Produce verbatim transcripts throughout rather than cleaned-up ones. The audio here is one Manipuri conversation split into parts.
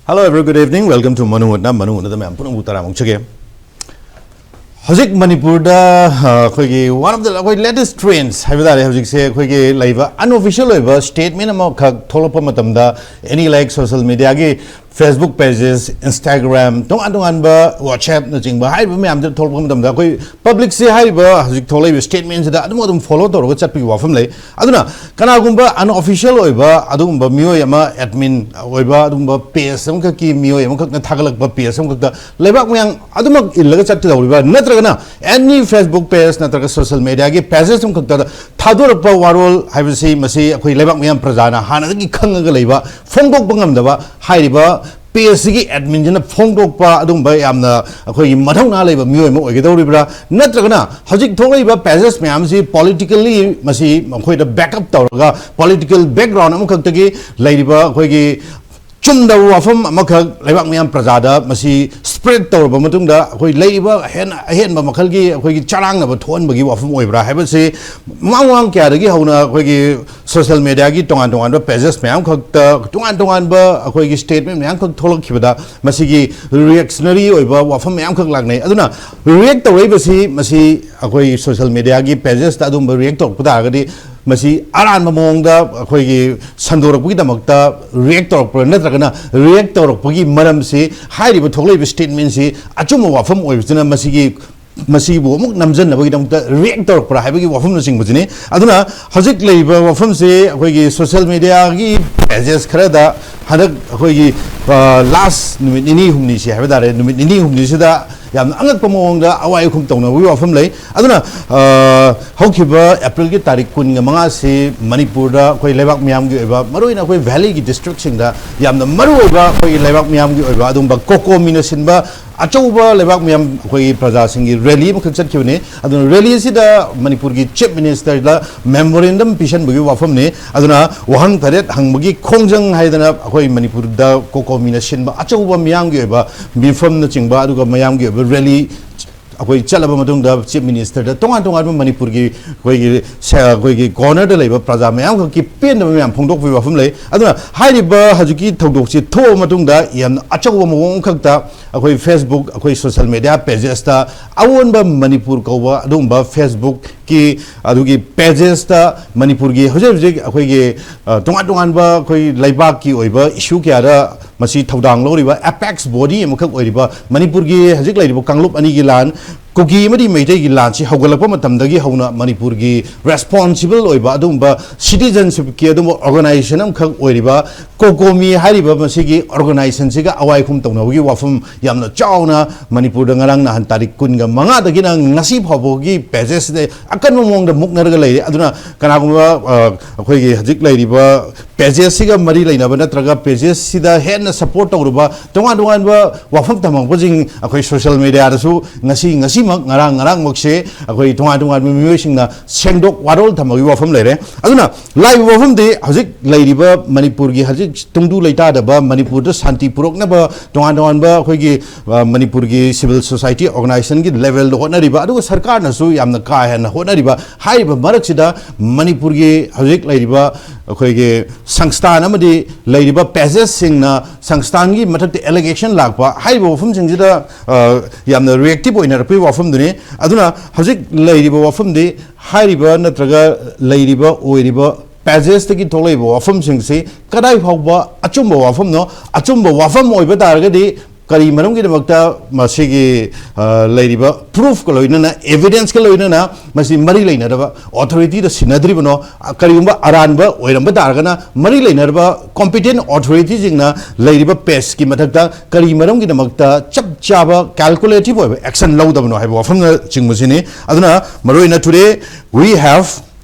Hello everyone, good evening. Welcome to ꯃꯅꯨꯡ ꯍꯨꯠꯅ, ꯃꯅꯨꯡ ꯍꯨꯠꯅꯗ ꯃꯌꯥꯝ ꯄꯨꯝꯅꯃꯛꯄꯨ ꯇꯔꯥꯝꯅ ꯑꯣꯛꯆꯒꯦ꯫ ꯍꯧꯖꯤꯛ ꯃꯅꯤꯄꯨꯔꯗ ꯑ, ꯑꯩꯈꯣꯏꯒꯤ one of the ꯑꯩꯈꯣꯏ latest trends ꯍꯥꯏꯕ ꯇꯥꯔꯦ, ꯍꯧꯖꯤꯛꯁꯦ ꯑꯩꯈꯣꯏꯒꯤ ꯂꯩꯕ unofficial ꯑꯣꯏꯕ statement ꯑꯃꯈꯛ ꯊꯣꯛꯂꯛꯄ ꯃꯇꯝꯗ, any like social mediaꯒꯤ Facebook pages, Instagram, ꯇꯣꯉꯥꯟ ꯇꯣꯉꯥꯟꯕ WhatsAppꯅꯆꯤꯡꯕ ꯍꯥꯏꯔꯤꯕ ꯃꯌꯥꯝꯁꯤꯗ ꯊꯣꯛꯂꯛꯄ ꯃꯇꯝꯗ, ꯑꯩꯈꯣꯏ publicꯁꯦ ꯍꯥꯏꯔꯤꯕ ꯍꯧꯖꯤꯛ ꯊꯣꯛꯂꯛꯏꯕ statementꯁꯤꯗ ꯑꯗꯨꯝ ꯑꯗꯨꯝ follow ꯇꯧꯔꯒ ꯆꯠꯄꯒꯤ ꯋꯥꯐꯝ ꯂꯩ꯫ ꯑꯗꯨꯅ ꯀꯅꯥꯒꯨꯝꯕ unofficial ꯑꯣꯏꯕ ꯑꯗꯨꯒꯨꯝꯕ ꯃꯤꯑꯣꯏ ꯑꯃ, admin ꯑꯣꯏꯕ ꯑꯗꯨꯒꯨꯝꯕ page ꯑꯃꯈꯛꯀꯤ ꯃꯤꯑꯣꯏ ꯑꯃꯈꯛꯅ ꯊꯥꯒꯠꯂꯛꯄ page ꯑꯃꯈꯛꯇ ꯂꯩꯕꯥꯛ ꯃꯌꯥꯝ ꯑꯗꯨꯃꯛ ꯏꯜꯂꯒ ꯆꯠꯀꯗꯧꯔꯤꯕ꯭ꯔꯥ? ꯅꯠꯇ꯭ꯔꯒꯅ any Facebook page ꯅꯠꯇ꯭ꯔꯒ social mediaꯒꯤ pages ꯑꯃꯈꯛꯇ ꯊꯥꯗꯣꯔꯛꯄ ꯋꯥꯔꯣꯜ ꯍꯥꯏꯕꯁꯤ, ꯃꯁꯤ ꯑꯩꯈꯣꯏ ꯂꯩꯕꯥꯛ ꯃꯌꯥꯝ ꯄ꯭ꯔꯖꯥꯅ ꯍꯥꯟꯅꯗꯒꯤ ꯈꯪꯉꯒ ꯂꯩꯕ, ꯐꯣꯡꯗꯣꯛꯄ ꯉꯝꯗꯕ ꯍꯥꯏꯔꯤꯕ pageꯁꯤꯒꯤ adminꯁꯤꯅ ꯐꯣꯡꯗꯣꯛꯄ ꯑꯗꯨꯒꯨꯝꯕ ꯌꯥꯝꯅ ꯑꯩꯈꯣꯏꯒꯤ ꯃꯊꯧꯅꯥ ꯂꯩꯕ ꯃꯤꯑꯣꯏ ꯑꯃ ꯑꯣꯏꯒꯗꯧꯔꯤꯕ꯭ꯔꯥ? ꯅꯠꯇ꯭ꯔꯒꯅ ꯍꯧꯖꯤꯛ ꯊꯣꯛꯂꯛꯏꯕ pages ꯃꯌꯥꯝꯁꯤ politically ꯃꯁꯤ ꯃꯈꯣꯏꯗ backup ꯇꯧꯔꯒ, political background ꯑꯃꯈꯛꯇꯒꯤ ꯂꯩꯔꯤꯕ ꯑꯩꯈꯣꯏꯒꯤ ꯆꯨꯝꯗꯕ ꯋꯥꯐꯝ ꯑꯃꯈꯛ ꯂꯩꯕꯥꯛ ꯃꯌꯥꯝ ꯄ꯭ꯔꯖꯥꯗ ꯃꯁꯤ spread ꯇꯧꯔꯕ ꯃꯇꯨꯡꯗ, ꯑꯩꯈꯣꯏ ꯂꯩꯔꯤꯕ ꯍꯦꯟꯅ ꯑꯍꯦꯟꯕ ꯃꯈꯜꯒꯤ ꯑꯩꯈꯣꯏꯒꯤ ꯆꯔꯥꯡꯅꯕ ꯊꯣꯛꯍꯟꯕꯒꯤ ꯋꯥꯐꯝ ꯑꯣꯏꯕ꯭ꯔꯥ ꯍꯥꯏꯕꯁꯤ ꯃꯃꯥꯡ ꯃꯃꯥꯡ ꯀꯌꯥꯗꯒꯤ ꯍꯧꯅ ꯑꯩꯈꯣꯏꯒꯤ social mediaꯒꯤ ꯇꯣꯉꯥꯟ ꯇꯣꯉꯥꯟꯕ pages ꯃꯌꯥꯝ ꯈꯛꯇ ꯇꯣꯉꯥꯟ ꯇꯣꯉꯥꯟꯕ ꯑꯩꯈꯣꯏꯒꯤ statement ꯃꯌꯥꯝ ꯈꯛ ꯊꯣꯛꯂꯛꯈꯤꯕꯗ, ꯃꯁꯤꯒꯤ reactionary ꯑꯣꯏꯕ ꯋꯥꯐꯝ ꯃꯌꯥꯝ ꯈꯛ ꯂꯥꯛꯅꯩ꯫ ꯑꯗꯨꯅ react ꯇꯧꯔꯛꯏꯕꯁꯤ, ꯃꯁꯤ ꯑꯩꯈꯣꯏ social mediaꯒꯤ pagesꯇ ꯑꯗꯨꯝꯕ react ꯇꯧꯔꯛꯄ ꯇꯥꯔꯒꯗꯤ, ꯃꯁꯤ ꯑꯔꯥꯟꯕ ꯃꯑꯣꯡꯗ ꯑꯩꯈꯣꯏꯒꯤ ꯁꯟꯗꯣꯔꯛꯄꯒꯤꯗꯃꯛꯇ react ꯇꯧꯔꯛꯄ꯭ꯔꯥ, ꯅꯠꯇ꯭ꯔꯒꯅ react ꯇꯧꯔꯛꯄꯒꯤ ꯃꯔꯝꯁꯤ ꯍꯥꯏꯔꯤꯕ ꯊꯣꯛꯂꯛꯏꯕ statementꯁꯤ ꯑꯆꯨꯝꯕ ꯋꯥꯐꯝ ꯑꯣꯏꯕꯁꯤꯅ ꯃꯁꯤꯒꯤ, ꯃꯁꯤꯕꯨ ꯑꯃꯨꯛ ꯅꯝꯖꯟꯅꯕꯒꯤꯗꯃꯛꯇ react ꯇꯧꯔꯛꯄ꯭ꯔꯥ ꯍꯥꯏꯕꯒꯤ ꯋꯥꯐꯝꯅꯆꯤꯡꯕꯁꯤꯅꯤ꯫ ꯑꯗꯨꯅ ꯍꯧꯖꯤꯛ ꯂꯩꯔꯤꯕ ꯋꯥꯐꯝꯁꯤ ꯑꯩꯈꯣꯏꯒꯤ social mediaꯒꯤ pages ꯈꯔꯗ ꯍꯟꯗꯛ ꯑꯩꯈꯣꯏꯒꯤ, ꯑ, last ꯅꯨꯃꯤꯠ ꯅꯤꯅꯤ ꯍꯨꯝꯅꯤꯁꯤ ꯍꯥꯏꯕ ꯇꯥꯔꯦ, ꯅꯨꯃꯤꯠ ꯅꯤꯅꯤ ꯍꯨꯝꯅꯤꯁꯤꯗ ꯌꯥꯝꯅ ꯑꯉꯛꯄ ꯃꯑꯣꯡꯗ ꯑꯋꯥꯏ ꯑꯈꯨꯝ ꯇꯧꯅꯕꯒꯤ ꯋꯥꯐꯝ ꯂꯩ꯫ ꯑꯗꯨꯅ, ꯑ, ꯍꯧꯈꯤꯕ Aprilꯒꯤ ꯇꯥꯔꯤꯛ ꯀꯨꯟꯒ ꯃꯉꯥꯁꯤ ꯃꯅꯤꯄꯨꯔꯗ ꯑꯩꯈꯣꯏ ꯂꯩꯕꯥꯛ ꯃꯤꯌꯥꯝꯒꯤ ꯑꯣꯏꯕ, ꯃꯔꯨꯑꯣꯏꯅ ꯑꯩꯈꯣꯏ valleyꯒꯤ districtꯁꯤꯡꯗ ꯌꯥꯝꯅ ꯃꯔꯨꯑꯣꯏꯕ ꯑꯩꯈꯣꯏꯒꯤ ꯂꯩꯕꯥꯛ ꯃꯤꯌꯥꯝꯒꯤ ꯑꯣꯏꯕ ꯑꯗꯨꯒꯨꯝꯕ COCOMIꯅ ꯁꯤꯟꯕ ꯑꯆꯧꯕ ꯂꯩꯕꯥꯛ ꯃꯤꯌꯥꯝ ꯑꯩꯈꯣꯏꯒꯤ ꯄ꯭ꯔꯖꯥꯁꯤꯡꯒꯤ rally ꯑꯃꯈꯛ ꯆꯠꯈꯤꯕꯅꯤ꯫ ꯑꯗꯨꯅ rally ꯑꯁꯤꯗ ꯃꯅꯤꯄꯨꯔꯒꯤ Chief Ministerꯗ memorandum ꯄꯤꯁꯟꯕꯒꯤ ꯋꯥꯐꯝꯅꯤ꯫ ꯑꯗꯨꯅ ꯋꯥꯍꯪ ꯇꯔꯦꯠ ꯍꯪꯕꯒꯤ ꯈꯣꯡꯖꯪ ꯍꯥꯏꯗꯅ ꯑꯩꯈꯣꯏ ꯃꯅꯤꯄꯨꯔꯗ COCOMIꯅ ꯁꯤꯟꯕ ꯑꯆꯧꯕ ꯃꯤꯌꯥꯝꯒꯤ ꯑꯣꯏꯕ ꯃꯤꯐꯝꯅꯆꯤꯡꯕ ꯑꯗꯨꯒ ꯃꯤꯌꯥꯝꯒꯤ ꯑꯣꯏꯕ rally ꯑꯩꯈꯣꯏ ꯆꯠꯂꯕ ꯃꯇꯨꯡꯗ ꯆꯤꯐ ꯃꯤꯅꯤꯁꯇꯔꯗ ꯇꯣꯉꯥꯟ ꯇꯣꯉꯥꯟꯕ ꯃꯅꯤꯄꯨꯔꯒꯤ ꯑꯩꯈꯣꯏꯒꯤ ꯁ-, ꯑꯩꯈꯣꯏꯒꯤ ꯀꯣꯔꯅꯔꯗ ꯂꯩꯕ ꯄ꯭ꯔꯖꯥ ꯃꯌꯥꯝ ꯈꯛꯀꯤ ꯄꯦꯟꯗꯕ ꯃꯌꯥꯝ ꯐꯣꯡꯗꯣꯛꯄꯒꯤ ꯋꯥꯐꯝ ꯂꯩ꯫ ꯑꯗꯨꯅ ꯍꯥꯏꯔꯤꯕ ꯍꯧꯖꯤꯛꯀꯤ ꯊꯧꯗꯣꯛꯁꯤ ꯊꯣꯛꯑ ꯃꯇꯨꯡꯗ ꯌꯥꯝꯅ ꯑꯆꯧꯕ ꯃꯑꯣꯡ ꯑꯃꯈꯛꯇ ꯑꯩꯈꯣꯏ ꯐꯦꯁꯕꯨꯛ, ꯑꯩꯈꯣꯏ ꯁꯣꯁꯤꯌꯦꯜ ꯃꯦꯗꯤꯌꯥ ꯄꯦꯖꯦꯁꯇ ꯑꯑꯣꯟꯕ ꯃꯅꯤꯄꯨꯔ ꯀꯧꯕ ꯑꯗꯨꯒꯨꯝꯕ ꯐꯦꯁꯕꯨꯛꯀꯤ ꯑꯗꯨꯒꯤ ꯄꯦꯖꯦꯁꯇ ꯃꯅꯤꯄꯨꯔꯒꯤ ꯍꯧꯖꯤꯛ ꯍꯧꯖꯤꯛ ꯑꯩꯈꯣꯏꯒꯤ, ꯑ, ꯇꯣꯉꯥꯟ ꯇꯣꯉꯥꯟꯕ ꯑꯩꯈꯣꯏ ꯂꯩꯕꯥꯛꯀꯤ ꯑꯣꯏꯕ ꯏꯁꯨ ꯀꯌꯥꯗ ꯃꯁꯤ ꯊꯧꯗꯥꯡ ꯂꯧꯔꯤꯕ ꯑꯦꯄꯦꯛꯁ ꯕꯣꯗꯤ ꯑꯃꯈꯛ ꯑꯣꯏꯔꯤꯕ ꯃꯅꯤꯄꯨꯔꯒꯤ ꯍꯧꯖꯤꯛ ꯂꯩꯔꯤꯕ ꯀꯥꯡꯂꯨꯞ ꯑꯅꯤꯒꯤ ꯂꯥꯟ, ꯀꯨꯀꯤ ꯑꯃꯗꯤ ꯃꯩꯇꯩꯒꯤ ꯂꯥꯟꯁꯤ ꯍꯧꯒꯠꯂꯛꯄ ꯃꯇꯝꯗꯒꯤ ꯍꯧꯅ ꯃꯅꯤꯄꯨꯔꯒꯤ ꯔꯦꯁꯄꯣꯟꯁꯤꯕꯜ ꯑꯣꯏꯕ ꯑꯗꯨꯒꯨꯝꯕ ꯁꯤꯇꯤꯖꯟꯁꯤꯞꯀꯤ ꯑꯗꯨꯒꯨꯝꯕ ꯑꯣꯔꯒꯅꯥꯏꯖꯦꯁꯟ ꯑꯃꯈꯛ ꯑꯣꯏꯔꯤꯕ ꯀꯣꯀꯣꯃꯤ ꯍꯥꯏꯔꯤꯕ ꯃꯁꯤꯒꯤ ꯑꯣꯔꯒꯅꯥꯏꯖꯦꯁꯟꯁꯤꯒ ꯑꯋꯥꯏꯈꯨꯝ ꯇꯧꯅꯕꯒꯤ ꯋꯥꯐꯝ ꯌꯥꯝꯅ ꯆꯥꯎꯅ ꯃꯅꯤꯄꯨꯔꯗ ꯉꯔꯥꯡ ꯅꯍꯥꯟ ꯇꯥꯔꯤꯛ ꯀꯨꯟꯒ ꯃꯉꯥꯗꯒꯤꯅ ꯉꯁꯤ ꯐꯥꯎꯕꯒꯤ ꯄꯦꯖꯦꯁꯁꯤꯗ ꯑꯀꯟꯕ ꯃꯑꯣꯡꯗ ꯃꯨꯛꯅꯔꯒ ꯂꯩꯔꯦ꯫ ꯑꯗꯨꯅ ꯀꯅꯥꯒꯨꯝꯕ, ꯑ, ꯑꯩꯈꯣꯏꯒꯤ ꯍꯧꯖꯤꯛ ꯂꯩꯔꯤꯕ ꯄꯦꯖꯦꯁꯁꯤꯒ ꯃꯔꯤ ꯂꯩꯅꯕ ꯅꯠꯇ꯭ꯔꯒ ꯄꯦꯖꯦꯁꯁꯤꯗ ꯍꯦꯟꯅ ꯁꯞꯄꯣꯔꯠ ꯇꯧꯔꯨꯕ ꯇꯣꯉꯥꯟ ꯇꯣꯉꯥꯟꯕ ꯋꯥꯐꯝ ꯊꯝꯃꯛꯄꯁꯤꯡ ꯑꯩꯈꯣꯏ ꯁꯣꯁꯤꯌꯦꯜ ꯃꯦꯗꯤꯌꯥꯗꯁꯨ ꯉꯁꯤ, ꯉꯁꯤꯃꯛ, ꯉꯔꯥꯡ, ꯉꯔꯥꯡꯃꯛꯁꯦ ꯑꯩꯈꯣꯏ ꯇꯣꯉꯥꯟ ꯇꯣꯉꯥꯟꯕ ꯃꯤꯑꯣꯏꯁꯤꯡꯅ ꯁꯦꯡꯗꯣꯛ ꯋꯥꯔꯣꯜ ꯊꯝꯕꯒꯤ ꯋꯥꯐꯝ ꯂꯩꯔꯦ꯫ ꯑꯗꯨꯅ ꯂꯥꯛꯏꯕ ꯋꯥꯐꯝꯗꯤ ꯍꯧꯖꯤꯛ ꯂꯩꯔꯤꯕ ꯃꯅꯤꯄꯨꯔꯒꯤ ꯍꯧꯖꯤꯛ ꯇꯨꯡꯗꯨ ꯂꯩꯇꯥꯗꯕ ꯃꯅꯤꯄꯨꯔꯗ ꯁꯥꯟꯇꯤ ꯄꯨꯔꯛꯅꯕ ꯇꯣꯉꯥꯟ ꯇꯣꯉꯥꯟꯕ ꯑꯩꯈꯣꯏꯒꯤ, ꯑ, ꯃꯅꯤꯄꯨꯔꯒꯤ ꯁꯤꯚꯤꯜ ꯁꯣꯁꯥꯏꯇꯤ ꯑꯣꯔꯒꯅꯥꯏꯖꯦꯁꯟꯒꯤ ꯂꯦꯚꯦꯜꯗ ꯍꯣꯠꯅꯔꯤꯕ, ꯑꯗꯨꯒ ꯁꯔꯀꯥꯔꯅꯁꯨ ꯌꯥꯝꯅ ꯀꯥ ꯍꯦꯟꯅ ꯍꯣꯠꯅꯔꯤꯕ, ꯍꯥꯏꯔꯤꯕ ꯃꯔꯛꯁꯤꯗ ꯃꯅꯤꯄꯨꯔꯒꯤ ꯍꯧꯖꯤꯛ ꯂꯩꯔꯤꯕ ꯑꯩꯈꯣꯏꯒꯤ ꯁꯪꯁꯊꯥꯟ ꯑꯃꯗꯤ ꯂꯩꯔꯤꯕ ꯄꯦꯖꯦꯁꯁꯤꯡꯅ ꯁꯪꯁꯊꯥꯟꯒꯤ ꯃꯊꯛꯇ ꯑꯦꯂꯤꯒꯦꯁꯟ ꯂꯥꯛꯄ, ꯍꯥꯏꯔꯤꯕ ꯋꯥꯐꯝꯁꯤꯡꯁꯤꯗ, ꯑ, ꯌꯥꯝꯅ ꯔꯤꯌꯦꯛꯇꯤꯚ ꯑꯣꯏꯅꯔꯛꯄꯒꯤ ꯋꯥꯐꯝꯗꯨꯅꯤ꯫ ꯑꯗꯨꯅ ꯍꯧꯖꯤꯛ ꯂꯩꯔꯤꯕ ꯋꯥꯐꯝꯗꯤ ꯍꯥꯏꯔꯤꯕ ꯅꯠꯇ꯭ꯔꯒ ꯂꯩꯔꯤꯕ ꯑꯣꯏꯔꯤꯕ ꯄꯦꯖꯦꯁꯇꯒꯤ ꯊꯣꯛꯂꯛꯏꯕ ꯋꯥꯐꯝꯁꯤꯡꯁꯤ ꯀꯗꯥꯏ ꯐꯥꯎꯕ ꯑꯆꯨꯝꯕ ꯋꯥꯐꯝꯅꯣ? ꯑꯆꯨꯝꯕ ꯋꯥꯐꯝ ꯑꯣꯏꯕ ꯇꯥꯔꯒꯗꯤ ꯀꯔꯤ ꯃꯔꯝꯒꯤꯗꯃꯛꯇ ꯃꯁꯤꯒꯤ, ꯑ, ꯂꯩꯔꯤꯕ ꯄ꯭ꯔꯨꯐꯀ ꯂꯣꯏꯅꯅ, ꯑꯦꯚꯤꯗꯦꯟꯁꯀ ꯂꯣꯏꯅꯅ ꯃꯁꯤ ꯃꯔꯤ ꯂꯩꯅꯗꯕ ꯑꯣꯊꯣꯔꯤꯇꯤꯗ ꯁꯤꯟꯅꯗ꯭ꯔꯤꯕꯅꯣ? ꯑ, ꯀꯔꯤꯒꯨꯝꯕ ꯑꯔꯥꯟꯕ ꯑꯣꯏꯔꯝꯕ ꯇꯥꯔꯒꯅ ꯃꯔꯤ ꯂꯩꯅꯔꯕ ꯀꯣꯝꯄꯤꯇꯦꯟ ꯑꯣꯊꯣꯔꯤꯇꯤꯁꯤꯡꯅ ꯂꯩꯔꯤꯕ ꯄꯦꯖꯀꯤ ꯃꯊꯛꯇ ꯀꯔꯤ ꯃꯔꯝꯒꯤꯗꯃꯛꯇ ꯆꯞ ꯆꯥꯕ ꯀꯦꯜꯀꯨꯂꯦꯇꯤꯚ ꯑꯣꯏꯕ ꯑꯦꯛꯁꯟ ꯂꯧꯗꯕꯅꯣ ꯍꯥꯏꯕ ꯋꯥꯐꯝꯅꯆꯤꯡꯕꯁꯤꯅꯤ꯫ ꯑꯗꯨꯅ ꯃꯔꯨꯑꯣꯏꯅ today we have,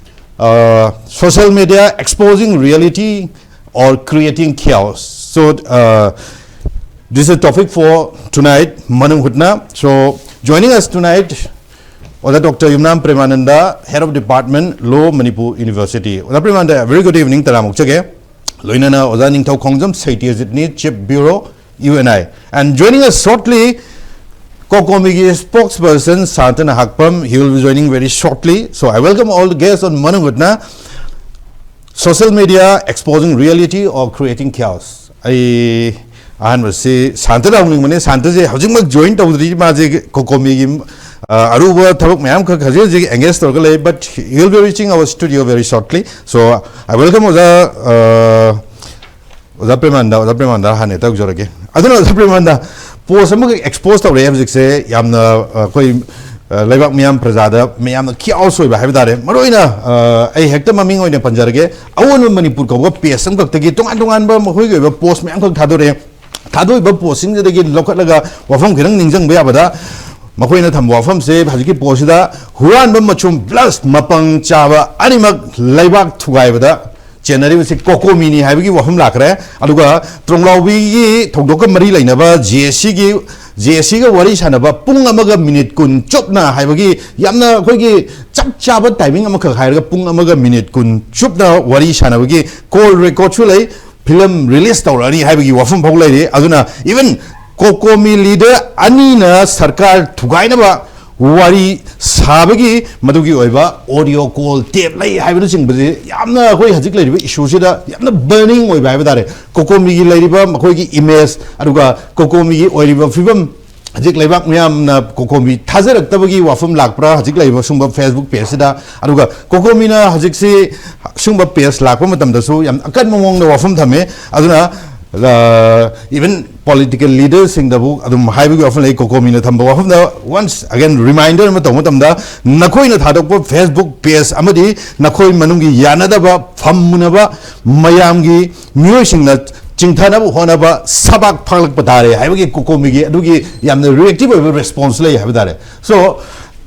uh, social media exposing reality or creating chaos. So, uh, this is a topic for tonight, Manung Hutna. So, joining us tonight, ꯑꯣꯖꯥ doctor Yumnam Premananda, Head of Department, Law, Manipur University. ꯑꯣꯖꯥ ꯄ꯭ꯔꯦꯃꯥꯅꯟꯗ, very good evening, ꯇꯔꯥꯃꯨꯛ ꯆꯒꯦ꯫ ꯂꯣꯏꯅꯅ ꯑꯣꯖꯥ ꯅꯤꯡꯊꯧ ꯈꯣꯡꯖꯝ ꯁꯩꯇ꯭ꯌꯖꯤꯠꯅꯤ, Chief Bureau, U N I. And joining us shortly, COCOMIꯒꯤ spokesperson ꯁꯥꯟꯇꯅ ꯍꯥꯛꯄꯝ, he will be joining very shortly. So I welcome all the guests on Manungutna. Social media exposing reality or creating chaos. ꯑꯩ ꯑꯍꯥꯟꯕꯁꯤ ꯁꯥꯟꯇꯗ ꯍꯪꯅꯤꯡꯕꯅꯦ꯫ ꯁꯥꯟꯇꯁꯦ ꯍꯧꯖꯤꯛꯃꯛ join ꯇꯧꯗ꯭ꯔꯤ꯫ ꯃꯥꯁꯦ COCOMIꯒꯤ, ꯑ, ꯑꯔꯨꯕ ꯊꯕꯛ ꯃꯌꯥꯝ ꯈꯛ ꯍꯧꯖꯤꯛ ꯍꯧꯖꯤꯛ engage ꯇꯧꯔꯒ ꯂꯩ, but he will be reaching our studio very shortly. So I welcome ꯑꯣꯖꯥ, ꯑ, ꯑꯣꯖꯥ ꯄ꯭ꯔꯦꯃꯥꯅꯟꯗ, ꯑꯣꯖꯥ ꯄ꯭ꯔꯦꯃꯥꯅꯟꯗ ꯍꯥꯟꯅ ꯍꯦꯛꯇ ꯍꯧꯖꯔꯒꯦ꯫ ꯑꯗꯨꯅ ꯑꯣꯖꯥ ꯄ꯭ꯔꯦꯃꯥꯅꯟꯗ, post ꯑꯃꯈꯛ expose ꯇꯧꯔꯛꯑꯦ ꯍꯧꯖꯤꯛꯁꯦ꯫ ꯌꯥꯝꯅ, ꯑ, ꯑꯩꯈꯣꯏ, ꯑ, ꯂꯩꯕꯥꯛ ꯃꯤꯌꯥꯝ ꯄ꯭ꯔꯖꯥꯗ ꯃꯌꯥꯝꯅ chaos ꯑꯣꯏꯕ ꯍꯥꯏꯕ ꯇꯥꯔꯦ꯫ ꯃꯔꯨꯑꯣꯏꯅ, ꯑ, ꯑꯩ ꯍꯦꯛꯇ ꯃꯃꯤꯡ ꯑꯣꯏꯅ ꯄꯟꯖꯔꯒꯦ꯫ ꯑꯑꯣꯟꯕ ꯃꯅꯤꯄꯨꯔ ꯀꯧꯕ page ꯑꯃꯈꯛꯇꯒꯤ ꯇꯣꯉꯥꯟ ꯇꯣꯉꯥꯟꯕ ꯃꯈꯣꯏꯒꯤ ꯑꯣꯏꯕ post ꯃꯌꯥꯝꯈꯛ ꯊꯥꯗꯣꯔꯛꯑꯦ꯫ ꯊꯥꯗꯣꯛꯏꯕ postꯁꯤꯡꯁꯤꯗꯒꯤ ꯂꯧꯈꯠꯂꯒ ꯋꯥꯐꯝ ꯈꯤꯇꯪ ꯅꯤꯡꯁꯤꯡꯕ ꯌꯥꯕꯗ, ꯃꯈꯣꯏꯅ ꯊꯝꯕ ꯋꯥꯐꯝꯁꯦ ꯍꯧꯖꯤꯛꯀꯤ postꯁꯤꯗ ꯍꯨꯔꯥꯟꯕ ꯃꯆꯨꯝ plus ꯃꯄꯪ ꯆꯥꯕ ꯑꯅꯤꯃꯛ ꯂꯩꯕꯥꯛ ꯊꯨꯒꯥꯏꯕꯗ ꯆꯦꯟꯅꯔꯤꯕꯁꯤ COCOMIꯅꯤ ꯍꯥꯏꯕꯒꯤ ꯋꯥꯐꯝ ꯂꯥꯛꯈ꯭ꯔꯦ꯫ ꯑꯗꯨꯒ ꯇ꯭ꯔꯣꯡꯂꯥꯎꯕꯤꯒꯤ ꯊꯧꯗꯣꯛꯀ ꯃꯔꯤ ꯂꯩꯅꯕ JACꯒꯤ, JACꯒ ꯋꯥꯔꯤ ꯁꯥꯟꯅꯕ ꯄꯨꯡ ꯑꯃꯒ minute ꯀꯨꯟ ꯆꯨꯞꯅ ꯍꯥꯏꯕꯒꯤ ꯌꯥꯝꯅ ꯑꯩꯈꯣꯏꯒꯤ ꯆꯞ ꯆꯥꯕ timing ꯑꯃꯈꯛ ꯍꯥꯏꯔꯒ ꯄꯨꯡ ꯑꯃꯒ minute ꯀꯨꯟ ꯆꯨꯞꯅ ꯋꯥꯔꯤ ꯁꯥꯟꯅꯕꯒꯤ call recordꯁꯨ ꯂꯩ, film release ꯇꯧꯔꯛꯑꯅꯤ ꯍꯥꯏꯕꯒꯤ ꯋꯥꯐꯝ ꯐꯥꯎ ꯂꯩꯔꯤ꯫ ꯑꯗꯨꯅ even COCOMI leader ꯑꯅꯤꯅ ꯁꯔꯀꯥꯔ ꯊꯨꯒꯥꯏꯅꯕ ꯋꯥꯔꯤ ꯁꯥꯕꯒꯤ ꯃꯗꯨꯒꯤ ꯑꯣꯏꯕ audio call tape ꯂꯩ ꯍꯥꯏꯕꯅꯆꯤꯡꯕꯁꯤ ꯌꯥꯝꯅ ꯑꯩꯈꯣꯏ ꯍꯧꯖꯤꯛ ꯂꯩꯔꯤꯕ issueꯁꯤꯗ ꯌꯥꯝꯅ burning ꯑꯣꯏꯕ ꯍꯥꯏꯕ ꯇꯥꯔꯦ꯫ COCOMIꯒꯤ ꯂꯩꯔꯤꯕ ꯃꯈꯣꯏꯒꯤ image, ꯑꯗꯨꯒ COCOMIꯒꯤ ꯑꯣꯏꯔꯤꯕ ꯐꯤꯕꯝ, ꯍꯧꯖꯤꯛ ꯂꯩꯕꯥꯛ ꯃꯤꯌꯥꯝꯅ COCOMI ꯊꯥꯖꯔꯛꯇꯕꯒꯤ ꯋꯥꯐꯝ ꯂꯥꯛꯄ꯭ꯔꯥ ꯍꯧꯖꯤꯛ ꯂꯩꯔꯤꯕ ꯁꯨꯝꯕ Facebook pageꯁꯤꯗ? ꯑꯗꯨꯒ COCOMIꯅ ꯍꯧꯖꯤꯛꯁꯤ ꯁꯨꯝꯕ page ꯂꯥꯛꯄ ꯃꯇꯝꯗꯁꯨ ꯌꯥꯝ ꯑꯀꯟꯕ ꯃꯑꯣꯡꯗ ꯋꯥꯐꯝ ꯊꯝꯃꯦ꯫ ꯑꯗꯨꯅ, ꯑ, even political leaderꯁꯤꯡꯗꯕꯨ ꯑꯗꯨꯝ ꯍꯥꯏꯕꯒꯤ ꯋꯥꯐꯝ ꯂꯩ꯫ COCOMIꯅ ꯊꯝꯕ ꯋꯥꯐꯝꯗ once again reminder ꯑꯃ ꯇꯧꯕ ꯃꯇꯝꯗ, ꯅꯈꯣꯏꯅ ꯊꯥꯗꯣꯛꯄ Facebook page ꯑꯃꯗꯤ ꯅꯈꯣꯏ ꯃꯅꯨꯡꯒꯤ ꯌꯥꯅꯗꯕ ꯐꯝꯃꯨꯅꯕ ꯃꯌꯥꯝꯒꯤ ꯃꯤꯑꯣꯏꯁꯤꯡꯅ ꯆꯤꯡꯊꯅꯕ ꯍꯣꯠꯅꯕ ꯁꯕꯥꯛ ꯐꯥꯒꯠꯂꯛꯄ ꯇꯥꯔꯦ ꯍꯥꯏꯕꯒꯤ COCOMIꯒꯤ ꯑꯗꯨꯒꯤ ꯌꯥꯝꯅ reactive ꯑꯣꯏꯕ response ꯂꯩ ꯍꯥꯏꯕ ꯇꯥꯔꯦ꯫ So,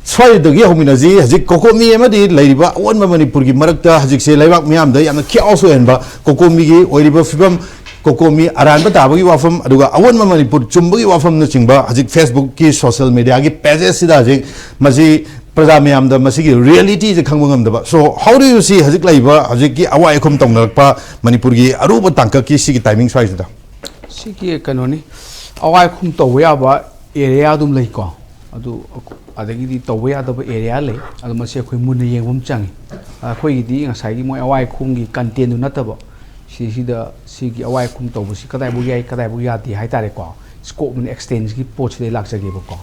ꯁ꯭ꯋꯥꯏꯗꯒꯤ ꯍꯧꯃꯤꯟꯅꯁꯤ꯫ ꯍꯧꯖꯤꯛ COCOMI ꯑꯃꯗꯤ ꯂꯩꯔꯤꯕ ꯑꯑꯣꯟꯕ ꯃꯅꯤꯄꯨꯔꯒꯤ ꯃꯔꯛꯇ ꯍꯧꯖꯤꯛꯁꯦ ꯂꯩꯕꯥꯛ ꯃꯤꯌꯥꯝꯗ ꯌꯥꯝꯅ chaos ꯑꯣꯏꯍꯟꯕ, COCOMIꯒꯤ ꯑꯣꯏꯔꯤꯕ ꯐꯤꯕꯝ, COCOMI ꯑꯔꯥꯟꯕ ꯇꯥꯕꯒꯤ ꯋꯥꯐꯝ, ꯑꯗꯨꯒ ꯑꯑꯣꯟꯕ ꯃꯅꯤꯄꯨꯔ ꯆꯨꯝꯕꯒꯤ ꯋꯥꯐꯝꯅꯆꯤꯡꯕ ꯍꯧꯖꯤꯛ Facebookꯀꯤ social mediaꯒꯤ pagesꯁꯤꯗ ꯍꯧꯖꯤꯛ ꯃꯁꯤ ꯄ꯭ꯔꯖꯥ ꯃꯌꯥꯝꯗ ꯃꯁꯤꯒꯤ realityꯁꯦ ꯈꯪꯕ ꯉꯝꯗꯕ꯫ So, how do you see ꯍꯧꯖꯤꯛ ꯂꯩꯕ, ꯍꯧꯖꯤꯛꯀꯤ ꯑꯋꯥꯏ ꯑꯈꯨꯝ ꯇꯧꯅꯔꯛꯄ ꯃꯅꯤꯄꯨꯔꯒꯤ ꯑꯔꯨꯕ ꯇꯥꯡꯀꯛꯀꯤ ꯁꯤꯒꯤ timing ꯁ꯭ꯋꯥꯏꯁꯤꯗ? ꯁꯤꯒꯤ ꯀꯩꯅꯣꯅꯤ, ꯑꯋꯥꯏ ꯑꯈꯨꯝ ꯇꯧꯕ ꯌꯥꯕ ꯑꯦꯔꯤꯌꯥ ꯑꯗꯨꯝ ꯂꯩꯀꯣ꯫ ꯑꯗꯨ ꯑꯗꯒꯤꯗꯤ ꯇꯧꯕ ꯌꯥꯗꯕ ꯑꯦꯔꯤꯌꯥ ꯂꯩ꯫ ꯑꯗꯨ ꯃꯁꯤ ꯑꯩꯈꯣꯏ ꯃꯨꯟꯅ ꯌꯦꯡꯕ ꯑꯃ ꯆꯪꯉꯤ꯫ ꯑꯩꯈꯣꯏꯒꯤꯗꯤ ꯉꯁꯥꯏꯒꯤ ꯃꯣꯏ ꯑꯋꯥꯏ ꯈꯣꯡꯒꯤ ꯀꯟꯇꯦꯟꯗꯨ ꯅꯠꯇꯕ, ꯁꯤꯁꯤꯗ ꯁꯤꯒꯤ ꯑꯋꯥꯏ ꯈꯣꯡ ꯇꯧꯕꯁꯤ ꯀꯗꯥꯏꯐꯥꯎ ꯌꯥꯏ, ꯀꯗꯥꯏꯐꯥꯎ ꯌꯥꯗꯦ ꯍꯥꯏꯇꯥꯔꯦꯀꯣ꯫ ꯁ꯭ꯀꯣꯞ ꯑꯃꯅ ꯑꯦꯛꯁꯇꯦꯟꯁꯀꯤ ꯄꯣꯠꯁꯤꯗꯩ ꯂꯥꯛꯆꯒꯦꯕꯀꯣ꯫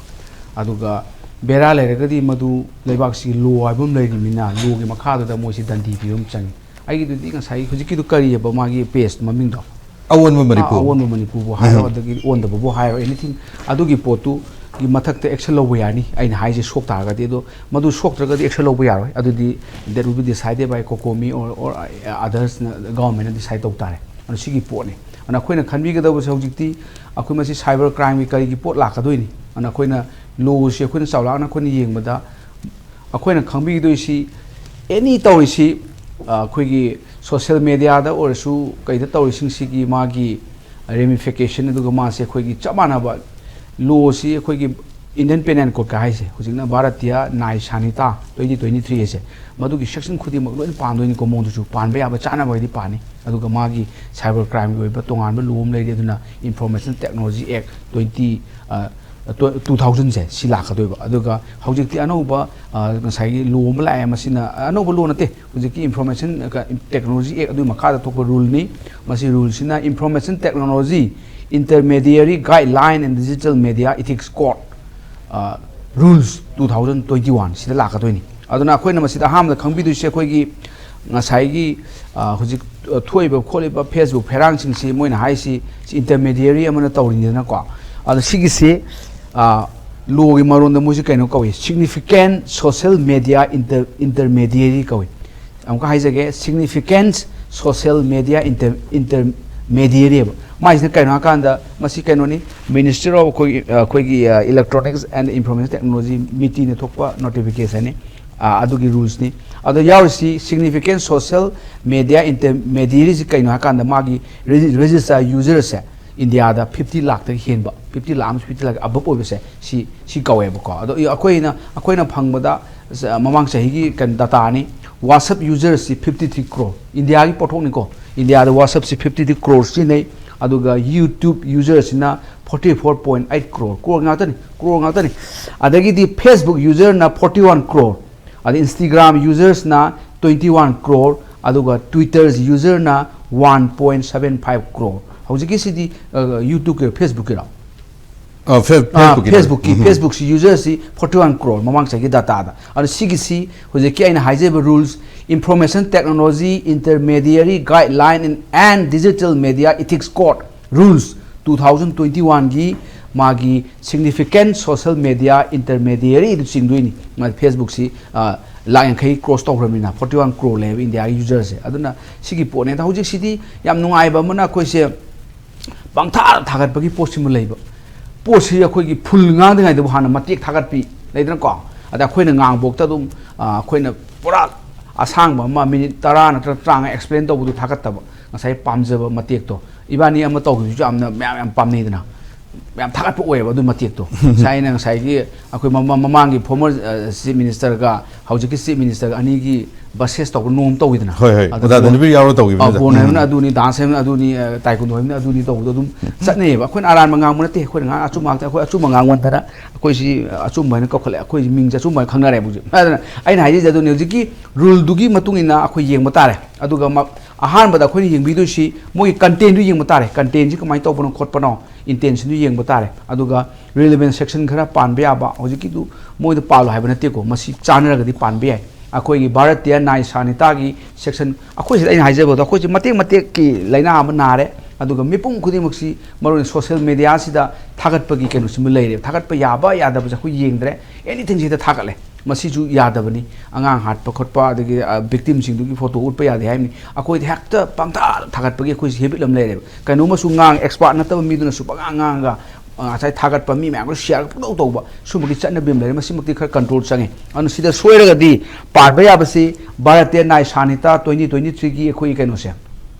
ꯑꯗꯨꯒ ꯕꯦꯔꯥ ꯂꯩꯔꯒꯗꯤ ꯃꯗꯨ ꯂꯩꯕꯥꯛꯁꯤꯒꯤ ꯂꯣ ꯍꯥꯏꯕ ꯑꯃ ꯂꯩꯔꯤꯕꯅꯤꯅ, ꯂꯣꯒꯤ ꯃꯈꯥꯗꯨꯗ ꯃꯣꯏꯁꯤ ꯗꯟꯗꯤ ꯄꯤꯕ ꯑꯃ ꯆꯪꯉꯤ꯫ ꯑꯩꯒꯤꯗꯨꯗꯤ ꯉꯁꯥꯏ ꯍꯧꯖꯤꯛꯀꯤꯗꯨ ꯀꯔꯤꯑꯕ ꯃꯥꯒꯤ ꯄꯦꯁ ꯃꯃꯤꯡꯗꯣ? ꯑꯑꯣꯟꯕ ꯑꯥ, ꯃꯅꯤꯄꯨꯔ꯫ ꯑꯑꯣꯟꯕ ꯃꯅꯤꯄꯨꯔꯕꯨ ꯍꯥꯏꯔꯣ, ꯎꯝ꯫ ꯑꯗꯒꯤ ꯑꯣꯟꯗꯕꯕꯨ ꯍꯥꯏꯔꯣ, ꯑꯦꯅꯤꯊꯤꯡ, ꯑꯗꯨꯒꯤ ꯄꯣꯠꯇꯨꯒꯤ ꯃꯊꯛꯇ ꯑꯦꯛꯁꯟ ꯂꯧꯕ ꯌꯥꯅꯤ, ꯑꯩꯅ ꯍꯥꯏꯁꯦ ꯁꯣꯛ ꯇꯥꯔꯒꯗꯤ꯫ ꯑꯗꯣ ꯃꯗꯨ ꯁꯣꯛꯇ꯭ꯔꯒꯗꯤ ꯑꯦꯛꯁꯟ ꯂꯧꯕ ꯌꯥꯔꯣꯏ꯫ ꯑꯗꯨꯗꯤ that will be decided by COCOMI or, or others ꯅ, ꯒꯚꯔꯟꯃꯦꯟꯅ ꯗꯤꯁꯥꯏꯠ ꯇꯧ ꯇꯥꯔꯦ꯫ ꯑꯗꯨꯅ ꯁꯤꯒꯤ ꯄꯣꯠꯅꯤ꯫ ꯑꯗꯨꯅ ꯑꯩꯈꯣꯏꯅ ꯈꯟꯕꯤꯒꯗꯕꯁꯦ ꯍꯧꯖꯤꯛꯇꯤ ꯑꯩꯈꯣꯏ ꯃꯁꯤ ꯁꯥꯏꯕꯔ ꯀ꯭ꯔꯥꯏꯝꯒꯤ ꯀꯔꯤꯒꯤ ꯄꯣꯠ ꯂꯥꯛꯀꯗꯣꯏꯅꯤ꯫ ꯑꯗꯨꯅ ꯑꯩꯈꯣꯏꯅ ꯂꯣꯁꯤ ꯑꯩꯈꯣꯏꯅ ꯆꯥꯎꯔꯥꯛꯅ ꯑꯩꯈꯣꯏꯅ ꯌꯦꯡꯕꯗ ꯑꯩꯈꯣꯏꯅ ꯈꯪꯕꯤꯒꯗꯣꯏꯁꯤ, ꯑꯦꯅꯤ ꯇꯧꯔꯤꯁꯤ, ꯑ, ꯑꯩꯈꯣꯏꯒꯤ ꯁꯣꯁꯤꯌꯦꯜ ꯃꯦꯗꯤꯌꯥꯗ ꯑꯣꯏꯔꯁꯨ ꯀꯩꯗ ꯇꯧꯔꯤꯁꯤꯡꯁꯤꯒꯤ ꯃꯥꯒꯤ ꯔꯦꯃꯤꯐꯤꯀꯦꯁꯟ, ꯑꯗꯨꯒ ꯃꯥꯁꯦ ꯑꯩꯈꯣꯏꯒꯤ ꯆꯞ ꯃꯥꯟꯅꯕ ꯂꯣꯁꯤ ꯑꯩꯈꯣꯏꯒꯤ ꯏꯟꯗꯤꯌꯟ ꯄꯦꯅꯦꯜ ꯀꯣꯗꯀ ꯍꯥꯏꯁꯦ, ꯍꯧꯖꯤꯛꯅ ꯚꯥꯔꯇꯤꯌꯥ ꯅꯥꯏ ꯁꯥꯅꯤꯇꯥ ꯇ꯭ꯋꯦꯟꯇꯤ ꯇ꯭ꯋꯦꯟꯇꯤ ꯊ꯭ꯔꯤ ꯍꯥꯏꯁꯦ, ꯃꯗꯨꯒꯤ ꯁꯦꯛꯁꯟ ꯈꯨꯗꯤꯡꯃꯛ ꯂꯣꯏꯅ ꯄꯥꯟꯗꯣꯏꯅꯤꯀꯣ꯫ ꯃꯑꯣꯡꯗꯨꯁꯨ ꯄꯥꯟꯕ ꯌꯥꯕ ꯆꯥꯅꯕꯒꯤꯗꯤ ꯄꯥꯅꯤ꯫ ꯑꯗꯨꯒ ꯃꯥꯒꯤ ꯁꯥꯏꯕꯔ ꯀ꯭ꯔꯥꯏꯝꯒꯤ ꯑꯣꯏꯕ ꯇꯣꯉꯥꯟꯕ ꯂꯣ ꯑꯃ ꯂꯩꯔꯤ, ꯑꯗꯨꯅ ꯏꯟꯐꯣꯔꯃꯦꯁꯟ ꯇꯦꯛꯅꯣꯂꯣꯖꯤ ꯑꯦꯛ ꯇ꯭ꯋꯦꯟꯇꯤ, ꯑ, ꯇꯨ ꯊꯥꯎꯖꯟꯁꯦ ꯁꯤ ꯂꯥꯛꯀꯗꯣꯏꯕ꯫ ꯑꯗꯨꯒ ꯍꯧꯖꯤꯛꯇꯤ ꯑꯅꯧꯕ, ꯑ, ꯉꯁꯥꯏꯒꯤ ꯂꯣ ꯑꯃ ꯂꯥꯛꯑꯦ, ꯃꯁꯤꯅ ꯑꯅꯧꯕ ꯂꯣ ꯅꯠꯇꯦ, ꯍꯧꯖꯤꯛꯀꯤ ꯏꯟꯐꯣꯔꯃꯦꯁꯟ ꯇꯦꯛꯅꯣꯂꯣꯖꯤ ꯑꯦꯛ ꯑꯗꯨꯒꯤ ꯃꯈꯥꯗ ꯊꯣꯛꯄ ꯔꯨꯜꯅꯤ꯫ ꯃꯁꯤ ꯔꯨꯜꯁꯤꯅ Information Technology Intermediary Guideline and Digital Media Ethics Code, ꯑ, Rules two thousand twenty one ꯁꯤꯗ ꯂꯥꯛꯀꯗꯣꯏꯅꯤ꯫ ꯑꯗꯨꯅ ꯑꯩꯈꯣꯏꯅ ꯃꯁꯤꯗ ꯑꯍꯥꯟꯕꯗ ꯈꯪꯕꯤꯗꯣꯏꯁꯦ ꯑꯩꯈꯣꯏꯒꯤ ꯉꯁꯥꯏꯒꯤ, ꯑ, ꯍꯧꯖꯤꯛ, ꯑ, ꯊꯣꯛꯏꯕ ꯈꯣꯠꯂꯤꯕ Facebook ꯐꯦꯔꯥꯡꯁꯤꯡꯁꯤ ꯃꯣꯏꯅ ꯍꯥꯏꯁꯤ ꯁꯤ ꯏꯟꯇꯔꯃꯦꯗꯤꯌꯔꯤ ꯑꯃꯅ ꯇꯧꯔꯤꯅꯤꯗꯅꯀꯣ꯫ ꯑꯗꯣ ꯁꯤꯒꯤꯁꯤ, ꯑ, ꯂꯣꯒꯤ ꯃꯔꯣꯟꯗ ꯃꯣꯏꯁꯤ ꯀꯩꯅꯣ ꯀꯧꯏ, Significant Social Media Inter-, Intermediary ꯀꯧꯏ꯫ ꯑꯃꯨꯛꯀ ꯍꯥꯏꯖꯒꯦ, Significant Social Media Inter-, Intermediary ꯍꯥꯏꯕ꯫ ꯃꯥꯏꯁꯤꯅ ꯀꯩꯅꯣ ꯍꯥꯏꯀꯥꯟꯗ, ꯃꯁꯤ ꯀꯩꯅꯣꯅꯤ, Ministry of ꯑꯩꯈꯣꯏꯒꯤ, ꯑꯩꯈꯣꯏꯒꯤ, ꯑ, Electronics and Information Technology ꯃꯤꯇꯤꯅ ꯊꯣꯛꯄ ꯅꯣꯇꯤꯐꯤꯀꯦꯁꯟꯅꯤ, ꯑ, ꯑꯗꯨꯒꯤ ꯔꯨꯜꯁꯅꯤ꯫ ꯑꯗꯣ ꯌꯥꯎꯔꯤꯁꯤ Significant Social Media Intermediaryꯁꯤ ꯀꯩꯅꯣ ꯍꯥꯏꯀꯥꯟꯗ, ꯃꯥꯒꯤ ꯔꯦꯖꯤ-, register userꯁꯦ ꯏꯟꯗꯤꯌꯥꯗ ꯐꯤꯐꯇꯤ ꯂꯥꯛꯇꯒꯤ ꯍꯦꯟꯕ, ꯐꯤꯐꯇꯤ ꯂꯥꯛ ꯑꯃꯁꯨꯡ ꯐꯤꯐꯇꯤ ꯂꯥꯛ ꯑꯕꯞ ꯑꯣꯏꯕꯁꯦ, ꯁꯤ, ꯁꯤ ꯀꯧꯋꯦꯕꯀꯣ꯫ ꯑꯗꯣ ꯑꯩꯈꯣꯏꯅ, ꯑꯩꯈꯣꯏꯅ ꯐꯪꯕꯗ, ꯑ, ꯃꯃꯥꯡ ꯆꯍꯤꯒꯤ ꯀꯩꯅꯣ ꯗꯇꯥꯅꯤ, WhatsApp userꯁꯤ fifty three crore, ꯏꯟꯗꯤꯌꯥꯒꯤ ꯄꯣꯠꯊꯣꯛꯅꯤꯀꯣ, ꯏꯟꯗꯤꯌꯥꯗ WhatsAppꯁꯤ fifty three crore ꯁꯤꯖꯤꯟꯅꯩ꯫ ꯑꯗꯨꯒ YouTube userꯁꯤꯅ forty four point eight crore, crore ꯉꯥꯛꯇꯅꯤ, crore ꯉꯥꯛꯇꯅꯤ꯫ ꯑꯗꯒꯤꯗꯤ Facebook userꯅ forty one crore, ꯑꯗꯩ Instagram usersꯅ twenty one crore, ꯑꯗꯨꯒ Twitter userꯅ one point seven five crore꯫ ꯍꯧꯖꯤꯛꯀꯤꯁꯤꯗꯤ, ꯑ, YouTubeꯀꯤꯔꯣ, Facebookꯀꯤꯔꯣ? ꯑ, ꯐꯦ- ꯑꯥ, Facebookꯀꯤꯗꯣ꯫ Facebookꯀꯤ, ꯎꯝ꯫ Facebookꯁꯤ userꯁꯤ forty one crore ꯃꯃꯥꯡ ꯆꯍꯤꯒꯤ dataꯗ꯫ ꯑꯗꯣ ꯁꯤꯒꯤꯁꯤ ꯍꯧꯖꯤꯛꯀꯤ ꯑꯩꯅ ꯍꯥꯏꯖꯔꯤꯕ rules, Information Technology Intermediary Guideline and Digital Media Ethics Code rules two thousand twenty oneꯒꯤ ꯃꯥꯒꯤ significant social media intermediaryꯗꯨ ꯆꯤꯡꯗꯣꯏꯅꯤ꯫ ꯃꯥ Facebookꯁꯤ, ꯑ, ꯂꯥꯛ ꯌꯥꯡꯈꯩ cross ꯇꯧꯈ꯭ꯔꯕꯅꯤꯅ, forty one crore ꯂꯩꯌꯦꯕ ꯏꯟꯗꯤꯌꯥꯒꯤ userꯁꯦ꯫ ꯑꯗꯨꯅ ꯁꯤꯒꯤ ꯄꯣꯠꯅꯦ꯫ ꯑꯗ ꯍꯧꯖꯤꯛꯁꯤꯗꯤ ꯌꯥꯝ ꯅꯨꯡꯉꯥꯏꯕ ꯑꯃꯅ ꯑꯩꯈꯣꯏꯁꯦ ꯄꯪꯊꯥ ꯊꯥꯒꯠꯄꯒꯤ ꯄꯣꯠꯁꯤꯃ ꯂꯩꯕ꯫ ꯄꯣꯠꯁꯤ ꯑꯩꯈꯣꯏꯒꯤ full ꯉꯥꯡꯗ꯭ꯔꯤꯉꯩꯗꯕꯨ ꯍꯥꯟꯅ ꯃꯇꯦꯛ ꯊꯥꯒꯠꯄꯤ ꯂꯩꯗꯅꯀꯣ꯫ ꯑꯗ ꯑꯩꯈꯣꯏꯅ ꯉꯥꯡꯕꯣꯛꯇ ꯑꯗꯨꯝ, ꯑ, ꯑꯩꯈꯣꯏꯅ ꯄꯨꯔꯥ ꯑꯁꯥꯡꯕ ꯑꯃ minute ꯇꯔꯥ ꯅꯠꯇ꯭ꯔꯒ ꯇꯔꯥꯃꯉꯥ explain ꯇꯧꯕꯗꯨ ꯊꯥꯒꯠꯇꯕ, ꯉꯁꯥꯏ ꯄꯥꯝꯖꯕ ꯃꯇꯦꯛꯇꯣ꯫ ꯏꯕꯥꯅꯤ ꯑꯃ ꯇꯧꯈꯤꯕꯁꯨ ꯌꯥꯝꯅ ꯃꯌꯥꯝ ꯌꯥꯝ ꯄꯥꯝꯅꯩꯗꯅ, ꯌꯥꯝ ꯊꯥꯒꯠꯄ ꯑꯣꯏꯌꯦꯕ ꯑꯗꯨ ꯃꯇꯦꯛꯇꯣ꯫ ꯉꯁꯥꯏ ꯑꯩꯅ ꯉꯁꯥꯏꯒꯤ ꯑꯩꯈꯣꯏ ꯃꯃꯥ-, ꯃꯃꯥꯡꯒꯤ former, ꯑ, Chief Ministerꯒ ꯍꯧꯖꯤꯛꯀꯤ Chief Minister ꯑꯅꯤꯒꯤ versus ꯇꯧꯕ ꯅꯣꯝ ꯇꯧꯋꯤꯗꯅ꯫ ꯍꯣꯏ, ꯍꯣꯏ꯫ ꯑꯗ ꯑꯣꯖꯥ ꯕꯣꯟ-, ꯙꯅꯕꯤꯔ ꯌꯥꯎꯔ ꯇꯧꯈꯤꯕꯅꯤꯗ꯫ ꯑ, ꯕꯣꯟ ꯍꯥꯏꯕꯅ ꯎꯝ꯫ ꯑꯗꯨꯅꯤ, dance ꯍꯥꯏꯕꯅ ꯑꯗꯨꯅꯤ, ꯑ, taekwondo ꯍꯥꯏꯕꯅ ꯑꯗꯨꯅꯤ ꯇꯧꯕꯗꯣ ꯑꯗꯨꯝ ꯆꯠꯅꯩꯌꯦꯕ꯫ ꯑꯩꯈꯣꯏꯅ ꯑꯔꯥꯟꯕ ꯉꯥꯡꯕ ꯅꯠꯇꯦ, ꯑꯩꯈꯣꯏꯅ ꯉꯥꯡ-, ꯑꯆꯨꯝꯕ ꯉꯥꯛꯇ, ꯑꯩꯈꯣꯏ ꯑꯆꯨꯝꯕ ꯉꯥꯡꯃꯟꯗꯅ ꯑꯩꯈꯣꯏꯁꯤ, ꯑ, ꯑꯆꯨꯝꯕ ꯍꯥꯏꯅ ꯀꯧꯈꯠꯂꯦ, ꯑꯩꯈꯣꯏꯁꯤ ꯃꯤꯡꯁꯦ ꯑꯆꯨꯝꯕ ꯍꯥꯏꯅ ꯈꯪꯅꯔꯦꯕ ꯍꯧꯖꯤꯛ꯫ ꯑꯗꯨꯅ ꯑꯩꯅ ꯍꯥꯏꯖꯔꯤꯁꯦ ꯑꯗꯨꯅꯤ, ꯍꯧꯖꯤꯛꯀꯤ ruleꯗꯨꯒꯤ ꯃꯇꯨꯡ ꯏꯟꯅ ꯑꯩꯈꯣꯏ ꯌꯦꯡꯕ ꯇꯥꯔꯦ꯫ ꯑꯗꯨꯒ ꯃ-, ꯑꯍꯥꯟꯕꯗ ꯑꯩꯈꯣꯏꯅ ꯌꯦꯡꯕꯤꯗꯣꯏꯁꯤ ꯃꯣꯏꯒꯤ contentꯗꯨ ꯌꯦꯡꯕ ꯇꯥꯔꯦ, contentꯁꯤ ꯀꯃꯥꯏꯅ ꯇꯧꯕꯅꯣ ꯈꯣꯠꯄꯅꯣ, intentionꯗꯨ ꯌꯦꯡꯕ ꯇꯥꯔꯦ꯫ ꯑꯗꯨꯒ relevant section ꯈꯔ ꯄꯥꯟꯕ ꯌꯥꯕ, ꯍꯧꯖꯤꯛꯀꯤꯗꯨ ꯃꯣꯏꯗ ꯄꯥꯜꯂꯣ ꯍꯥꯏꯕ ꯅꯠꯇꯦꯀꯣ, ꯃꯁꯤ ꯆꯥꯟꯅꯔꯒꯗꯤ ꯄꯥꯟꯕ ꯌꯥꯏ꯫ ꯑꯩꯈꯣꯏꯒꯤ ꯚꯥꯔꯠꯇꯤꯌ ꯅ꯭ꯌꯥꯌ ꯁꯥꯅꯤꯇꯥꯒꯤ section, ꯑꯩꯈꯣꯏ ꯁꯤꯗ ꯑꯩꯅ ꯍꯥꯏꯖꯕꯗꯣ, ꯑꯩꯈꯣꯏꯁꯦ ꯃꯇꯦꯛ ꯃꯇꯦꯛꯀꯤ ꯂꯥꯏꯅꯥ ꯑꯃ ꯅꯥꯔꯦ, ꯑꯗꯨꯒ ꯃꯤꯄꯨꯝ ꯈꯨꯗꯤꯡꯃꯛꯁꯤ ꯃꯔꯨꯑꯣꯏꯅ social mediaꯁꯤꯗ ꯊꯥꯒꯠꯄꯒꯤ ꯀꯩꯅꯣꯁꯤꯃ ꯂꯩꯔꯦ꯫ ꯊꯥꯒꯠꯄ ꯌꯥꯕ ꯌꯥꯗꯕꯁꯦ ꯑꯩꯈꯣꯏ ꯌꯦꯡꯗ꯭ꯔꯦ, anythingꯁꯤꯗ ꯊꯥꯒꯠꯂꯦ꯫ ꯃꯁꯤꯁꯨ ꯌꯥꯗꯕꯅꯤ꯫ ꯑꯉꯥꯡ ꯍꯥꯠꯄ ꯈꯣꯠꯄ, ꯑꯗꯒꯤ, ꯑ, victimꯁꯤꯡꯗꯨꯒꯤ photo ꯎꯠꯄ ꯌꯥꯗꯦ ꯍꯥꯏꯕꯅꯤ꯫ ꯑꯩꯈꯣꯏꯗꯤ ꯍꯦꯛꯇ ꯄꯪꯊꯥ ꯊꯥꯒꯠꯄꯒꯤ ꯑꯩꯈꯣꯏꯁꯤ habit ꯑꯃ ꯂꯩꯔꯦꯕ꯫ ꯀꯩꯅꯣꯝꯃꯁꯨ ꯉꯥꯡ-, expert ꯅꯠꯇꯕ ꯃꯤꯗꯨꯅꯁꯨ ꯄꯉꯥꯡ ꯉꯥꯡꯉꯒ, ꯑ, ꯉꯁꯥꯏ ꯊꯥꯒꯠꯄ ꯃꯤ ꯃꯌꯥꯝꯗꯣ share ꯄꯨꯡꯇꯧ ꯇꯧꯕ, ꯁꯨꯝꯕꯒꯤ ꯆꯠꯅꯕꯤ ꯑꯃ ꯂꯩꯔꯦ꯫ ꯃꯁꯤꯃꯛꯇꯤ ꯈꯔ control ꯆꯪꯉꯤ꯫ ꯑꯗꯨꯅ ꯁꯤꯗ ꯁꯣꯏꯔꯒꯗꯤ ꯄꯥꯟꯕ ꯌꯥꯕꯁꯤ ꯚꯥꯔꯠꯇꯤꯌ ꯅ꯭ꯌꯥꯌ ꯁꯥꯅꯤꯇꯥ twenty twenty threeꯒꯤ ꯑꯩꯈꯣꯏꯒꯤ ꯀꯩꯅꯣꯁꯦ,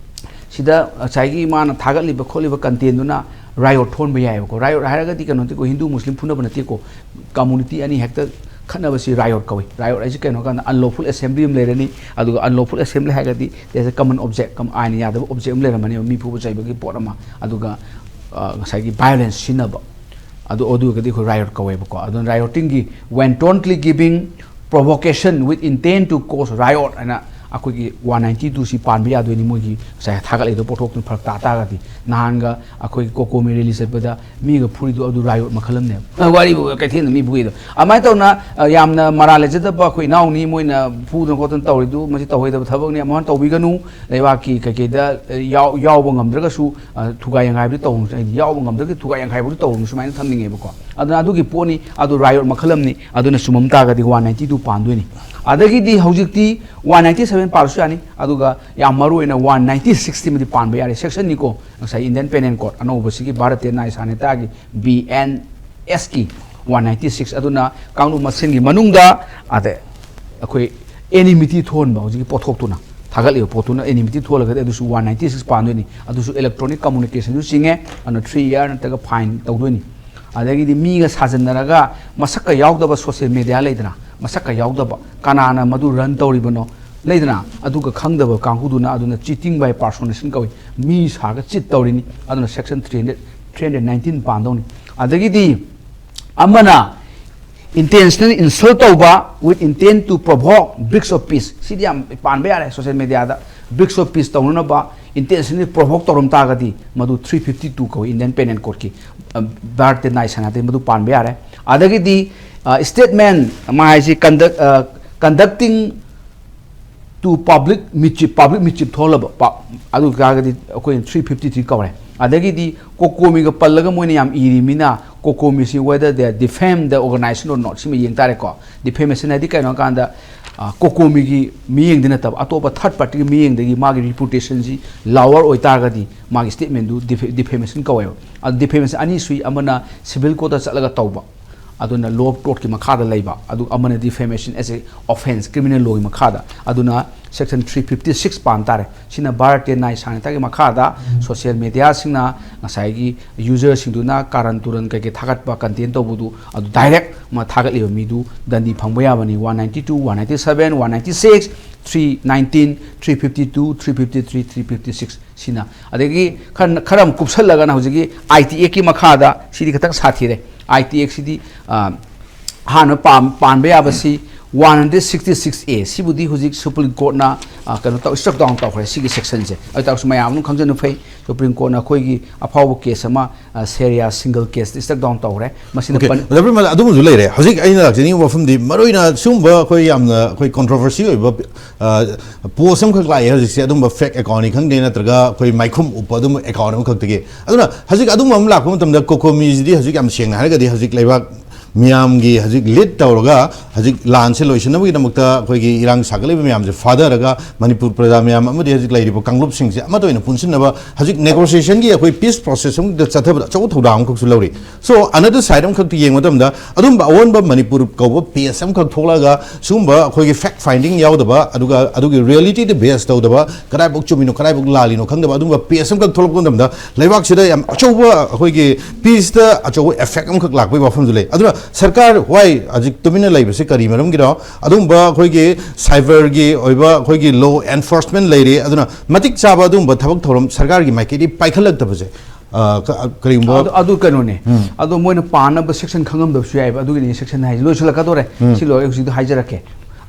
ꯁꯤꯗ ꯉꯁꯥꯏꯒꯤ ꯃꯥꯅ ꯊꯥꯒꯠꯂꯤꯕ ꯈꯣꯠꯂꯤꯕ contentꯗꯨꯅ riot ꯊꯣꯛꯍꯟꯕ ꯌꯥꯏꯑꯕꯀꯣ꯫ Riot ꯍꯥꯏꯔꯒꯗꯤ ꯀꯩꯅꯣ ꯅꯠꯇꯦꯀꯣ, ꯍꯤꯟꯗꯨ ꯃꯨꯁꯂꯤꯝ ꯐꯨꯅꯕ ꯅꯠꯇꯦꯀꯣ, community ꯑꯅꯤ ꯍꯦꯛꯇ ꯈꯠꯅꯕꯁꯤ ꯔꯥꯏꯑꯣꯠ ꯀꯧꯏ꯫ ꯔꯥꯏꯑꯣꯠ ꯍꯥꯏꯁꯤ ꯀꯩꯅꯣ ꯀꯥꯟꯗ ꯑꯟꯂꯣꯐꯨꯜ ꯑꯦꯁꯦꯝꯕ꯭ꯂꯤ ꯑꯃ ꯂꯩꯔꯅꯤ꯫ ꯑꯗꯨꯒ ꯑꯟꯂꯣꯐꯨꯜ ꯑꯦꯁꯦꯝꯕ꯭ꯂꯤ ꯍꯥꯏꯔꯒꯗꯤ there's a common object, ꯀꯝ- ꯑꯥꯏꯟꯅ ꯌꯥꯗꯕ ꯑꯣꯞꯖꯦꯛ ꯑꯃ ꯂꯩꯔꯝꯃꯅꯦꯕ, ꯃꯤ ꯐꯨꯕ ꯆꯩꯕꯒꯤ ꯄꯣꯠ ꯑꯃ꯫ ꯑꯗꯨꯒ ꯑ, ꯉꯁꯥꯏꯒꯤ ꯚꯥꯏꯑꯣꯂꯦꯟꯁ ꯁꯤꯖꯤꯟꯅꯕ, ꯑꯗꯨ ꯑꯗꯨ ꯑꯣꯏꯔꯒꯗꯤ ꯑꯩꯈꯣꯏ ꯔꯥꯏꯑꯣꯠ ꯀꯧꯋꯦꯕꯀꯣ꯫ ꯑꯗꯨꯅ ꯔꯥꯏꯑꯣꯇꯤꯡꯒꯤ wantonly giving provocation with intent to cause riot ꯍꯥꯏꯅ ꯑꯩꯈꯣꯏꯒꯤ ꯋꯥꯟ ꯅꯥꯏꯟꯇꯤ ꯇꯨꯁꯤ ꯄꯥꯟꯕ ꯌꯥꯗꯣꯏꯅꯤ꯫ ꯃꯣꯏꯒꯤ ꯉꯁꯥꯏ ꯊꯥꯒꯠꯂꯛꯏꯗꯣ ꯄꯣꯠꯊꯣꯛꯇꯨꯅ ꯐꯔꯛ ꯇꯥ ꯇꯥꯔꯒꯗꯤ, ꯅꯍꯥꯟꯒ ꯑꯩꯈꯣꯏꯒꯤ ꯀꯣꯀꯣꯃꯤ ꯔꯦꯂꯤ ꯆꯠꯄꯗ ꯃꯤꯒ ꯐꯨꯔꯤꯗꯣ ꯑꯗꯨ ꯔꯥꯏꯑꯣꯠ ꯃꯈꯜ ꯑꯃꯅꯦꯕ꯫ ꯑ, ꯋꯥꯔꯤꯕꯨ ꯀꯩꯊꯦꯜꯗ ꯃꯤ ꯐꯨꯏꯗꯣ꯫ ꯑꯗꯨꯃꯥꯏꯅ ꯇꯧꯅ, ꯑ, ꯌꯥꯝꯅ ꯃꯔꯥꯜ ꯂꯩꯖꯗꯕ ꯑꯩꯈꯣꯏ ꯏꯅꯥꯎꯅꯤ ꯃꯣꯏꯅ ꯐꯨꯗꯅ ꯈꯣꯠꯇꯅ ꯇꯧꯔꯤꯗꯨ, ꯃꯁꯤ ꯇꯧꯍꯩꯗꯕ ꯊꯕꯛꯅꯤ꯫ ꯑꯃꯨꯛ ꯍꯟꯅ ꯇꯧꯕꯤꯒꯅꯨ꯫ ꯂꯩꯕꯥꯛꯀꯤ ꯀꯩꯀꯩꯗ, ꯑ, ꯌꯥꯎ-, ꯌꯥꯎꯕ ꯉꯝꯗ꯭ꯔꯒꯁꯨ, ꯑ, ꯊꯨꯒꯥꯏ ꯌꯥꯡꯈꯥꯏꯕꯗꯤ ꯇꯧꯅꯨ, ꯍꯥꯏꯗꯤ ꯌꯥꯎꯕ ꯉꯝꯗ꯭ꯔꯒꯗꯤ ꯊꯨꯒꯥꯏ ꯌꯥꯡꯈꯥꯏꯕꯗꯤ ꯇꯧꯅꯨ, ꯁꯨꯃꯥꯏꯅ ꯊꯝꯅꯤꯡꯉꯦꯕꯀꯣ꯫ ꯑꯗꯨꯅ ꯑꯗꯨꯒꯤ ꯄꯣꯠꯅꯤ, ꯑꯗꯨ ꯔꯥꯏꯑꯣꯠ ꯃꯈꯜ ꯑꯃꯅꯤ꯫ ꯑꯗꯨꯅ ꯆꯨꯝꯃꯝ ꯇꯥꯔꯒꯗꯤ ꯋꯥꯟ ꯅꯥꯏꯟꯇꯤ ꯇꯨ ꯄꯥꯟꯗꯣꯏꯅꯤ꯫ ꯑꯗꯒꯤꯗꯤ ꯍꯧꯖꯤꯛꯇꯤ ꯋꯥꯟ ꯅꯥꯏꯟꯇꯤ ꯁꯚꯦꯟ ꯄꯥꯜꯂꯁꯨ ꯌꯥꯅꯤ꯫ ꯑꯗꯨꯒ ꯌꯥꯝ ꯃꯔꯨ ꯑꯣꯏꯅ ꯋꯥꯟ ꯅꯥꯏꯟꯇꯤ ꯁꯤꯛꯁ ꯁꯤꯃꯗꯤ ꯄꯥꯟꯕ ꯌꯥꯔꯦ꯫ ꯁꯦꯛꯁꯟꯅꯤꯀꯣ, ꯉꯁꯥꯏ Indian Penal Code ꯑꯅꯧꯕꯁꯤꯒꯤ, ꯚꯥꯔꯇꯤꯌ ꯅ꯭ꯌꯥꯌ ꯁꯪꯍꯤꯇꯥꯒꯤ, ꯕꯤ ꯑꯦꯟ ꯑꯦꯁꯀꯤ ꯋꯥꯟ ꯅꯥꯏꯟꯇꯤ ꯁꯤꯛꯁ꯫ ꯑꯗꯨꯅ ꯀꯥꯡꯂꯨꯞ ꯃꯁꯦꯟꯒꯤ ꯃꯅꯨꯡꯗ, ꯑꯗ ꯑꯩꯈꯣꯏ ꯑꯦꯅꯤꯃꯤꯇꯤ ꯊꯣꯛꯍꯟꯕ, ꯍꯧꯖꯤꯛꯀꯤ ꯄꯣꯠꯊꯣꯛꯇꯨꯅ, ꯊꯥꯒꯠꯂꯤꯕ ꯄꯣꯠꯇꯨꯅ ꯑꯦꯅꯤꯃꯤꯇꯤ ꯊꯣꯛꯍꯜꯂꯒꯗꯤ ꯑꯗꯨꯁꯨ ꯋꯥꯟ ꯅꯥꯏꯟꯇꯤ ꯁꯤꯛꯁ ꯄꯥꯟꯗꯣꯏꯅꯤ꯫ ꯑꯗꯨꯁꯨ ꯏꯂꯦꯛꯇ꯭ꯔꯣꯅꯤꯛ ꯀꯝꯃꯨꯅꯤꯀꯦꯁꯟꯁꯨ ꯆꯤꯡꯉꯦ꯫ ꯑꯗꯨꯅ ꯊ꯭ꯔꯤ ꯏꯌꯥꯔ ꯅꯠꯇ꯭ꯔꯒ ꯐꯥꯏꯟ ꯇꯧꯗꯣꯏꯅꯤ꯫ ꯑꯗꯒꯤꯗꯤ ꯃꯤꯒ ꯁꯥꯖꯤꯟꯅꯔꯒ ꯃꯁꯛꯀ ꯌꯥꯎꯗꯕ ꯁꯣꯁꯤꯌꯦꯜ ꯃꯦꯗꯤꯌꯥ ꯂꯩꯗꯅ, ꯃꯁꯛꯀ ꯌꯥꯎꯗꯕ, ꯀꯅꯥꯅ ꯃꯗꯨ ꯔꯟ ꯇꯧꯔꯤꯕꯅꯣ ꯂꯩꯗꯅ, ꯑꯗꯨꯒ ꯈꯪꯗꯕ ꯀꯥꯡꯕꯨꯗꯨꯅ, ꯑꯗꯨꯅ cheating by personation ꯀꯧꯏ꯫ ꯃꯤ ꯁꯥꯔꯒ ꯆꯤꯠ ꯇꯧꯔꯤꯅꯤ꯫ ꯑꯗꯨꯅ section three hundred, three hundred ninety ꯄꯥꯟꯗꯧꯅꯤ꯫ ꯑꯗꯒꯤꯗꯤ ꯑꯃꯅ intentional insult ꯇꯧꯕ with intent to provoke breach of peace꯫ ꯁꯤꯗꯤ ꯌꯥꯝ ꯄꯥꯟꯕ ꯌꯥꯔꯦ ꯁꯣꯁꯤꯌꯦꯜ ꯃꯦꯗꯤꯌꯥꯗ꯫ Breach of peace ꯇꯧꯅꯅꯕ intentionally provoke ꯇꯧꯔꯝ ꯇꯥꯔꯒꯗꯤ ꯃꯗꯨ ꯊ꯭ꯔꯤ ꯐꯤꯐꯇꯤ ꯇꯨ ꯀꯧꯏ Indian Penal Codeꯀꯤ, ꯑ, ꯚꯥꯔꯠꯇ ꯅꯥꯏ ꯁꯅꯥꯗꯤ ꯃꯗꯨ ꯄꯥꯟꯕ ꯌꯥꯔꯦ꯫ ꯑꯗꯒꯤꯗꯤ, ꯑ, statement ꯑꯃ ꯍꯥꯏꯁꯤ conduct, ꯑ, conducting to public mischief, public mischief ꯊꯣꯛꯍꯜꯂꯕ ꯄ-, ꯑꯗꯨ ꯑꯣꯏꯇꯥꯔꯒꯗꯤ ꯑꯩꯈꯣꯏꯅ ꯊ꯭ꯔꯤ ꯐꯤꯐꯇꯤ ꯊ꯭ꯔꯤ ꯀꯧꯔꯦ꯫ ꯑꯗꯒꯤꯗꯤ ꯀꯣꯀꯣꯃꯤꯒ ꯄꯜꯂꯒ ꯃꯣꯏꯅ ꯌꯥꯝ ꯏꯔꯤꯃꯤꯅ ꯀꯣꯀꯣꯃꯤꯁꯤ whether they defame the organization or not ꯁꯤꯃ ꯌꯦꯡ ꯇꯥꯔꯦꯀꯣ꯫ Defamation ꯍꯥꯏꯗꯤ ꯀꯩꯅꯣ ꯍꯥꯏ ꯀꯥꯟꯗ, ꯑ, ꯀꯣꯀꯣꯃꯤꯒꯤ ꯃꯤꯠꯌꯦꯡꯗꯤ ꯅꯠꯇꯕ, ꯑꯇꯣꯞꯄ third partyꯒꯤ ꯃꯤꯠꯌꯦꯡꯗꯒꯤ ꯃꯥꯒꯤ reputationꯁꯤ lower ꯑꯣꯏꯇꯥꯔꯒꯗꯤ ꯃꯥꯒꯤ statementꯗꯨ defa-, defamation ꯀꯧꯋꯦꯕ꯫ ꯑꯗꯨ defamation ꯑꯅꯤ ꯁꯨꯏ, ꯑꯃꯅ civil courtꯇ ꯆꯠꯂꯒ ꯇꯧꯕ, ꯑꯗꯨꯅ law of tortꯀꯤ ꯃꯈꯥꯗ ꯂꯩꯕ, ꯑꯗꯨꯒ ꯑꯃꯅ defamation as a offence, criminal lawꯒꯤ ꯃꯈꯥꯗ꯫ ꯑꯗꯨꯅ Section three fifty six ꯄꯥꯟ ꯇꯥꯔꯦ꯫ ꯁꯤꯅ ꯚꯥꯔꯇꯤꯌ ꯅ꯭ꯌꯥꯌ ꯁꯪꯍꯤꯇꯥꯒꯤ ꯃꯈꯥꯗ ꯁꯣꯁꯤꯌꯦꯜ ꯃꯦꯗꯤꯌꯥꯁꯤꯡꯅ ꯉꯁꯥꯏꯒꯤ ꯌꯨꯖꯔꯁꯤꯡꯗꯨꯅ ꯀꯥꯔꯟ ꯇꯨꯔꯟ ꯀꯩꯀꯩ ꯊꯥꯒꯠꯄ ꯀꯟꯇꯦꯟ ꯇꯧꯕꯗꯨ ꯑꯗꯨ ꯗꯥꯏꯔꯦꯛ ꯊꯥꯒꯠꯂꯤꯕ ꯃꯤꯗꯨ ꯗꯟꯗꯤ ꯐꯪꯕ ꯌꯥꯕꯅꯤ꯫ One ninety two, one ninety seven, one ninety six, three nineteen, three fifty two, three fifty three, three fifty six ꯁꯤꯅ꯫ ꯑꯗꯒꯤ ꯈꯔ ꯈꯔ ꯑꯃꯨꯛ ꯀꯨꯞꯁꯜꯂꯒꯅ ꯍꯧꯖꯤꯛꯀꯤ ꯑꯥꯏ ꯇꯤ ꯑꯦꯛꯀꯤ ꯃꯈꯥꯗ ꯁꯤꯗꯤ ꯈꯤꯇꯪ ꯁꯥꯊꯤꯔꯦ꯫ ꯑꯥꯏ ꯇꯤ ꯑꯦꯛꯁꯤꯗꯤ ꯑꯍꯥꯟꯕ ꯄꯥꯟꯕ ꯌꯥꯕꯁꯤ one hundred sixty six A꯫ ꯁꯤꯕꯨꯗꯤ ꯍꯧꯖꯤꯛ ꯁꯨꯄ꯭ꯔꯤꯝ ꯀꯣꯔꯠꯅ ꯀꯩꯅꯣ ꯇꯧ ꯁ꯭ꯇ꯭ꯔꯛ ꯗꯥꯎꯟ ꯇꯧꯈ꯭ꯔꯦ ꯁꯤꯒꯤ ꯁꯦꯛꯁꯟꯁꯦ꯫ ꯑꯗꯨ ꯇꯥꯔꯁꯨ ꯃꯌꯥꯝ ꯑꯗꯨꯝ ꯈꯪꯖꯟꯕ ꯐꯩ, ꯁꯨꯄ꯭ꯔꯤꯝ ꯀꯣꯔꯠꯅ ꯑꯩꯈꯣꯏꯒꯤ ꯑꯐꯥꯎꯕ ꯀꯦꯁ ꯑꯃ ꯁꯦꯔꯤꯌꯥ ꯁꯤꯡꯒꯜ ꯀꯦꯁꯇ ꯁ꯭ꯇ꯭ꯔꯛ ꯗꯥꯎꯟ ꯇꯧꯈ꯭ꯔꯦ꯫ ꯃꯁꯤꯅ ꯑꯗꯨꯝꯕꯁꯨ ꯂꯩꯔꯦ꯫ ꯍꯧꯖꯤꯛ ꯑꯩꯅ ꯂꯥꯛꯆꯅꯤꯡꯕ ꯃꯐꯝꯗꯤ ꯃꯔꯨꯑꯣꯏꯅ ꯁꯤꯒꯨꯝꯕ ꯑꯩꯈꯣꯏ ꯌꯥꯝꯅ ꯑꯩꯈꯣꯏ ꯀꯣꯟꯇ꯭ꯔꯣꯚꯔꯁꯤ ꯑꯣꯏꯕ ꯄꯣꯁ ꯑꯃꯈꯛ ꯂꯥꯛꯑꯦ ꯍꯧꯖꯤꯛꯁꯦ, ꯑꯗꯨꯝꯕ ꯐꯦꯛ ꯑꯦꯀꯥꯎꯟꯅꯤ ꯈꯪꯗꯦ, ꯅꯠꯇ꯭ꯔꯒ ꯑꯩꯈꯣꯏ ꯃꯥꯏꯈꯨꯝ ꯎꯞꯄ ꯑꯗꯨꯝꯕ ꯑꯦꯀꯥꯎꯟ ꯑꯃꯈꯛꯇꯒꯤ꯫ ꯑꯗꯨꯅ ꯍꯧꯖꯤꯛ ꯑꯗꯨꯝꯕ ꯑꯃ ꯂꯥꯛꯄ ꯃꯇꯝꯗ ꯀꯣꯀꯣꯃꯤꯁꯤꯗꯤ ꯍꯧꯖꯤꯛ ꯌꯥꯝ ꯁꯦꯡꯅ ꯍꯥꯏꯔꯒꯗꯤ ꯍꯧꯖꯤꯛ ꯂꯩꯕꯥꯛ ꯃꯤꯌꯥꯝꯒꯤ ꯍꯧꯖꯤꯛ ꯂꯤꯗ ꯇꯧꯔꯒ ꯍꯧꯖꯤꯛ ꯂꯥꯟꯁꯦ ꯂꯣꯏꯁꯤꯟꯅꯕꯒꯤꯗꯃꯛꯇ ꯑꯩꯈꯣꯏꯒꯤ ꯏꯔꯥꯡ ꯁꯥꯒꯠꯂꯤꯕ ꯃꯌꯥꯝꯁꯦ ꯐꯥꯊꯔꯒ ꯃꯅꯤꯄꯨꯔ ꯄ꯭ꯔꯖꯥ ꯃꯌꯥꯝ ꯑꯃꯗꯤ ꯍꯧꯖꯤꯛ ꯂꯩꯔꯤꯕ ꯀꯥꯡꯂꯨꯞꯁꯤꯡꯁꯦ ꯑꯃꯠꯇ ꯑꯣꯏꯅ ꯄꯨꯟꯁꯤꯟꯅꯕ ꯍꯧꯖꯤꯛ ꯅꯦꯒꯣꯁꯤꯌꯦꯁꯟꯒꯤ ꯑꯩꯈꯣꯏ ꯄꯤꯁ ꯄ꯭ꯔꯣꯁꯦꯁ ꯑꯃꯗ ꯆꯠꯊꯕꯗ ꯑꯆꯧꯕ ꯊꯧꯗꯥꯡ ꯑꯃꯈꯛꯁꯨ ꯂꯧꯔꯤ꯫ So another side ꯑꯃꯈꯛꯇ ꯌꯦꯡꯕ ꯃꯇꯝꯗ ꯑꯗꯨꯝꯕ ꯑꯑꯣꯟꯕ ꯃꯅꯤꯄꯨꯔ ꯀꯧꯕ ꯄꯦꯖ ꯑꯃꯈꯛ ꯊꯣꯛꯂꯛꯑꯒ ꯁꯤꯒꯨꯝꯕ ꯑꯩꯈꯣꯏꯒꯤ ꯐꯦꯛ ꯐꯥꯏꯟꯗꯤꯡ ꯌꯥꯎꯗꯕ, ꯑꯗꯨꯒ ꯑꯗꯨꯒꯤ ꯔꯤꯌꯦꯂꯤꯇꯤꯗ ꯕꯦꯁ ꯇꯧꯗꯕ, ꯀꯗꯥꯏꯐꯥꯎ ꯆꯨꯝꯃꯤꯅꯣ ꯀꯗꯥꯏꯐꯥꯎ ꯂꯥꯜꯂꯤꯅꯣ ꯈꯪꯗꯕ ꯑꯗꯨꯒꯨꯝꯕ ꯄꯦꯖ ꯑꯃꯈꯛ ꯊꯣꯛꯂꯛꯄ ꯃꯇꯝꯗ ꯂꯩꯕꯥꯛꯁꯤꯗ ꯌꯥꯝ ꯑꯆꯧꯕ ꯑꯩꯈꯣꯏꯒꯤ ꯄꯤꯁꯇ ꯑꯆꯧꯕ ꯑꯦꯐꯦꯛ ꯑꯃꯈꯛ ꯂꯥꯛꯄꯒꯤ ꯋꯥꯐꯝꯁꯨ ꯂꯩ꯫ ꯑꯗꯨꯅ ꯁꯔꯀꯥꯔ ꯋꯥꯏ ꯍꯧꯖꯤꯛ ꯇꯨꯃꯤꯟꯅ ꯂꯩꯕꯁꯤ ꯀꯔꯤ ꯃꯔꯝꯒꯤꯅꯣ? ꯑꯗꯨꯒꯨꯝꯕ ꯑꯩꯈꯣꯏꯒꯤ ꯁꯥꯏꯕꯔꯒꯤ ꯑꯣꯏꯕ ꯑꯩꯈꯣꯏꯒꯤ ꯂꯣ ꯑꯦꯟꯐꯣꯔꯁꯃꯦꯟ ꯂꯩꯔꯤ, ꯑꯗꯨꯅ ꯃꯇꯤꯛ ꯆꯥꯕ ꯑꯗꯨꯒꯨꯝꯕ ꯊꯕꯛ ꯊꯧꯔꯝ ꯁꯔꯀꯥꯔꯒꯤ ꯃꯥꯏꯀꯩꯗꯒꯤ ꯄꯥꯏꯈꯠꯂꯛꯇꯕꯁꯦ, ꯑ, ꯀ-, ꯀꯔꯤꯒꯨꯝꯕ ꯑꯗꯨ, ꯑꯗꯨ ꯀꯩꯅꯣꯅꯦ꯫ ꯎꯝ꯫ ꯑꯗꯣ ꯃꯣꯏꯅ ꯄꯥꯅꯕ ꯁꯦꯛꯁꯟ ꯈꯪꯉꯝꯗꯕꯁꯨ ꯌꯥꯏꯑꯕ꯫ ꯑꯗꯨꯒꯤꯅꯤ ꯁꯦꯛꯁꯟ ꯍꯥꯏꯁꯦ꯫ ꯂꯣꯏꯁꯤꯜꯂꯛꯀꯗꯧꯔꯦ꯫ ꯎꯝ꯫ ꯁꯤ ꯂꯣꯏꯔꯒ ꯍꯧꯖꯤꯛꯇꯣ ꯍꯥꯏꯖꯔꯛꯀꯦ꯫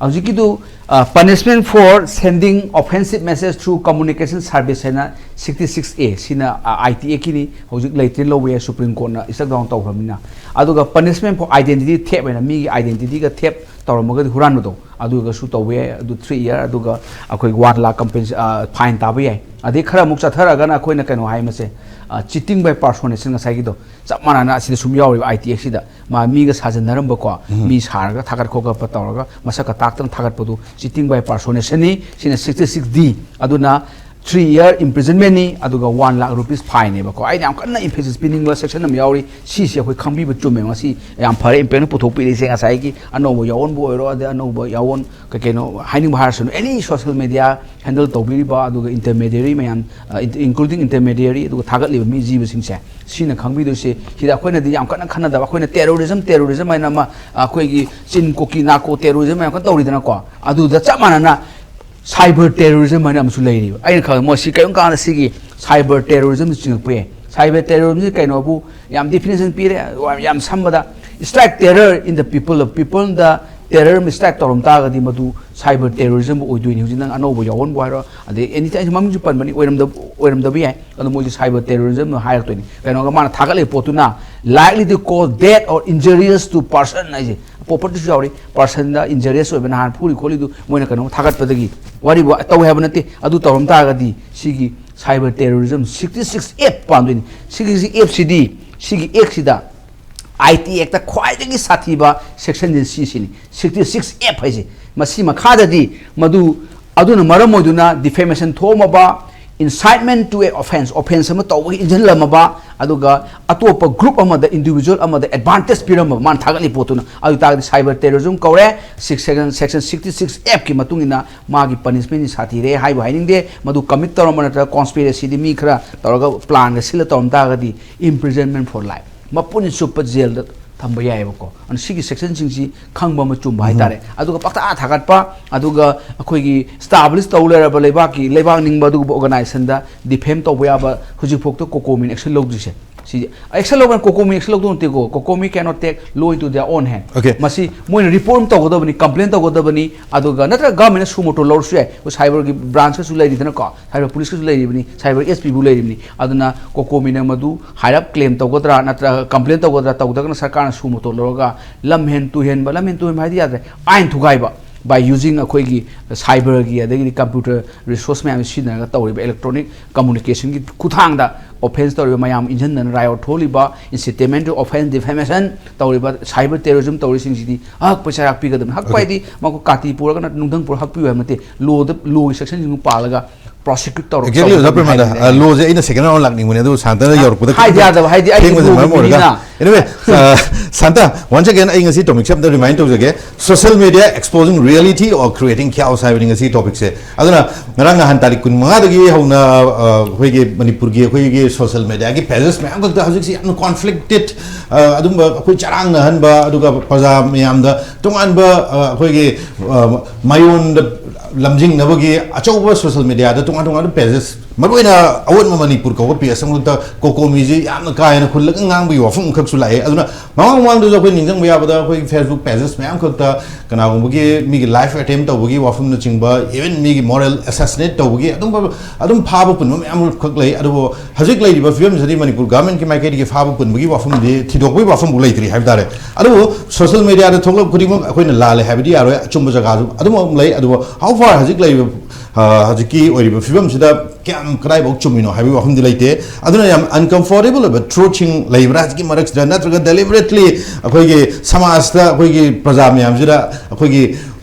ꯍꯧꯖꯤꯛꯀꯤꯗꯨ, ꯑ, punishment for sending offensive message through communication service ꯍꯥꯏꯅ sixty six A ꯁꯤꯅ, ꯑ, ꯑꯥꯏ ꯇꯤ ꯑꯦꯛꯀꯤꯅꯤ꯫ ꯍꯧꯖꯤꯛ ꯂꯩꯇ꯭ꯔꯦ, ꯂꯧꯕ ꯌꯥꯏ, ꯁꯨꯄ꯭ꯔꯤꯝ ꯀꯣꯔꯠꯅ ꯁ꯭ꯇ꯭ꯔꯛ ꯗꯥꯎꯟ ꯇꯧꯈ꯭ꯔꯕꯅꯤꯅ꯫ ꯑꯗꯨꯒ punishment for identity theft ꯍꯥꯏꯅ ꯃꯤꯒꯤ identityꯒ theft ꯇꯧꯔꯝꯃꯒꯗꯤ ꯍꯨꯔꯥꯟꯕꯗꯣ, ꯑꯗꯨꯒꯁꯨ ꯇꯧꯕ ꯌꯥꯏ꯫ ꯑꯗꯨ three year, ꯑꯗꯨꯒ ꯑꯩꯈꯣꯏ one lakh compensa-, ꯑ, fine ꯇꯥꯕ ꯌꯥꯏ꯫ ꯑꯗꯩ ꯈꯔ ꯑꯃꯨꯛ ꯆꯠꯊꯔꯒꯅ ꯑꯩꯈꯣꯏꯅ ꯀꯩꯅꯣ ꯍꯥꯏ ꯃꯁꯦ, ꯑ, cheating by personation ꯉꯁꯥꯏꯒꯤꯗꯣ ꯆꯞ ꯃꯥꯟꯅꯅ ꯑꯁꯤꯗ ꯁꯨꯝ ꯌꯥꯎꯔꯤꯕ ꯑꯥꯏ ꯇꯤ ꯑꯦꯛꯁꯤꯗ꯫ ꯃꯥ ꯃꯤꯒ ꯁꯥꯖꯟꯅꯔꯝꯕꯀꯣ, ꯎꯝ꯫ ꯃꯤ ꯁꯥꯔꯒ ꯊꯥꯒꯠ ꯈꯣꯠꯀꯠꯄ ꯇꯧꯔꯒ ꯃꯁꯛꯀ ꯇꯥꯛꯇꯅ ꯊꯥꯒꯠꯄꯗꯨ cheating by personationꯅꯤ꯫ ꯁꯤꯅ sixty six D꯫ ꯑꯗꯨꯅ three year imprisonment ꯅꯤ, ꯑꯗꯨꯒ one lakh rupees fine ꯅꯦꯕꯀꯣ꯫ ꯑꯩꯅ ꯌꯥꯝ ꯀꯟꯅ emphasis ꯄꯤꯅꯤꯡꯕ section ꯑꯃ ꯌꯥꯎꯔꯤ, ꯁꯤꯁꯦ ꯑꯩꯈꯣꯏ ꯈꯪꯕꯤꯕ ꯆꯨꯝꯃꯦ꯫ ꯉꯁꯤ ꯌꯥꯝ ꯐꯔꯦ, ꯏꯝꯄꯦꯛꯅ ꯄꯨꯊꯣꯛꯄꯤꯔꯤꯁꯦ꯫ ꯉꯁꯥꯏꯒꯤ ꯑꯅꯧꯕ ꯌꯥꯑꯣꯟꯕꯨ ꯑꯣꯏꯔꯣ, ꯑꯗꯩ ꯑꯅꯧꯕ ꯌꯥꯑꯣꯟ ꯀꯩ ꯀꯩꯅꯣ ꯍꯥꯏꯅꯤꯡꯕ ꯍꯥꯏꯔꯁꯅꯨ, any social media handle ꯇꯧꯕꯤꯔꯤꯕ, ꯑꯗꯨꯒ intermediary ꯃꯌꯥꯝ, including intermediary, ꯑꯗꯨꯒ ꯊꯥꯒꯠꯂꯤꯕ ꯃꯤ ꯖꯤꯕꯁꯤꯡꯁꯦ, ꯁꯤꯅ ꯈꯪꯕꯤꯗꯣꯏꯁꯦ꯫ ꯁꯤꯗ ꯑꯩꯈꯣꯏꯅꯗꯤ ꯌꯥꯝ ꯀꯟꯅ ꯈꯟꯅꯗꯕ, ꯑꯩꯈꯣꯏꯅ terrorism terrorism ꯍꯥꯏꯅ ꯑꯃ, ꯑꯩꯈꯣꯏꯒꯤ ꯆꯤꯟ ꯀꯣꯀꯤ ꯅꯥꯀꯣ terrorism ꯃꯌꯥꯝ ꯀꯟꯅ ꯇꯧꯔꯤꯗꯅꯀꯣ, ꯑꯗꯨꯗ ꯆꯞ ꯃꯥꯟꯅꯅ cyber terrorism ꯍꯥꯏꯅ ꯑꯃꯁꯨ ꯂꯩꯔꯤꯕ꯫ ꯑꯩꯅ ꯈꯪꯕ ꯃꯣꯏ ꯁꯤ ꯀꯔꯤꯒꯨꯝꯕ ꯀꯥꯟꯗ ꯁꯤꯒꯤ cyber terrorism ꯆꯤꯡꯉꯛꯄ ꯌꯥꯏ꯫ Cyber terrorism ꯀꯩꯅꯣꯕꯨ ꯌꯥꯝ definition ꯄꯤꯔꯦ, ꯌꯥꯝ ꯁꯝꯕꯗ, strike terror in the people of people, the terror strike ꯇꯧꯔꯝ ꯇꯥꯔꯒꯗꯤ ꯃꯗꯨ cyber terrorism ꯑꯣꯏꯗꯣꯏꯅꯤ꯫ ꯍꯧꯖꯤꯛ ꯅꯪ ꯑꯅꯧꯕ ꯌꯥꯎꯍꯟꯕꯨ ꯍꯥꯏꯔꯣ, ꯑꯗꯩ ꯑꯦꯅꯤ ꯇꯥꯏꯝ ꯃꯃꯤꯡꯁꯨ ꯄꯟꯕꯅꯤ, ꯑꯣꯏꯔꯝꯗꯕ, ꯑꯣꯏꯔꯝꯗꯕ ꯌꯥꯏ꯫ ꯑꯗꯣ ꯃꯣꯏꯁꯦ cyber terrorism ꯍꯥꯏꯔꯛꯇꯣꯏꯅꯤ꯫ ꯀꯩꯅꯣꯒ ꯃꯥꯅ ꯊꯥꯒꯠꯂꯤꯕ ꯄꯣꯠꯇꯨꯅ likely to cause death or injurious to person ꯍꯥꯏꯁꯦ, propertyꯁꯨ ꯌꯥꯎꯔꯤ, personꯗ injurious ꯑꯣꯏꯕ, ꯅꯍꯥꯟ ꯐꯨꯔꯤ ꯈꯣꯠꯂꯤꯗꯨ ꯃꯣꯏꯅ ꯀꯩꯅꯣꯝ ꯊꯥꯒꯠꯄꯗꯒꯤ ꯋꯥꯔꯤꯕꯨ ꯇꯧꯋꯦ ꯍꯥꯏꯕ ꯅꯠꯇꯦ꯫ ꯑꯗꯨ ꯇꯧꯔꯝ ꯇꯥꯔꯒꯗꯤ ꯁꯤꯒꯤ cyber terrorism sixty six F ꯄꯥꯟꯗꯣꯏꯅꯤ꯫ Sixty six F ꯁꯤꯗꯤ, ꯁꯤꯒꯤ Act ꯁꯤꯗ, I T Act ꯇ ꯈ꯭ꯋꯥꯏꯗꯒꯤ ꯁꯥꯊꯤꯕ section ꯁꯤ ꯁꯤꯅꯤ, sixty six F ꯍꯥꯏꯁꯦ꯫ ꯃꯁꯤ ꯃꯈꯥꯗꯗꯤ ꯃꯗꯨ, ꯑꯗꯨꯅ ꯃꯔꯝ ꯑꯣꯏꯗꯨꯅ defamation ꯊꯣꯛꯑꯝꯃꯕ, incitement to a offence, offence ꯑꯃ ꯇꯧꯕꯒꯤ ꯏꯟꯖꯤꯜꯂꯝꯃꯕ, ꯑꯗꯨꯒ ꯑꯇꯣꯞꯄ group ꯑꯃꯗ, individual ꯑꯃꯗ advantage ꯄꯤꯔꯝꯃꯕ, ꯃꯥꯅ ꯊꯥꯒꯠꯂꯤ ꯄꯣꯠꯇꯨꯅ, ꯑꯗꯨ ꯇꯥꯔꯒꯗꯤ cyber terrorism ꯀꯧꯔꯦ꯫ Six section, section sixty six F ꯀꯤ ꯃꯇꯨꯡ ꯏꯟꯅ ꯃꯥꯒꯤ punishment ꯁꯤ ꯁꯥꯊꯤꯔꯦ ꯍꯥꯏꯕ ꯍꯥꯏꯅꯤꯡꯗꯦ꯫ ꯃꯗꯨ commit ꯇꯧꯔꯝꯕ ꯅꯠꯇ꯭ꯔꯒ conspiracy ꯗꯤ ꯃꯤ ꯈꯔ ꯇꯧꯔꯒ plan ꯒ ꯁꯤꯜꯂ ꯇꯧꯔꯝ ꯇꯥꯔꯒꯗꯤ imprisonment for life, ꯃꯄꯨꯟ ꯆꯨꯞꯄ ꯖꯦꯜꯗ ꯊꯝꯕ ꯌꯥꯏꯑꯕꯀꯣ꯫ ꯑꯗꯨꯅ ꯁꯤꯒꯤ section ꯁꯤꯡꯁꯤ ꯈꯪꯕ ꯑꯃ ꯆꯨꯝꯕ ꯍꯥꯏꯇꯥꯔꯦ꯫ ꯑꯗꯨꯒ ꯄꯪꯊꯥ ꯊꯥꯒꯠꯄ, ꯑꯗꯨꯒ ꯑꯩꯈꯣꯏꯒꯤ establish ꯇꯧ ꯂꯩꯔꯕ ꯂꯩꯕꯥꯛꯀꯤ, ꯂꯩꯕꯥꯛ ꯅꯤꯡꯕ ꯑꯗꯨꯒꯨꯝꯕ organization ꯗ defame ꯇꯧꯕ ꯌꯥꯕ ꯍꯧꯖꯤꯛꯐꯥꯎꯗ COCOMI ꯅ action ꯂꯧꯗ꯭ꯔꯤꯁꯦ꯫ ꯁꯤ action ꯂꯧꯕ, COCOMI action ꯂꯧꯗꯧ ꯅꯠꯇꯦꯀꯣ, COCOMI cannot take law into their own hand꯫ Okay. ꯃꯁꯤ ꯃꯣꯏꯅ report ꯑꯃ ꯇꯧꯒꯗꯕꯅꯤ, complain ꯇꯧꯒꯗꯕꯅꯤ, ꯑꯗꯨꯒ ꯅꯠꯇ꯭ꯔꯒ government ꯅ suo motu ꯂꯧꯔꯁꯨ ꯌꯥꯏ꯫ ꯑꯩꯈꯣꯏ cyber ꯒꯤ branch ꯀꯁꯨ ꯂꯩꯔꯤꯗꯅꯀꯣ, cyber police ꯀꯁꯨ ꯂꯩꯔꯤꯕꯅꯤ, cyber S P ꯕꯨ ꯂꯩꯔꯤꯕꯅꯤ꯫ ꯑꯗꯨꯅ COCOMI ꯅ ꯃꯗꯨ ꯍꯥꯏꯔꯞ claim ꯇꯧꯒꯗ꯭ꯔꯥ ꯅꯠꯇ꯭ꯔꯒ complain ꯇꯧꯒꯗ꯭ꯔꯥ, ꯇꯧꯗ꯭ꯔꯒꯅ ꯁꯔꯀꯥꯔꯅ suo motu ꯂꯧꯔꯒ ꯂꯝꯍꯦꯟ ꯇꯨꯍꯦꯟꯕ, ꯂꯝꯍꯦꯟ ꯇꯨꯍꯦꯟꯕ ꯍꯥꯏꯗꯤ ꯌꯥꯗ꯭ꯔꯦ, ꯑꯥꯏꯟ ꯊꯨꯒꯥꯏꯕ, by using ꯑꯩꯈꯣꯏꯒꯤ cyber ꯒꯤ ꯑꯗꯒꯤꯗꯤ computer resource ꯃꯌꯥꯝꯁꯤ ꯁꯤꯖꯤꯟꯅꯔꯒ ꯇꯧꯔꯤꯕ electronic communication ꯒꯤ ꯈꯨꯠꯊꯥꯡꯗ offence ꯇꯧꯔꯤꯕ ꯃꯌꯥꯝ ꯏꯟꯖꯟꯗꯅ riot ꯊꯣꯛꯍꯜꯂꯤꯕ, incitement to offence, defamation ꯇꯧꯔꯤꯕ, cyber terrorism ꯇꯧꯔꯤꯁꯤꯡꯁꯤꯗꯤ ꯑꯍꯛꯄ ꯆꯩꯔꯥꯛ ꯄꯤꯒꯗꯕꯅꯤ꯫ ꯍꯛꯄ Okay. ꯍꯥꯏꯗꯤ ꯃꯈꯣꯏ ꯀꯥꯇꯤ ꯄꯨꯔꯒ ꯅꯠꯇ꯭ꯔ ꯅꯨꯡꯊꯪ ꯄꯨꯔꯒ ꯍꯛꯄꯤꯌꯨ ꯍꯥꯏꯕ ꯅꯠꯇꯦ꯫ Law ꯗ, law ꯒꯤ section ꯁꯤꯡꯗꯨ ꯄꯥꯜꯂꯒ ꯄ꯭ꯔꯣꯁꯤꯀ꯭ꯌꯨꯠ ꯇꯧꯔꯛ ꯑꯦꯛꯖꯦꯛꯂꯤ ꯑꯣꯖꯥ ꯄ꯭ꯔꯦꯃꯥꯅꯟꯗ, ꯂꯣꯁꯦ ꯑꯩꯅ ꯁꯦꯀꯦꯟ ꯔꯥꯎꯟ ꯂꯥꯛꯅꯤꯡꯕꯅꯦ, ꯑꯗꯨ ꯁꯥꯟꯇꯅ ꯌꯧꯔꯛꯄꯗ ꯍꯥꯏꯗꯤ ꯌꯥꯗꯕ, ꯍꯥꯏꯗꯤ ꯑꯩ ꯊꯦꯡꯕꯁꯤꯅ ꯃꯔꯝ ꯑꯣꯏꯔꯒ꯫ ꯂꯣꯒꯤꯅꯤꯅ꯫ Anyway, ꯁꯥꯟꯇ, once again ꯑꯩ ꯉꯁꯤ ꯇꯣꯄꯤꯛꯁꯦ ꯑꯝꯇ ꯔꯤꯃꯥꯏꯟ ꯇꯧꯖꯒꯦ꯫ Social media exposing reality or creating chaos ꯍꯥꯏꯕꯅꯤ ꯉꯁꯤ ꯇꯣꯄꯤꯛꯁꯦ꯫ ꯑꯗꯨꯅ ꯉꯔꯥꯡ ꯅꯍꯥꯟ ꯇꯥꯔꯤꯛ ꯀꯨꯟꯃꯉꯥꯗꯒꯤ ꯍꯧꯅ ꯑ, ꯑꯩꯈꯣꯏꯒꯤ ꯃꯅꯤꯄꯨꯔꯒꯤ ꯑꯩꯈꯣꯏꯒꯤ ꯁꯣꯁꯤꯌꯦꯜ ꯃꯦꯗꯤꯌꯥꯒꯤ ꯄꯦꯖꯦꯁ ꯃꯌꯥꯝ ꯈꯛꯇ ꯍꯧꯖꯤꯛꯁꯤ ꯌꯥꯝꯅ ꯀꯣꯟꯐ꯭ꯂꯤꯛꯇꯦꯠ, ꯑꯗꯨꯝꯕ ꯑꯩꯈꯣꯏ ꯆꯔꯥꯡꯅꯍꯟꯕ, ꯑꯗꯨꯒ ꯄ꯭ꯔꯖꯥ ꯃꯌꯥꯝꯗ ꯇꯣꯉꯥꯟꯕ ꯑ, ꯑꯩꯈꯣꯏꯒꯤ ꯑ, ꯃꯥꯏꯑꯣꯟꯗ ꯂꯝꯖꯤꯡꯅꯕꯒꯤ ꯑꯆꯧꯕ ꯁꯣꯁꯤꯌꯦꯜ ꯃꯦꯗꯤꯌꯥꯗ ꯇꯣꯉꯥꯟ ꯇꯣꯉꯥꯟꯕ ꯄꯦꯖꯦꯁ, ꯃꯔꯨꯑꯣꯏꯅ ꯑꯑꯣꯟꯕ ꯃꯅꯤꯄꯨꯔ ꯀꯧꯕ ꯄꯦꯖ ꯑꯃꯈꯛꯇ ꯀꯣꯀꯣꯃꯤꯁꯤ ꯌꯥꯝꯅ ꯀꯥ ꯍꯦꯟꯅ ꯈꯨꯜꯂꯒ ꯉꯥꯡꯕꯒꯤ ꯋꯥꯐꯝ ꯑꯃꯈꯛꯁꯨ ꯂꯥꯛꯑꯦ꯫ ꯑꯗꯨꯅ ꯃꯃꯥꯡ ꯃꯃꯥꯡꯗꯁꯨ ꯑꯩꯈꯣꯏ ꯅꯤꯡꯁꯤꯡꯕ ꯌꯥꯕꯗ ꯑꯩꯈꯣꯏꯒꯤ ꯐꯦꯁꯕꯨꯛ ꯄꯦꯖꯦꯁ ꯃꯌꯥꯝ ꯈꯛꯇ ꯀꯅꯥꯒꯨꯝꯕꯒꯤ ꯃꯤꯒꯤ ꯂꯥꯏꯐ ꯑꯦꯇꯦꯝ ꯇꯧꯕꯒꯤ ꯋꯥꯐꯝꯅꯆꯤꯡꯕ, ꯏꯚꯟ ꯃꯤꯒꯤ ꯃꯣꯔꯦꯜ ꯑꯦꯁꯥꯁꯤꯅꯦꯠ ꯇꯧꯕꯒꯤ ꯑꯗꯨꯝꯕ, ꯑꯗꯨꯝ ꯐꯥꯕ ꯄꯨꯟꯕ ꯃꯌꯥꯝ ꯈꯛ ꯂꯩ꯫ ꯑꯗꯨꯕꯨ ꯍꯧꯖꯤꯛ ꯂꯩꯔꯤꯕ ꯐꯤꯕꯝꯁꯤꯗꯤ ꯃꯅꯤꯄꯨꯔ ꯒꯚꯔꯟꯃꯦꯟꯠꯀꯤ ꯃꯥꯏꯀꯩꯗꯒꯤ ꯐꯥꯕ ꯄꯨꯟꯕꯒꯤ ꯋꯥꯐꯝꯗꯤ, ꯊꯤꯗꯣꯛꯄꯒꯤ ꯋꯥꯐꯝꯕꯨ ꯂꯩꯇ꯭ꯔꯤ ꯍꯥꯏꯕ ꯇꯥꯔꯦ꯫ ꯑꯗꯨꯕꯨ ꯁꯣꯁꯤꯌꯦꯜ ꯃꯦꯗꯤꯌꯥꯗ ꯊꯣꯛꯂꯛꯄ ꯈꯨꯗꯤꯡꯃꯛ ꯑꯩꯈꯣꯏꯅ ꯂꯥꯜꯂꯦ ꯍꯥꯏꯕꯗꯤ ꯌꯥꯔꯣꯏ, ꯑꯆꯨꯝꯕ ꯖꯒꯥꯁꯨ ꯑꯗꯨꯝ ꯂꯩ꯫ ꯑꯗꯨꯕꯨ how far ꯍꯧꯖꯤꯛ ꯂꯩꯔꯤꯕ, ꯑ, ꯍꯧꯖꯤꯛꯀꯤ ꯑꯣꯏꯔꯤꯕ ꯐꯤꯕꯝꯁꯤꯗ ꯀꯌꯥꯝ ꯀꯗꯥꯏꯐꯥꯎ ꯆꯨꯝꯃꯤꯅꯣ ꯍꯥꯏꯕꯒꯤ ꯋꯥꯐꯝꯗꯤ ꯂꯩꯇꯦ꯫ ꯑꯗꯨꯅ ꯌꯥꯝ ꯑꯟꯀꯝꯐꯣꯔꯇꯦꯕꯜ ꯑꯣꯏꯕ ꯇ꯭ꯔꯨꯠꯁꯤꯡ ꯂꯩꯕ꯭ꯔꯥ ꯍꯧꯖꯤꯛꯀꯤ ꯃꯔꯛꯁꯤꯗ, ꯅꯠꯇ꯭ꯔꯒ ꯗꯦꯂꯤꯕꯔꯦꯠꯂꯤ ꯑꯩꯈꯣꯏꯒꯤ ꯁꯃꯥꯖꯇ, ꯑꯩꯈꯣꯏꯒꯤ ꯄ꯭ꯔꯖꯥ ꯃꯌꯥꯝꯁꯤꯗ ꯑꯩꯈꯣꯏꯒꯤ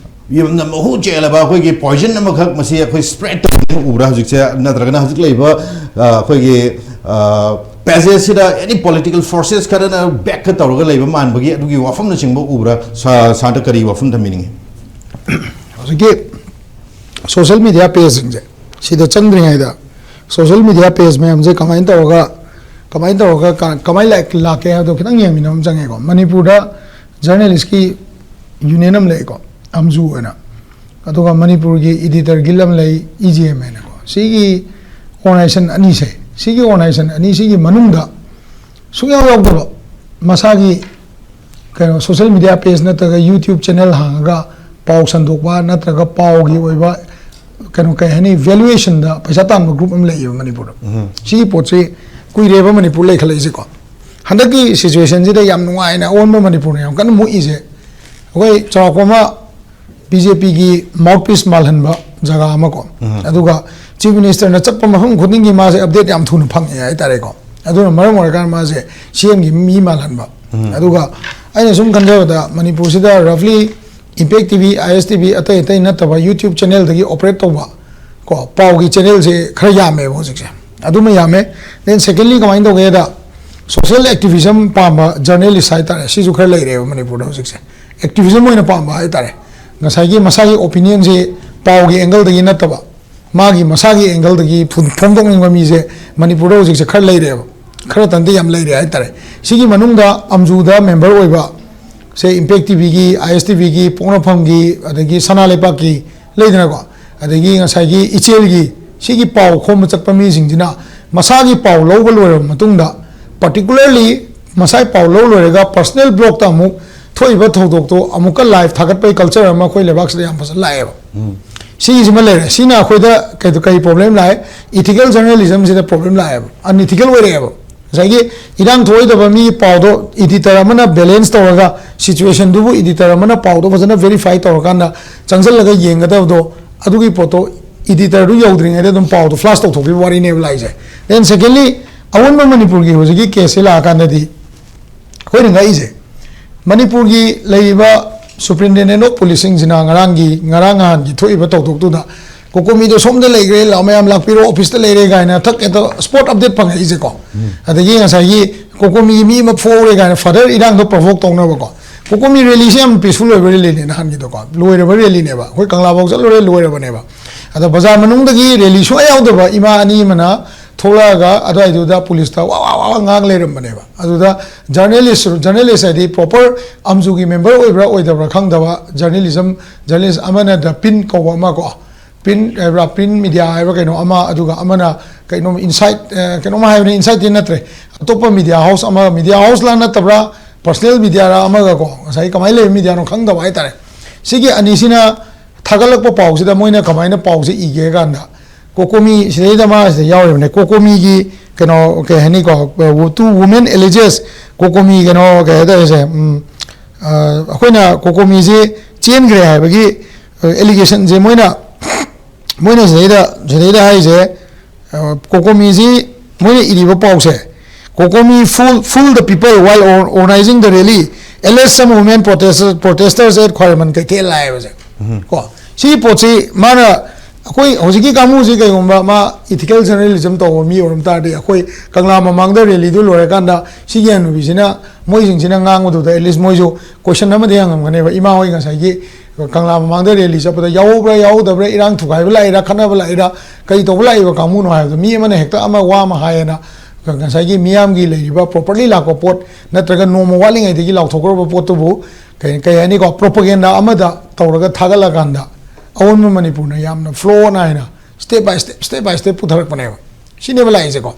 ꯌꯥꯝꯅ ꯃꯍꯨ ꯆꯦꯜꯂꯕ ꯑꯩꯈꯣꯏꯒꯤ ꯄꯣꯏꯖꯟ ꯑꯃꯈꯛ ꯃꯁꯤ ꯑꯩꯈꯣꯏ ꯁ꯭ꯄ꯭ꯔꯦꯗ ꯇꯧꯕ ꯎꯕ꯭ꯔꯥ ꯍꯧꯖꯤꯛꯁꯦ? ꯅꯠꯇ꯭ꯔꯒꯅ ꯍꯧꯖꯤꯛ ꯂꯩꯔꯤꯕ, ꯑ, ꯑꯩꯈꯣꯏꯒꯤ, ꯑ, ꯄꯦꯖꯦꯁꯁꯤꯗ ꯑꯦꯅꯤ ꯄꯣꯂꯤꯇꯤꯀꯦꯜ ꯐꯣꯔꯁꯦꯁ ꯈꯔꯅ ꯕꯦꯛꯀ ꯇꯧꯔꯒ ꯂꯩꯕ ꯃꯥꯟꯕꯒꯤ ꯑꯗꯨꯒꯤ ꯋꯥꯐꯝꯅꯆꯤꯡꯕ ꯎꯕ꯭ꯔꯥ? ꯁꯥ-, ꯁꯥꯔꯗ ꯀꯔꯤ ꯋꯥꯐꯝ ꯊꯝꯕꯤꯅꯤꯡꯉꯤ? ꯍꯧꯖꯤꯛꯀꯤ ꯁꯣꯁꯤꯌꯦꯜ ꯃꯦꯗꯤꯌꯥ ꯄꯦꯖꯁꯤꯡꯁꯦ ꯁꯤꯗ ꯆꯪꯗ꯭ꯔꯤꯉꯩꯗ ꯁꯣꯁꯤꯌꯦꯜ ꯃꯦꯗꯤꯌꯥ ꯄꯦꯖ ꯃꯌꯥꯝꯁꯦ ꯀꯃꯥꯏꯅ ꯇꯧꯔꯒ, ꯀꯃꯥꯏꯅ ꯇꯧꯔꯒ ꯀ-, ꯀꯃꯥꯏꯅ ꯂꯥꯛ-, ꯂꯥꯛꯀꯦ ꯍꯥꯏꯕꯗꯣ ꯈꯤꯇꯪ ꯌꯦꯡꯃꯤꯟꯅꯕ ꯑꯃ ꯆꯪꯉꯦꯀꯣ꯫ ꯃꯅꯤꯄꯨꯔꯗ ꯖꯔꯅꯦꯂꯤꯁꯀꯤ ꯌꯨꯅꯤꯌꯟ ꯑꯃ ꯂꯩꯀꯣ, ꯑꯝꯖꯨ ꯍꯥꯏꯅ, ꯑꯗꯨꯒ ꯃꯅꯤꯄꯨꯔꯒꯤ ꯏꯗꯤꯇꯔ ꯒꯤꯜ ꯑꯃ ꯂꯩ, ꯏ ꯖꯤ ꯑꯦꯝ ꯍꯥꯏꯅꯀꯣ꯫ ꯁꯤꯒꯤ ꯑꯣꯔꯒꯅꯥꯏꯖꯦꯁꯟ ꯑꯅꯤꯁꯦ, ꯁꯤꯒꯤ ꯑꯣꯔꯒꯅꯥꯏꯖꯦꯁꯟ ꯑꯅꯤꯁꯤꯒꯤ ꯃꯅꯨꯡꯗ ꯁꯨꯡꯌꯥꯎ ꯌꯥꯎꯗꯕ, ꯃꯁꯥꯒꯤ ꯀꯩꯅꯣ ꯁꯣꯁꯤꯌꯦꯜ ꯃꯦꯗꯤꯌꯥ ꯄꯦꯖ ꯅꯠꯇ꯭ꯔꯒ ꯌꯨꯇ꯭ꯌꯨꯕ ꯆꯦꯅꯦꯜ ꯍꯥꯡꯉꯒ ꯄꯥꯎ ꯁꯟꯗꯣꯛꯄ ꯅꯠꯇ꯭ꯔꯒ ꯄꯥꯎꯒꯤ ꯑꯣꯏꯕ ꯀꯩꯅꯣ, ꯀꯩ ꯍꯥꯏꯅꯤ, ꯚꯦꯂꯨꯑꯦꯁꯟꯗ ꯄꯩꯁꯥ ꯇꯥꯟꯕ ꯒ꯭ꯔꯨꯞ ꯑꯃ ꯂꯩꯌꯦꯕ ꯃꯅꯤꯄꯨꯔꯗ꯫ ꯁꯤꯒꯤ ꯄꯣꯠꯁꯤ ꯀꯨꯏꯔꯦꯕ ꯃꯅꯤꯄꯨꯔ ꯂꯩꯈꯠꯂꯛꯏꯁꯦꯀꯣ꯫ ꯍꯟꯗꯛꯀꯤ ꯁꯤꯆꯨꯋꯦꯁꯟꯁꯤꯗ ꯌꯥꯝ ꯅꯨꯡꯉꯥꯏꯅ ꯑꯑꯣꯟꯕ ꯃꯅꯤꯄꯨꯔꯅ ꯌꯥꯝ ꯀꯟꯅ ꯃꯨꯛꯏꯁꯦ, ꯑꯩꯈꯣꯏ ꯆꯥꯎꯔꯥꯛꯄ ꯑꯃ ꯕꯤ ꯖꯦ ꯄꯤꯒꯤ ꯃꯥꯎꯠꯄꯤꯁ ꯃꯥꯜꯍꯟꯕ ꯖꯒꯥ ꯑꯃ ꯀꯣ꯫ ꯑꯗꯨꯒ ꯆꯤꯐ ꯃꯤꯅꯤꯁꯇꯔꯅ ꯆꯠꯄ ꯃꯐꯝ ꯈꯨꯗꯤꯡꯒꯤ ꯃꯥꯁꯦ ꯑꯞꯗꯦꯠ ꯌꯥꯝ ꯊꯨꯅ ꯐꯪꯉꯦ ꯍꯥꯏꯇꯥꯔꯦꯀꯣ꯫ ꯑꯗꯨꯅ ꯃꯔꯝ ꯑꯣꯏꯔꯀꯥꯟꯗ ꯃꯥꯁꯦ ꯁꯤ ꯑꯦꯝꯒꯤ ꯃꯤ ꯃꯥꯜꯍꯟꯕ꯫ ꯑꯗꯨꯒ ꯑꯩꯅ ꯁꯨꯝ ꯈꯟꯖꯕꯗ ꯃꯅꯤꯄꯨꯔꯁꯤꯗ ꯔꯐꯂꯤ ꯏꯝꯄꯦꯛ ꯇꯤ ꯚꯤ, ꯑꯥꯏ ꯑꯦꯁ ꯇꯤ ꯚꯤ, ꯑꯇꯩ ꯑꯇꯩ ꯅꯠꯇꯕ ꯌꯨꯇ꯭ꯌꯨꯕ ꯆꯦꯅꯦꯜꯗꯒꯤ ꯑꯣꯄꯔꯦꯠ ꯇꯧꯕ ꯀꯣ, ꯄꯥꯎꯒꯤ ꯆꯦꯅꯦꯜꯁꯦ ꯈꯔ ꯌꯥꯝꯃꯦꯕ ꯍꯧꯖꯤꯛꯁꯦ꯫ ꯑꯗꯨꯃ ꯌꯥꯝꯃꯦ꯫ Then secondly ꯀꯃꯥꯏꯅ ꯇꯧꯒꯦꯗ, social activism ꯄꯥꯝꯕ journalist ꯍꯥꯏꯇꯥꯔꯦ, ꯁꯤꯁꯨ ꯈꯔ ꯂꯩꯔꯦꯕ ꯃꯅꯤꯄꯨꯔꯗ ꯍꯧꯖꯤꯛꯁꯦ꯫ Activism ꯑꯣꯏꯅ ꯄꯥꯝꯕ ꯍꯥꯏꯇꯥꯔꯦ꯫ ꯉꯁꯥꯏꯒꯤ ꯃꯁꯥꯒꯤ opinionꯁꯦ ꯄꯥꯎꯒꯤ angleꯗꯒꯤ ꯅꯠꯇꯕ, ꯃꯥꯒꯤ ꯃꯁꯥꯒꯤ angleꯗꯒꯤ ꯐꯣꯡ- ꯐꯣꯡꯗꯣꯛꯅꯤꯡꯕ ꯃꯤꯁꯦ ꯃꯅꯤꯄꯨꯔꯗ ꯍꯧꯖꯤꯛꯁꯦ ꯈꯔ ꯂꯩꯔꯦꯕ꯫ ꯈꯔꯇ ꯅꯠꯇꯦ, ꯌꯥꯝ ꯂꯩꯔꯦ ꯍꯥꯏꯇꯥꯔꯦ꯫ ꯁꯤꯒꯤ ꯃꯅꯨꯡꯗ ꯑꯝꯖꯨꯗ member ꯑꯣꯏꯕ ꯁꯦ, Impact TVꯒꯤ, ISTVꯒꯤ, ꯄꯣꯛꯅꯐꯝꯒꯤ, ꯑꯗꯒꯤ ꯁꯅꯥ ꯂꯩꯄꯥꯛꯀꯤ ꯂꯩꯗꯅꯀꯣ, ꯑꯗꯒꯤ ꯉꯁꯥꯏꯒꯤ ꯏꯆꯦꯜꯒꯤ, ꯁꯤꯒꯤ ꯄꯥꯎ ꯈꯣꯝꯕ ꯆꯠꯄ ꯃꯤꯁꯤꯡꯁꯤꯅ ꯃꯁꯥꯒꯤ ꯄꯥꯎ ꯂꯧꯕ ꯂꯣꯏꯔꯕ ꯃꯇꯨꯡꯗ, particularly ꯃꯁꯥꯒꯤ ꯄꯥꯎ ꯂꯧ ꯂꯣꯏꯔꯒ personal blogꯇ ꯑꯃꯨꯛ ꯊꯣꯛꯏꯕ ꯊꯧꯗꯣꯛꯇꯣ ꯑꯃꯨꯛꯀ live ꯊꯥꯒꯠꯄꯒꯤ culture ꯑꯃ ꯑꯩꯈꯣꯏ ꯂꯩꯕꯥꯛꯁꯤꯗ ꯌꯥꯝ ꯐꯖꯅ ꯂꯥꯛꯑꯦꯕ꯫ ꯁꯤꯒꯤꯁꯤꯃ ꯂꯩꯔꯦ꯫ ꯁꯤꯅ ꯑꯩꯈꯣꯏꯗ ꯀꯩ, ꯀꯩ problem ꯂꯥꯛꯑꯦ? Ethical journalismꯁꯤꯗ problem ꯂꯥꯛꯑꯦꯕ, unethical ꯑꯣꯏꯔꯛꯑꯦꯕ꯫ ꯉꯁꯥꯏꯒꯤ ꯏꯔꯥꯡ ꯊꯣꯛꯑꯣꯏꯗꯕ ꯃꯤꯒꯤ ꯄꯥꯎꯗꯣ editor ꯑꯃꯅ balance ꯇꯧꯔꯒ, situationꯗꯨꯕꯨ editor ꯑꯃꯅ ꯄꯥꯎꯗꯣ ꯐꯖꯅ verify ꯇꯧꯔꯀꯥꯟꯗ ꯆꯪꯁꯤꯜꯂꯒ ꯌꯦꯡꯒꯗꯕꯗꯣ, ꯑꯗꯨꯒꯤ ꯄꯣꯠꯇꯣ editorꯗꯨ ꯌꯧꯗ꯭ꯔꯤꯉꯩꯗ ꯑꯗꯨꯝ ꯄꯥꯎꯗꯣ flash ꯇꯧꯊꯣꯛꯈꯤꯕ ꯋꯥꯔꯤꯅꯦꯕ ꯂꯥꯛꯏꯁꯦ꯫ Then secondly, ꯑꯑꯣꯟꯕ ꯃꯅꯤꯄꯨꯔꯒꯤ ꯍꯧꯖꯤꯛꯀꯤ caseꯁꯦ ꯂꯥꯛꯑꯀꯥꯟꯗꯗꯤ ꯑꯩꯈꯣꯏꯅ ꯉꯛꯏꯁꯦ, ꯃꯅꯤꯄꯨꯔꯒꯤ ꯂꯩꯔꯤꯕ Superintendent of Policeꯁꯤꯡꯁꯤꯅ ꯉꯔꯥꯡꯒꯤ, ꯉꯔꯥꯡ ꯅꯍꯥꯟꯒꯤ ꯊꯣꯛꯏꯕ ꯊꯧꯗꯣꯛꯇꯨꯗ, "ꯀꯣꯀꯣꯃꯤꯗꯣ ꯁꯣꯝꯗ ꯂꯩꯈ꯭ꯔꯦ, ꯂꯥꯛꯑꯣ, ꯃꯌꯥꯝ ꯂꯥꯛꯄꯤꯔꯣ, officeꯇ ꯂꯩꯔꯦ" ꯀꯥꯏꯅ ꯊꯛ ꯍꯦꯛꯇ spot update ꯐꯪꯉꯛꯏꯁꯦꯀꯣ꯫ ꯑꯗꯒꯤ ꯉꯁꯥꯏꯒꯤ ꯀꯣꯀꯣꯃꯤꯒꯤ ꯃꯤ ꯑꯃ ꯐꯨꯍꯧꯔꯦ ꯀꯥꯏꯅ further ꯏꯔꯥꯡꯗꯣ provoke ꯇꯧꯅꯕꯀꯣ꯫ ꯀꯣꯀꯣꯃꯤ rallyꯁꯦ ꯌꯥꯝ peaceful ꯑꯣꯏꯕ rallyꯅꯦ ꯅꯍꯥꯟꯒꯤꯗꯣꯀꯣ, ꯂꯣꯏꯔꯕ rallyꯅꯦꯕ, ꯑꯩꯈꯣꯏ ꯀꯪꯂꯥꯐꯥꯎ ꯆꯠꯂꯨꯔꯦ, ꯂꯣꯏꯔꯕꯅꯦꯕ꯫ ꯑꯗꯣ ꯕꯖꯥꯔ ꯃꯅꯨꯡꯗꯒꯤ rally ꯁꯨꯡꯌꯥ ꯌꯥꯎꯗꯕ ꯏꯃꯥ ꯑꯅꯤ ꯑꯃꯅ ꯊꯣꯛꯂꯛꯑꯒ ꯑꯗꯨꯋꯥꯏꯗꯨꯗ policeꯇ ꯋꯥ ꯋꯥ ꯋꯥ ꯋꯥ ꯉꯥꯡ ꯂꯩꯔꯝꯕꯅꯦꯕ꯫ ꯑꯗꯨꯗ journalist, journalist ꯍꯥꯏꯗꯤ proper ꯑꯝꯖꯨꯒꯤ member ꯑꯣꯏꯕ꯭ꯔꯥ ꯑꯣꯏꯗꯕ꯭ꯔꯥ ꯈꯪꯗꯕ journalism, journalist ꯑꯃꯅ The Pin ꯀꯧꯕ ꯑꯃ ꯀꯣ, Pin ꯍꯥꯏꯕ꯭ꯔꯥ, Pin Media ꯍꯥꯏꯕ꯭ꯔꯥ ꯀꯩꯅꯣ ꯑꯃ, ꯑꯗꯨꯒ ꯑꯃꯅ ꯀꯩꯅꯣꯝ Insight, ꯑ, ꯀꯩꯅꯣꯝ ꯍꯥꯏꯕꯅꯤ, Insightꯇꯤ ꯅꯠꯇ꯭ꯔꯦ, ꯑꯇꯣꯞꯄ media house ꯑꯃ, media houseꯂꯥ ꯅꯠꯇꯕ꯭ꯔꯥ, personal mediaꯔꯥ ꯑꯃꯒ ꯀꯣ, ꯉꯁꯥꯏ ꯀꯃꯥꯏꯅ ꯂꯩꯕ mediaꯅꯣ ꯈꯪꯗꯕ ꯍꯥꯏꯇꯥꯔꯦ꯫ ꯁꯤꯒꯤ ꯑꯅꯤꯁꯤꯅ ꯊꯥꯒꯠꯂꯛꯄ ꯄꯥꯎꯁꯤꯗ ꯃꯣꯏꯅ ꯀꯃꯥꯏꯅ ꯄꯥꯎꯁꯦ ꯏꯒꯦ ꯀꯥꯟꯗ, ꯀꯣꯀꯣꯃꯤ ꯁꯤꯗꯩꯗ ꯃꯥ ꯁꯤꯗ ꯌꯥꯎꯔꯤꯕꯅꯦ꯫ ꯀꯣꯀꯣꯃꯤꯒꯤ ꯀꯩꯅꯣ, ꯀꯩ ꯍꯥꯏꯅꯤꯀꯣ, two women alleges ꯀꯣꯀꯣꯃꯤ ꯀꯩꯅꯣ, ꯀꯩ ꯍꯥꯏꯇꯥꯔꯦ ꯁꯦ, ꯎꯝ, ꯑ, ꯑꯩꯈꯣꯏꯅ ꯀꯣꯀꯣꯃꯤꯁꯤ ꯆꯦꯟꯈ꯭ꯔꯦ ꯍꯥꯏꯕꯒꯤ, ꯑ, allegationꯁꯦ ꯃꯣꯏꯅ, ꯃꯣꯏꯅ ꯁꯤꯗꯩꯗ, ꯁꯤꯗꯩꯗ ꯍꯥꯏꯔꯤꯁꯦ, ꯑ, ꯀꯣꯀꯣꯃꯤꯁꯤ ꯃꯣꯏꯅ ꯏꯔꯤꯕ ꯄꯥꯎꯁꯦ, "Kokomi fool, fool the people while or-, organizing the rally, alleged some women protesters, protesters at Khwairaman Keithel" ꯍꯥꯏꯕꯁꯦ꯫ ꯀꯣ, ꯁꯤꯒꯤ ꯄꯣꯠꯁꯤ ꯃꯥꯅ ꯑꯩꯈꯣꯏ ꯍꯧꯖꯤꯛꯀꯤ ꯀꯥꯡꯕꯨꯁꯤ ꯀꯩꯒꯨꯝꯕ ꯃꯥ ethical journalism ꯇꯧꯕ ꯃꯤ ꯑꯣꯏꯔꯝ ꯇꯥꯔꯗꯤ, ꯑꯩꯈꯣꯏ ꯀꯪꯂꯥ ꯃꯃꯥꯡꯗ ꯔꯦꯂꯤꯗꯨ ꯂꯣꯏꯔꯀꯥꯟꯗ ꯁꯤꯒꯤ ꯍꯅꯨꯕꯤꯁꯤꯅ, ꯃꯣꯏꯁꯤꯡꯁꯤꯅ ꯉꯥꯡꯕꯗꯨꯗ at least ꯃꯣꯏꯁꯨ question ꯑꯃꯗꯤ ꯍꯪꯉꯝꯒꯅꯦꯕ, "ꯏꯃꯥ ꯍꯣꯏ ꯉꯁꯥꯏꯒꯤ ꯀꯪꯂꯥ ꯃꯃꯥꯡꯗ ꯔꯦꯂꯤ ꯆꯠꯄꯗ ꯌꯥꯎꯍꯧꯕ꯭ꯔꯥ ꯌꯥꯎꯍꯧꯗꯕ꯭ꯔꯥ, ꯏꯔꯥꯡ ꯊꯨꯒꯥꯏꯕ ꯂꯥꯛꯏꯔꯥ, ꯈꯠꯅꯕ ꯂꯥꯛꯏꯔꯥ, ꯀꯔꯤ ꯇꯧꯕ ꯂꯥꯛꯏꯕ ꯀꯥꯡꯕꯨꯅꯣ?" ꯍꯥꯏꯕꯗꯣ, ꯃꯤ ꯑꯃꯅ ꯍꯦꯛꯇ ꯑꯃ ꯋꯥ ꯑꯃ ꯍꯥꯏꯌꯦꯅ ꯉꯁꯥꯏꯒꯤ ꯃꯤꯌꯥꯝꯒꯤ ꯂꯩꯔꯤꯕ properly ꯂꯥꯛꯄ ꯄꯣꯠ ꯅꯠꯇ꯭ꯔꯒ ꯅꯣꯡꯃ ꯋꯥꯠꯂꯤꯉꯩꯗꯒꯤ ꯂꯥꯎꯊꯣꯛꯈ꯭ꯔꯕ ꯄꯣꯠꯇꯨꯕꯨ ꯀꯩ ꯀꯩ ꯍꯥꯏꯅꯤꯀꯣ, propaganda ꯑꯃꯗ ꯇꯧꯔꯒ ꯊꯥꯒꯠꯂꯀꯥꯟꯗ ꯑꯑꯣꯟꯕ ꯃꯅꯤꯄꯨꯔꯅ ꯌꯥꯝꯅ flow ꯅꯥꯏꯅ step by step, step by step ꯄꯨꯊꯔꯛꯄꯅꯦꯕ꯫ ꯁꯤꯅꯦꯕ ꯂꯥꯛꯏꯁꯦꯀꯣ꯫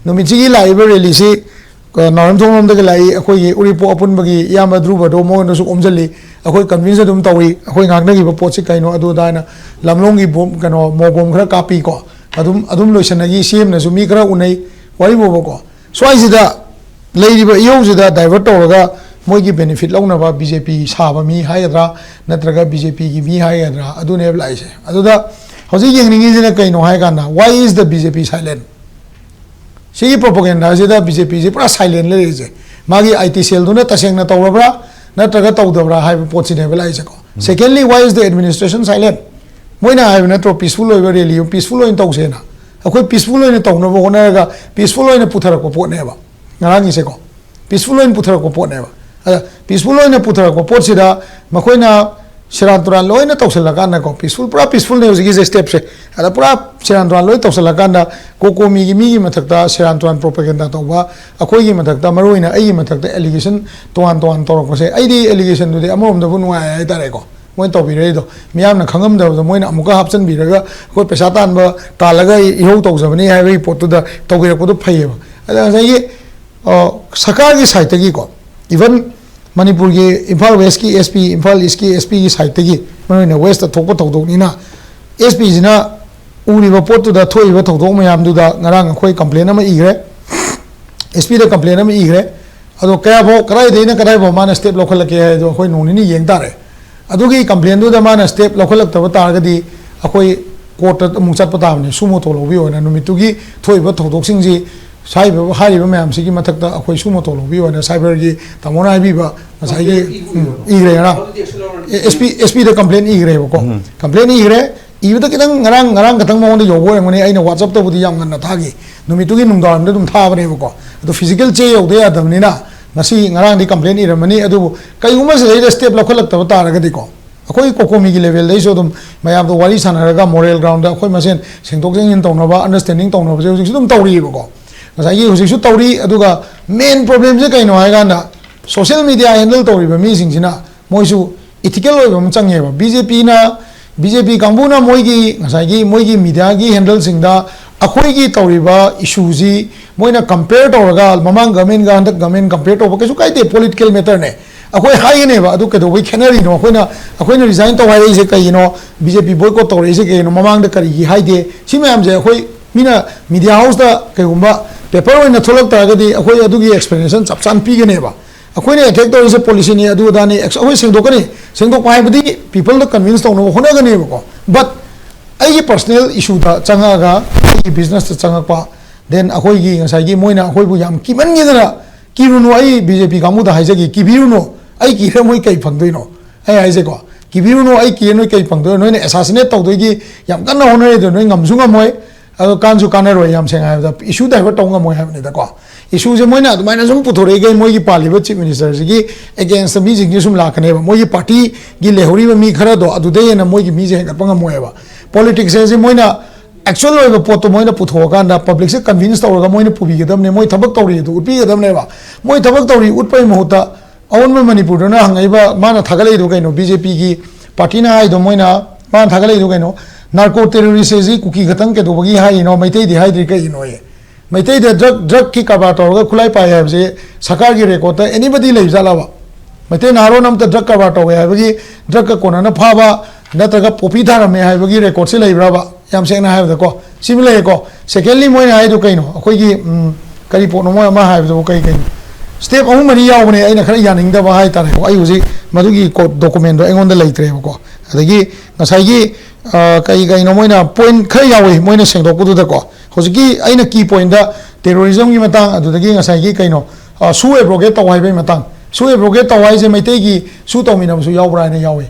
ꯅꯨꯃꯤꯠꯁꯤꯒꯤ ꯂꯥꯛꯏꯕ ꯔꯦꯂꯤꯁꯤ, ꯑ, ꯅꯥꯎꯔꯦꯝꯊꯣꯡ ꯂꯣꯝꯗꯒꯤ ꯂꯥꯛꯏ, ꯑꯩꯈꯣꯏꯒꯤ ꯎꯔꯤꯄꯣꯛ ꯑꯄꯨꯟꯕꯒꯤ ꯏꯌꯥꯝꯕ ꯙ꯭ꯔꯨꯕꯗꯣ ꯃꯉꯣꯟꯗꯁꯨ ꯈꯣꯝꯖꯜꯂꯤ꯫ ꯑꯩꯈꯣꯏ convince ꯑꯗꯨꯝ ꯇꯧꯏ, ꯑꯩꯈꯣꯏ ꯉꯥꯡꯅꯈꯤꯕ ꯄꯣꯠꯁꯤ ꯀꯩꯅꯣ ꯑꯗꯨ ꯑꯗꯥ ꯍꯥꯏꯅ ꯂꯝꯂꯣꯡꯒꯤ ꯕꯣꯝ, ꯀꯩꯅꯣ, ꯃꯣ ꯕꯣꯝ ꯈꯔ ꯀꯥꯞꯄꯤꯀꯣ꯫ ꯑꯗꯨꯝ, ꯑꯗꯨꯝ ꯂꯣꯏꯁꯟꯅꯈꯤ, CM ꯅꯁꯨ ꯃꯤ ꯈꯔ ꯎꯅꯩ, ꯋꯥꯔꯤ ꯐꯥꯎꯕꯀꯣ꯫ ꯁ꯭ꯋꯥꯏꯁꯤꯗ ꯂꯩꯔꯤꯕ ꯏꯍꯧꯁꯤꯗ divert ꯇꯧꯔꯒ ꯃꯣꯏꯒꯤ benefit ꯂꯧꯅꯕ BJP ꯁꯥꯕ ꯃꯤ ꯍꯥꯏꯒꯗ꯭ꯔꯥ, ꯅꯠꯇ꯭ꯔꯒ BJP ꯒꯤ ꯃꯤ ꯍꯥꯏꯒꯗ꯭ꯔꯥ, ꯑꯗꯨꯅꯦꯕ ꯂꯥꯛꯏꯁꯦ꯫ ꯑꯗꯨꯗ ꯍꯧꯖꯤꯛ ꯌꯦꯡꯅꯤꯡꯉꯤꯁꯤꯅ ꯀꯩꯅꯣ ꯍꯥꯏ ꯀꯥꯟꯗ, why is the BJP silent? ꯁꯤꯒꯤ propaganda ꯁꯤꯗ BJP ꯁꯤ ꯄꯨꯔꯥ silent ꯂꯩꯔꯤꯁꯦ, ꯃꯥꯒꯤ IT cell ꯗꯨꯅ ꯇꯁꯦꯡꯅ ꯇꯧꯔꯕ꯭ꯔꯥ ꯅꯠꯇ꯭ꯔꯒ ꯇꯧꯗꯕ꯭ꯔꯥ ꯍꯥꯏꯕ ꯄꯣꯠꯁꯤꯅꯦꯕ ꯂꯥꯛꯏꯁꯦꯀꯣ꯫ Secondly, why is the administration silent? ꯃꯣꯏꯅ ꯍꯥꯏꯕ ꯅꯠꯇ꯭ꯔꯣ, peaceful ꯑꯣꯏꯕ rally peaceful ꯑꯣꯏꯅ ꯇꯧꯁꯦꯅ? ꯑꯩꯈꯣꯏ peaceful ꯑꯣꯏꯅ ꯇꯧꯅꯕ ꯍꯣꯠꯅꯔꯒ peaceful ꯑꯣꯏꯅ ꯄꯨꯊꯔꯛꯄ ꯄꯣꯠꯅꯦꯕ ꯉꯔꯥꯡꯒꯤꯁꯦꯀꯣ꯫ Peaceful ꯑꯣꯏꯅ ꯄꯨꯊꯔꯛꯄ ꯄꯣꯠꯅꯦꯕ꯫ ꯑꯗ peaceful ꯑꯣꯏꯅ ꯄꯨꯊꯔꯛꯄ ꯄꯣꯠꯁꯤꯗ ꯃꯈꯣꯏꯅ ꯁꯦꯔꯥꯟ ꯇꯨꯔꯥꯟ ꯂꯣꯏꯅ ꯇꯧꯁꯜꯂꯀꯥꯟꯗꯀꯣ, peaceful, ꯄꯨꯔꯥ peaceful ꯅꯦ ꯍꯧꯖꯤꯛꯀꯤꯁꯦ step ꯁꯦ꯫ ꯑꯗ ꯄꯨꯔꯥ ꯁꯦꯔꯥꯟ ꯇꯨꯔꯥꯟ ꯂꯣꯏ ꯇꯧꯁꯜꯂꯀꯥꯟꯗ, ꯀꯣꯀꯣꯃꯤꯒꯤ ꯃꯤꯒꯤ ꯃꯊꯛꯇ ꯁꯦꯔꯥꯟ ꯇꯨꯔꯥꯟ propaganda ꯇꯧꯕ, ꯑꯩꯈꯣꯏꯒꯤ ꯃꯊꯛꯇ, ꯃꯔꯨꯑꯣꯏꯅ ꯑꯩꯒꯤ ꯃꯊꯛꯇ allegation ꯇꯣꯉꯥꯟ ꯇꯣꯉꯥꯟ ꯇꯧꯔꯛꯄꯁꯦ, ꯑꯩꯗꯤ allegation ꯗꯨꯗꯤ ꯑꯃꯔꯣꯝꯗꯕꯨ ꯅꯨꯡꯉꯥꯏ ꯍꯥꯏꯇꯥꯔꯦꯀꯣ꯫ ꯃꯣꯏꯅ ꯇꯧꯕꯤꯔꯛꯏꯗꯣ, ꯃꯤꯌꯥꯝꯅ ꯈꯪꯉꯝꯗꯕꯗꯣ ꯃꯣꯏꯅ ꯑꯃꯨꯛꯀ ꯍꯥꯞꯆꯤꯟꯕꯤꯔꯒ, ꯑꯩꯈꯣꯏ ꯄꯩꯁꯥ ꯇꯥꯟꯕ, ꯇꯥꯜꯂꯒ ꯏꯍꯧ ꯇꯧꯖꯕꯅꯤ ꯍꯥꯏꯕꯒꯤ ꯄꯣꯠꯇꯨꯗ ꯇꯧꯕꯤꯔꯛꯄꯗꯣ ꯐꯩꯌꯦꯕ꯫ ꯑꯗ ꯉꯁꯥꯏꯒꯤ ꯑ, ꯁꯔꯀꯥꯔꯒꯤ side ꯇꯒꯤꯀꯣ, even ꯃꯅꯤꯄꯨꯔꯒꯤ ꯏꯝꯐꯥꯜ West ꯀꯤ SP, ꯏꯝꯐꯥꯜ East ꯀꯤ SP ꯒꯤ side ꯇꯒꯤ, ꯃꯔꯨꯑꯣꯏꯅ West ꯇ ꯊꯣꯛꯄ ꯊꯧꯗꯣꯛꯅꯤꯅ, SP ꯁꯤꯅ ꯎꯔꯤꯕ ꯄꯣꯠꯇꯨꯗ, ꯊꯣꯛꯏꯕ ꯊꯧꯗꯣꯛ ꯃꯌꯥꯝꯗꯨꯗ ꯉꯔꯥꯡ ꯑꯩꯈꯣꯏ complain ꯑꯃ ꯏꯈ꯭ꯔꯦ, SP ꯗ complain ꯑꯃ ꯏꯈ꯭ꯔꯦ꯫ ꯑꯗꯣ ꯀꯌꯥꯐꯥꯎ, ꯀꯗꯥꯏꯗꯩꯅ ꯀꯗꯥꯏꯐꯥꯎ ꯃꯥꯅ step ꯂꯧꯈꯠꯂꯛꯀꯦ ꯍꯥꯏꯗꯣ ꯑꯩꯈꯣꯏ ꯅꯣꯡ ꯅꯤꯅꯤ ꯌꯦꯡ ꯇꯥꯔꯦ꯫ ꯑꯗꯨꯒꯤ complain ꯗꯨꯗ ꯃꯥꯅ step ꯂꯧꯈꯠꯂꯛꯇꯕ ꯇꯥꯔꯒꯗꯤ ꯑꯩꯈꯣꯏ court ꯇ ꯑꯃꯨꯛ ꯆꯠꯄ ꯇꯥꯕꯅꯤ, suo moto ꯂꯧꯕꯤꯌꯣꯅ꯫ ꯅꯨꯃꯤꯠꯇꯨꯒꯤ ꯊꯣꯛꯏꯕ ꯊꯧꯗꯣꯛꯁꯤꯡꯁꯤ ꯍꯥꯏꯔꯤꯕ, ꯍꯥꯏꯔꯤꯕ ꯃꯌꯥꯝꯁꯤꯒꯤ ꯃꯊꯛꯇ ꯑꯩꯈꯣꯏ suo moto ꯂꯧꯕꯤꯌꯣꯅ cyber ꯒꯤ ꯇꯥꯃꯣꯅ ꯍꯥꯏꯕꯤꯕ ꯉꯁꯥꯏꯒꯤ, complain ꯏꯈ꯭ꯔꯦ ꯎꯝ, ꯉꯔꯥꯡ꯫ ꯑꯗꯨꯗꯤ action ꯂꯧꯔꯅꯤ꯫ ꯑꯦ, SP, SP ꯗ complain ꯏꯈ꯭ꯔꯦꯕꯀꯣ꯫ ꯎꯝ꯫ Complain ꯏꯈ꯭ꯔꯦ꯫ ꯏꯕꯗ ꯈꯤꯇꯪ ꯉꯔꯥꯡ ꯉꯔꯥꯡ ꯈꯛꯇꯪ ꯃꯉꯣꯟꯗ ꯌꯧꯕ ꯑꯣꯏꯔꯝꯒꯅꯤ꯫ ꯑꯩꯅ WhatsApp-ꯇꯕꯨꯗꯤ ꯌꯥꯝ ꯉꯟꯅ ꯊꯥꯈꯤ, ꯅꯨꯃꯤꯠꯇꯨꯒꯤ ꯅꯨꯡꯗꯥꯡꯋꯥꯏꯔꯝꯗ ꯑꯗꯨꯝ ꯊꯥꯕꯅꯦꯕꯀꯣ꯫ ꯑꯗꯣ ꯐꯤꯖꯤꯀꯦꯜ ꯆꯦ ꯌꯧꯗ ꯌꯥꯗꯕꯅꯤꯅ ꯉꯁꯤ ꯉꯔꯥꯡꯗꯤ ꯀꯝꯄ꯭ꯂꯦꯟ ꯏꯔꯝꯃꯅꯤ꯫ ꯑꯗꯨꯕꯨ ꯀꯩꯒꯨꯝꯕ ꯁꯤꯗꯩꯗ ꯁ꯭ꯇꯦꯞ ꯂꯧꯈꯠꯂꯛꯇꯕ ꯇꯥꯔꯒꯗꯤꯀꯣ, ꯑꯩꯈꯣꯏ ꯀꯣꯀꯣꯃꯤꯒꯤ ꯂꯦꯚꯦꯜꯗꯩꯁꯨ ꯑꯗꯨꯝ ꯃꯌꯥꯝꯗꯣ ꯋꯥꯔꯤ ꯁꯥꯟꯅꯔꯒ ꯃꯣꯔꯦꯜ ꯒ꯭ꯔꯥꯎꯟꯗ ꯑꯩꯈꯣꯏ ꯃꯁꯦꯟ ꯁꯦꯡꯗꯣꯛ ꯁꯦꯡꯖꯤꯟ ꯇꯧꯅꯕ, ꯑꯟꯗꯔꯁ꯭ꯇꯦꯟꯗꯤꯡ ꯇꯧꯅꯕꯁꯦ ꯍꯧꯖꯤꯛꯁꯨ ꯑꯗꯨꯝ ꯇꯧꯔꯤꯑꯕꯀꯣ꯫ ꯉꯁꯥꯏꯒꯤ ꯍꯧꯖꯤꯛꯁꯨ ꯇꯧꯔꯤ꯫ ꯑꯗꯨꯒ ꯃꯦꯟ ꯄ꯭ꯔꯣꯕ꯭ꯂꯦꯝꯁꯦ ꯀꯩꯅꯣ ꯍꯥꯏꯀꯥꯟꯗ, ꯁꯣꯁꯤꯌꯦꯜ ꯃꯦꯗꯤꯌꯥ ꯍꯦꯟꯗꯜ ꯇꯧꯔꯤꯕ ꯃꯤꯁꯤꯡꯁꯤꯅ ꯃꯣꯏꯁꯨ ꯏꯊꯤꯀꯦꯜ ꯑꯣꯏꯕ ꯑꯃ ꯆꯪꯉꯦꯕ꯫ ꯕꯤ ꯖꯦ ꯄꯤꯅ, ꯕꯤ ꯖꯦ ꯄꯤ ꯀꯥꯡꯕꯨꯅ ꯃꯣꯏꯒꯤ ꯉꯁꯥꯏꯒꯤ ꯃꯣꯏꯒꯤ ꯃꯦꯗꯤꯌꯥꯒꯤ ꯍꯦꯟꯗꯜꯁꯤꯡꯗ ꯑꯩꯈꯣꯏꯒꯤ ꯇꯧꯔꯤꯕ ꯏꯁꯨꯁꯤ ꯃꯣꯏꯅ ꯀꯝꯄꯦꯌꯔ ꯇꯧꯔꯒ, ꯃꯃꯥꯡ ꯒꯃꯦꯟꯒ ꯍꯟꯗꯛ ꯒꯃꯦꯟ ꯀꯝꯄꯦꯌꯔ ꯇꯧꯕ ꯀꯩꯁꯨ ꯀꯥꯏꯗꯦ, ꯄꯣꯂꯤꯇꯤꯀꯦꯜ ꯃꯦꯇꯔꯅꯦ꯫ ꯑꯩꯈꯣꯏ ꯍꯥꯏꯒꯅꯦꯕ, ꯑꯗꯨ ꯀꯩꯗꯧꯕꯩ ꯈꯦꯠꯅꯔꯤꯅꯣ? ꯑꯩꯈꯣꯏꯅ, ꯑꯩꯈꯣꯏꯅ ꯔꯤꯖꯥꯏꯟ ꯇꯧ ꯍꯥꯏꯔꯛꯏꯁꯦ ꯀꯩꯒꯤꯅꯣ? ꯕꯤ ꯖꯦ ꯄꯤ ꯕꯣꯏꯀꯣꯠ ꯇꯧꯔꯛꯏꯁꯦ ꯀꯩꯒꯤꯅꯣ? ꯃꯃꯥꯡꯗ ꯀꯔꯤꯒꯤ ꯍꯥꯏꯗꯦ? ꯁꯤ ꯃꯌꯥꯝꯁꯦ ꯑꯩꯈꯣꯏ ꯃꯤꯅ ꯃꯦꯗꯤꯌꯥ ꯍꯥꯎꯁꯇ ꯀꯩꯒꯨꯝꯕ ꯄꯦꯄꯔ ꯑꯣꯏꯅ ꯊꯣꯛꯂꯛ ꯇꯥꯔꯒꯗꯤ ꯑꯩꯈꯣꯏ ꯑꯗꯨꯒꯤ ꯑꯦꯛꯁꯄ꯭ꯂꯦꯅꯦꯁꯟ ꯆꯞ ꯆꯥꯅ ꯄꯤꯒꯅꯦꯕ꯫ ꯑꯩꯈꯣꯏꯅ ꯑꯦꯇꯦꯛ ꯇꯧꯔꯤꯁꯦ ꯄꯣꯂꯤꯁꯤꯅꯤ, ꯑꯗꯨ ꯑꯗꯥꯅꯤ, ꯑꯩꯈꯣꯏ ꯁꯦꯡꯗꯣꯛꯀꯅꯤ꯫ ꯁꯦꯡꯗꯣꯛꯄ ꯍꯥꯏꯕꯗꯤ ꯄꯤꯄꯜꯗ ꯀꯟꯚꯤꯟꯁ ꯇꯧꯅꯕ ꯍꯣꯠꯅꯒꯅꯦꯕꯀꯣ꯫ ꯕꯠ ꯑꯩꯒꯤ ꯄꯔꯁꯣꯅꯦꯜ ꯏꯁꯨꯗ ꯆꯪꯉꯛꯑꯒ, ꯑꯩꯒꯤ ꯕꯤꯖꯤꯅꯦꯁꯇ ꯆꯪꯉꯛꯄ, ꯗꯦꯟ ꯑꯩꯈꯣꯏꯒꯤ ꯉꯁꯥꯏꯒꯤ ꯃꯣꯏꯅ ꯑꯩꯈꯣꯏꯕꯨ ꯌꯥꯝ ꯀꯤꯃꯟꯒꯤꯗꯅ, ꯀꯤꯔꯨꯅꯨ, ꯑꯩ ꯕꯤ ꯖꯦ ꯄꯤ ꯀꯥꯡꯕꯨꯗ ꯍꯥꯏꯖꯒꯦ, ꯀꯤꯕꯤꯔꯨꯅꯨ, ꯑꯩ ꯀꯤꯔ ꯃꯣꯏ ꯀꯩ ꯐꯪꯗꯣꯏꯅꯣ? ꯑꯩ ꯍꯥꯏꯁꯦꯀꯣ, ꯀꯤꯕꯤꯔꯨꯅꯨ, ꯑꯩ ꯀꯤꯔ ꯅꯣꯏ ꯀꯩ ꯐꯪꯗꯣꯏꯅꯣ? ꯅꯣꯏꯅ ꯑꯦꯁꯥꯁꯤꯅꯦꯠ ꯇꯧꯗꯣꯏꯒꯤ ꯌꯥꯝ ꯀꯟꯅ ꯍꯣꯠꯅꯔꯦ, ꯑꯗꯣ ꯅꯣꯏ ꯉꯝꯁꯨ ꯉꯝꯃꯣꯏ, ꯑꯗꯣ ꯀꯥꯟꯁꯨ ꯀꯥꯟꯅꯔꯣꯏ꯫ ꯌꯥꯝ ꯁꯦꯡꯅ ꯍꯥꯏꯕꯗ, ꯏꯁꯨ ꯗꯥꯏꯚꯔꯠ ꯇꯧ ꯉꯝꯃꯣꯏ ꯍꯥꯏꯕꯅꯤꯗꯀꯣ꯫ ꯏꯁꯨꯁꯦ ꯃꯣꯏꯅ ꯑꯗꯨꯃꯥꯏꯅ ꯁꯨꯝ ꯄꯨꯊꯣꯔꯛꯏꯈꯩ ꯃꯣꯏꯒꯤ ꯄꯥꯜꯂꯤꯕ ꯆꯤꯐ ꯃꯤꯅꯤꯁꯇꯔꯁꯤꯒꯤ ꯑꯦꯒꯦꯟꯁꯇ ꯃꯤꯁꯤꯡꯁꯦ ꯁꯨꯝ ꯂꯥꯛꯀꯅꯦꯕ꯫ ꯃꯣꯏꯒꯤ ꯄꯥꯔꯇꯤꯒꯤ ꯂꯩꯍꯧꯔꯤꯕ ꯃꯤ ꯈꯔꯗꯣ ꯑꯗꯨꯗꯩ ꯍꯦꯟꯅ ꯃꯣꯏꯒꯤ ꯃꯤꯁꯦ ꯍꯦꯟꯒꯠꯄ ꯉꯝꯃꯣꯏꯕ꯫ ꯄꯣꯂꯤꯇꯤꯛꯁ ꯍꯥꯏꯁꯦ ꯃꯣꯏꯅ ꯑꯦꯛꯆꯨꯋꯦꯜ ꯑꯣꯏꯕ ꯄꯣꯠꯇꯣ ꯃꯣꯏꯅ ꯄꯨꯊꯣꯛꯑꯀꯥꯟꯗ ꯄꯕ꯭ꯂꯤꯛꯁꯦ ꯀꯟꯚꯤꯟꯁ ꯇꯧꯔꯒ ꯃꯣꯏꯅ ꯄꯨꯕꯤꯒꯗꯕꯅꯦ, ꯃꯣꯏ ꯊꯕꯛ ꯇꯧꯔꯤ ꯑꯗꯨ ꯎꯠꯄꯤꯒꯗꯕꯅꯦꯕ꯫ ꯃꯣꯏ ꯊꯕꯛ ꯇꯧꯔꯤ ꯎꯠꯄꯒꯤ ꯃꯍꯨꯠꯇ ꯑꯑꯣꯟꯕ ꯃꯅꯤꯄꯨꯔꯗꯅ ꯍꯪꯉꯛꯏꯕ, ꯃꯥꯅ ꯊꯥꯒꯠꯂꯛꯏꯗꯣ ꯀꯩꯅꯣ? ꯕꯤ ꯖꯦ ꯄꯤꯒꯤ ꯄꯥꯔꯇꯤꯅ ꯍꯥꯏꯗꯣ, ꯃꯣꯏꯅ, ꯃꯥꯅ ꯊꯥꯒꯠꯂꯛꯏꯗꯣ ꯀꯩꯅꯣ? ꯅꯥꯔꯀꯣ ꯇꯦꯔꯣꯔꯤꯁ ꯑꯁꯤ ꯀꯨꯀꯤ ꯈꯛꯇꯪ ꯀꯩꯗꯧꯕꯒꯤ ꯍꯥꯏꯔꯤꯅꯣ, ꯃꯩꯇꯩꯗꯤ ꯍꯥꯏꯗ꯭ꯔꯤ ꯀꯩꯒꯤꯅꯣꯌꯦ? ꯃꯩꯇꯩꯗ ꯗ꯭ꯔꯒ, ꯗ꯭ꯔꯒꯀꯤ ꯀꯔꯕꯥꯔ ꯇꯧꯔꯒ ꯈꯨꯠꯂꯥꯏ ꯄꯥꯏ ꯍꯥꯏꯕꯁꯦ ꯁꯔꯀꯥꯔꯒꯤ ꯔꯦꯀꯣꯔꯠꯇ ꯑꯦꯅꯤꯕꯗꯤ ꯂꯩꯕꯖꯥꯠꯂꯕ? ꯃꯩꯇꯩ ꯅꯍꯥꯔꯣꯟ ꯑꯃꯇ ꯗ꯭ꯔꯒ ꯀꯔꯕꯥꯔ ꯇꯧꯋꯦ ꯍꯥꯏꯕꯒꯤ, ꯗ꯭ꯔꯒꯀ ꯀꯣꯟꯅꯅ ꯐꯥꯕ, ꯅꯠꯇ꯭ꯔꯒ ꯄꯣꯄꯤ ꯊꯥꯔꯝꯃꯦ ꯍꯥꯏꯕꯒꯤ ꯔꯦꯀꯣꯔꯠꯁꯦ ꯂꯩꯕ꯭ꯔꯕ? ꯌꯥꯝ ꯁꯦꯡꯅ ꯍꯥꯏꯕꯗꯀꯣ, ꯁꯤꯃ ꯂꯩꯔꯦꯀꯣ꯫ ꯁꯦꯀꯦꯟꯂꯤ, ꯃꯣꯏꯅ ꯍꯥꯏꯗꯣ ꯀꯩꯅꯣ? ꯑꯩꯈꯣꯏꯒꯤ, ꯎꯝ, ꯀꯔꯤ ꯄꯣꯠꯅꯣ ꯃꯣꯏ ꯑꯃ ꯍꯥꯏꯕꯗꯨꯕꯨ, ꯀꯔꯤ, ꯀꯩꯅꯣ? ꯁ꯭ꯇꯦꯞ ꯑꯍꯨꯝ ꯃꯔꯤ ꯌꯥꯎꯕꯅꯦ, ꯑꯩꯅ ꯈꯔ ꯌꯥꯅꯤꯡꯗꯕ ꯍꯥꯏꯇꯥꯔꯦꯀꯣ꯫ ꯑꯩ ꯍꯧꯖꯤꯛ ꯃꯗꯨꯒꯤ ꯀꯣ-, ꯗꯣꯀꯨꯃꯦꯟꯗꯣ ꯑꯩꯉꯣꯟꯗ ꯂꯩꯇ꯭ꯔꯦꯕꯀꯣ꯫ ꯑꯗꯒꯤ ꯉꯁꯥꯏꯒꯤ, ꯑ, ꯀꯔꯤ ꯀꯩꯅꯣ, ꯃꯣꯏꯅ ꯄꯣꯏꯟ ꯈꯔ ꯌꯥꯎꯋꯤ ꯃꯣꯏꯅ ꯁꯦꯡꯗꯣꯛꯄꯗꯨꯗꯀꯣ꯫ ꯍꯧꯖꯤꯛꯀꯤ ꯑꯩꯅ ꯀꯤ ꯄꯣꯏꯟꯗ ꯇꯦꯔꯣꯔꯤꯖꯝꯒꯤ ꯃꯇꯥꯡ, ꯑꯗꯨꯗꯒꯤ ꯉꯁꯥꯏꯒꯤ ꯀꯩꯅꯣ, ꯑ, ꯁꯨ ꯑꯦꯕ꯭ꯔꯣꯒꯦꯠ ꯇꯧ ꯍꯥꯏꯕꯒꯤ ꯃꯇꯥꯡ꯫ ꯁꯨ ꯑꯦꯕ꯭ꯔꯣꯒꯦꯠ ꯇꯧ ꯍꯥꯏꯁꯦ ꯃꯩꯇꯩꯒꯤ ꯁꯨ ꯇꯧꯃꯤꯟꯅꯕꯁꯨ ꯌꯥꯎꯕ꯭ꯔꯥ ꯍꯥꯏꯅ ꯌꯥꯎꯋꯤ꯫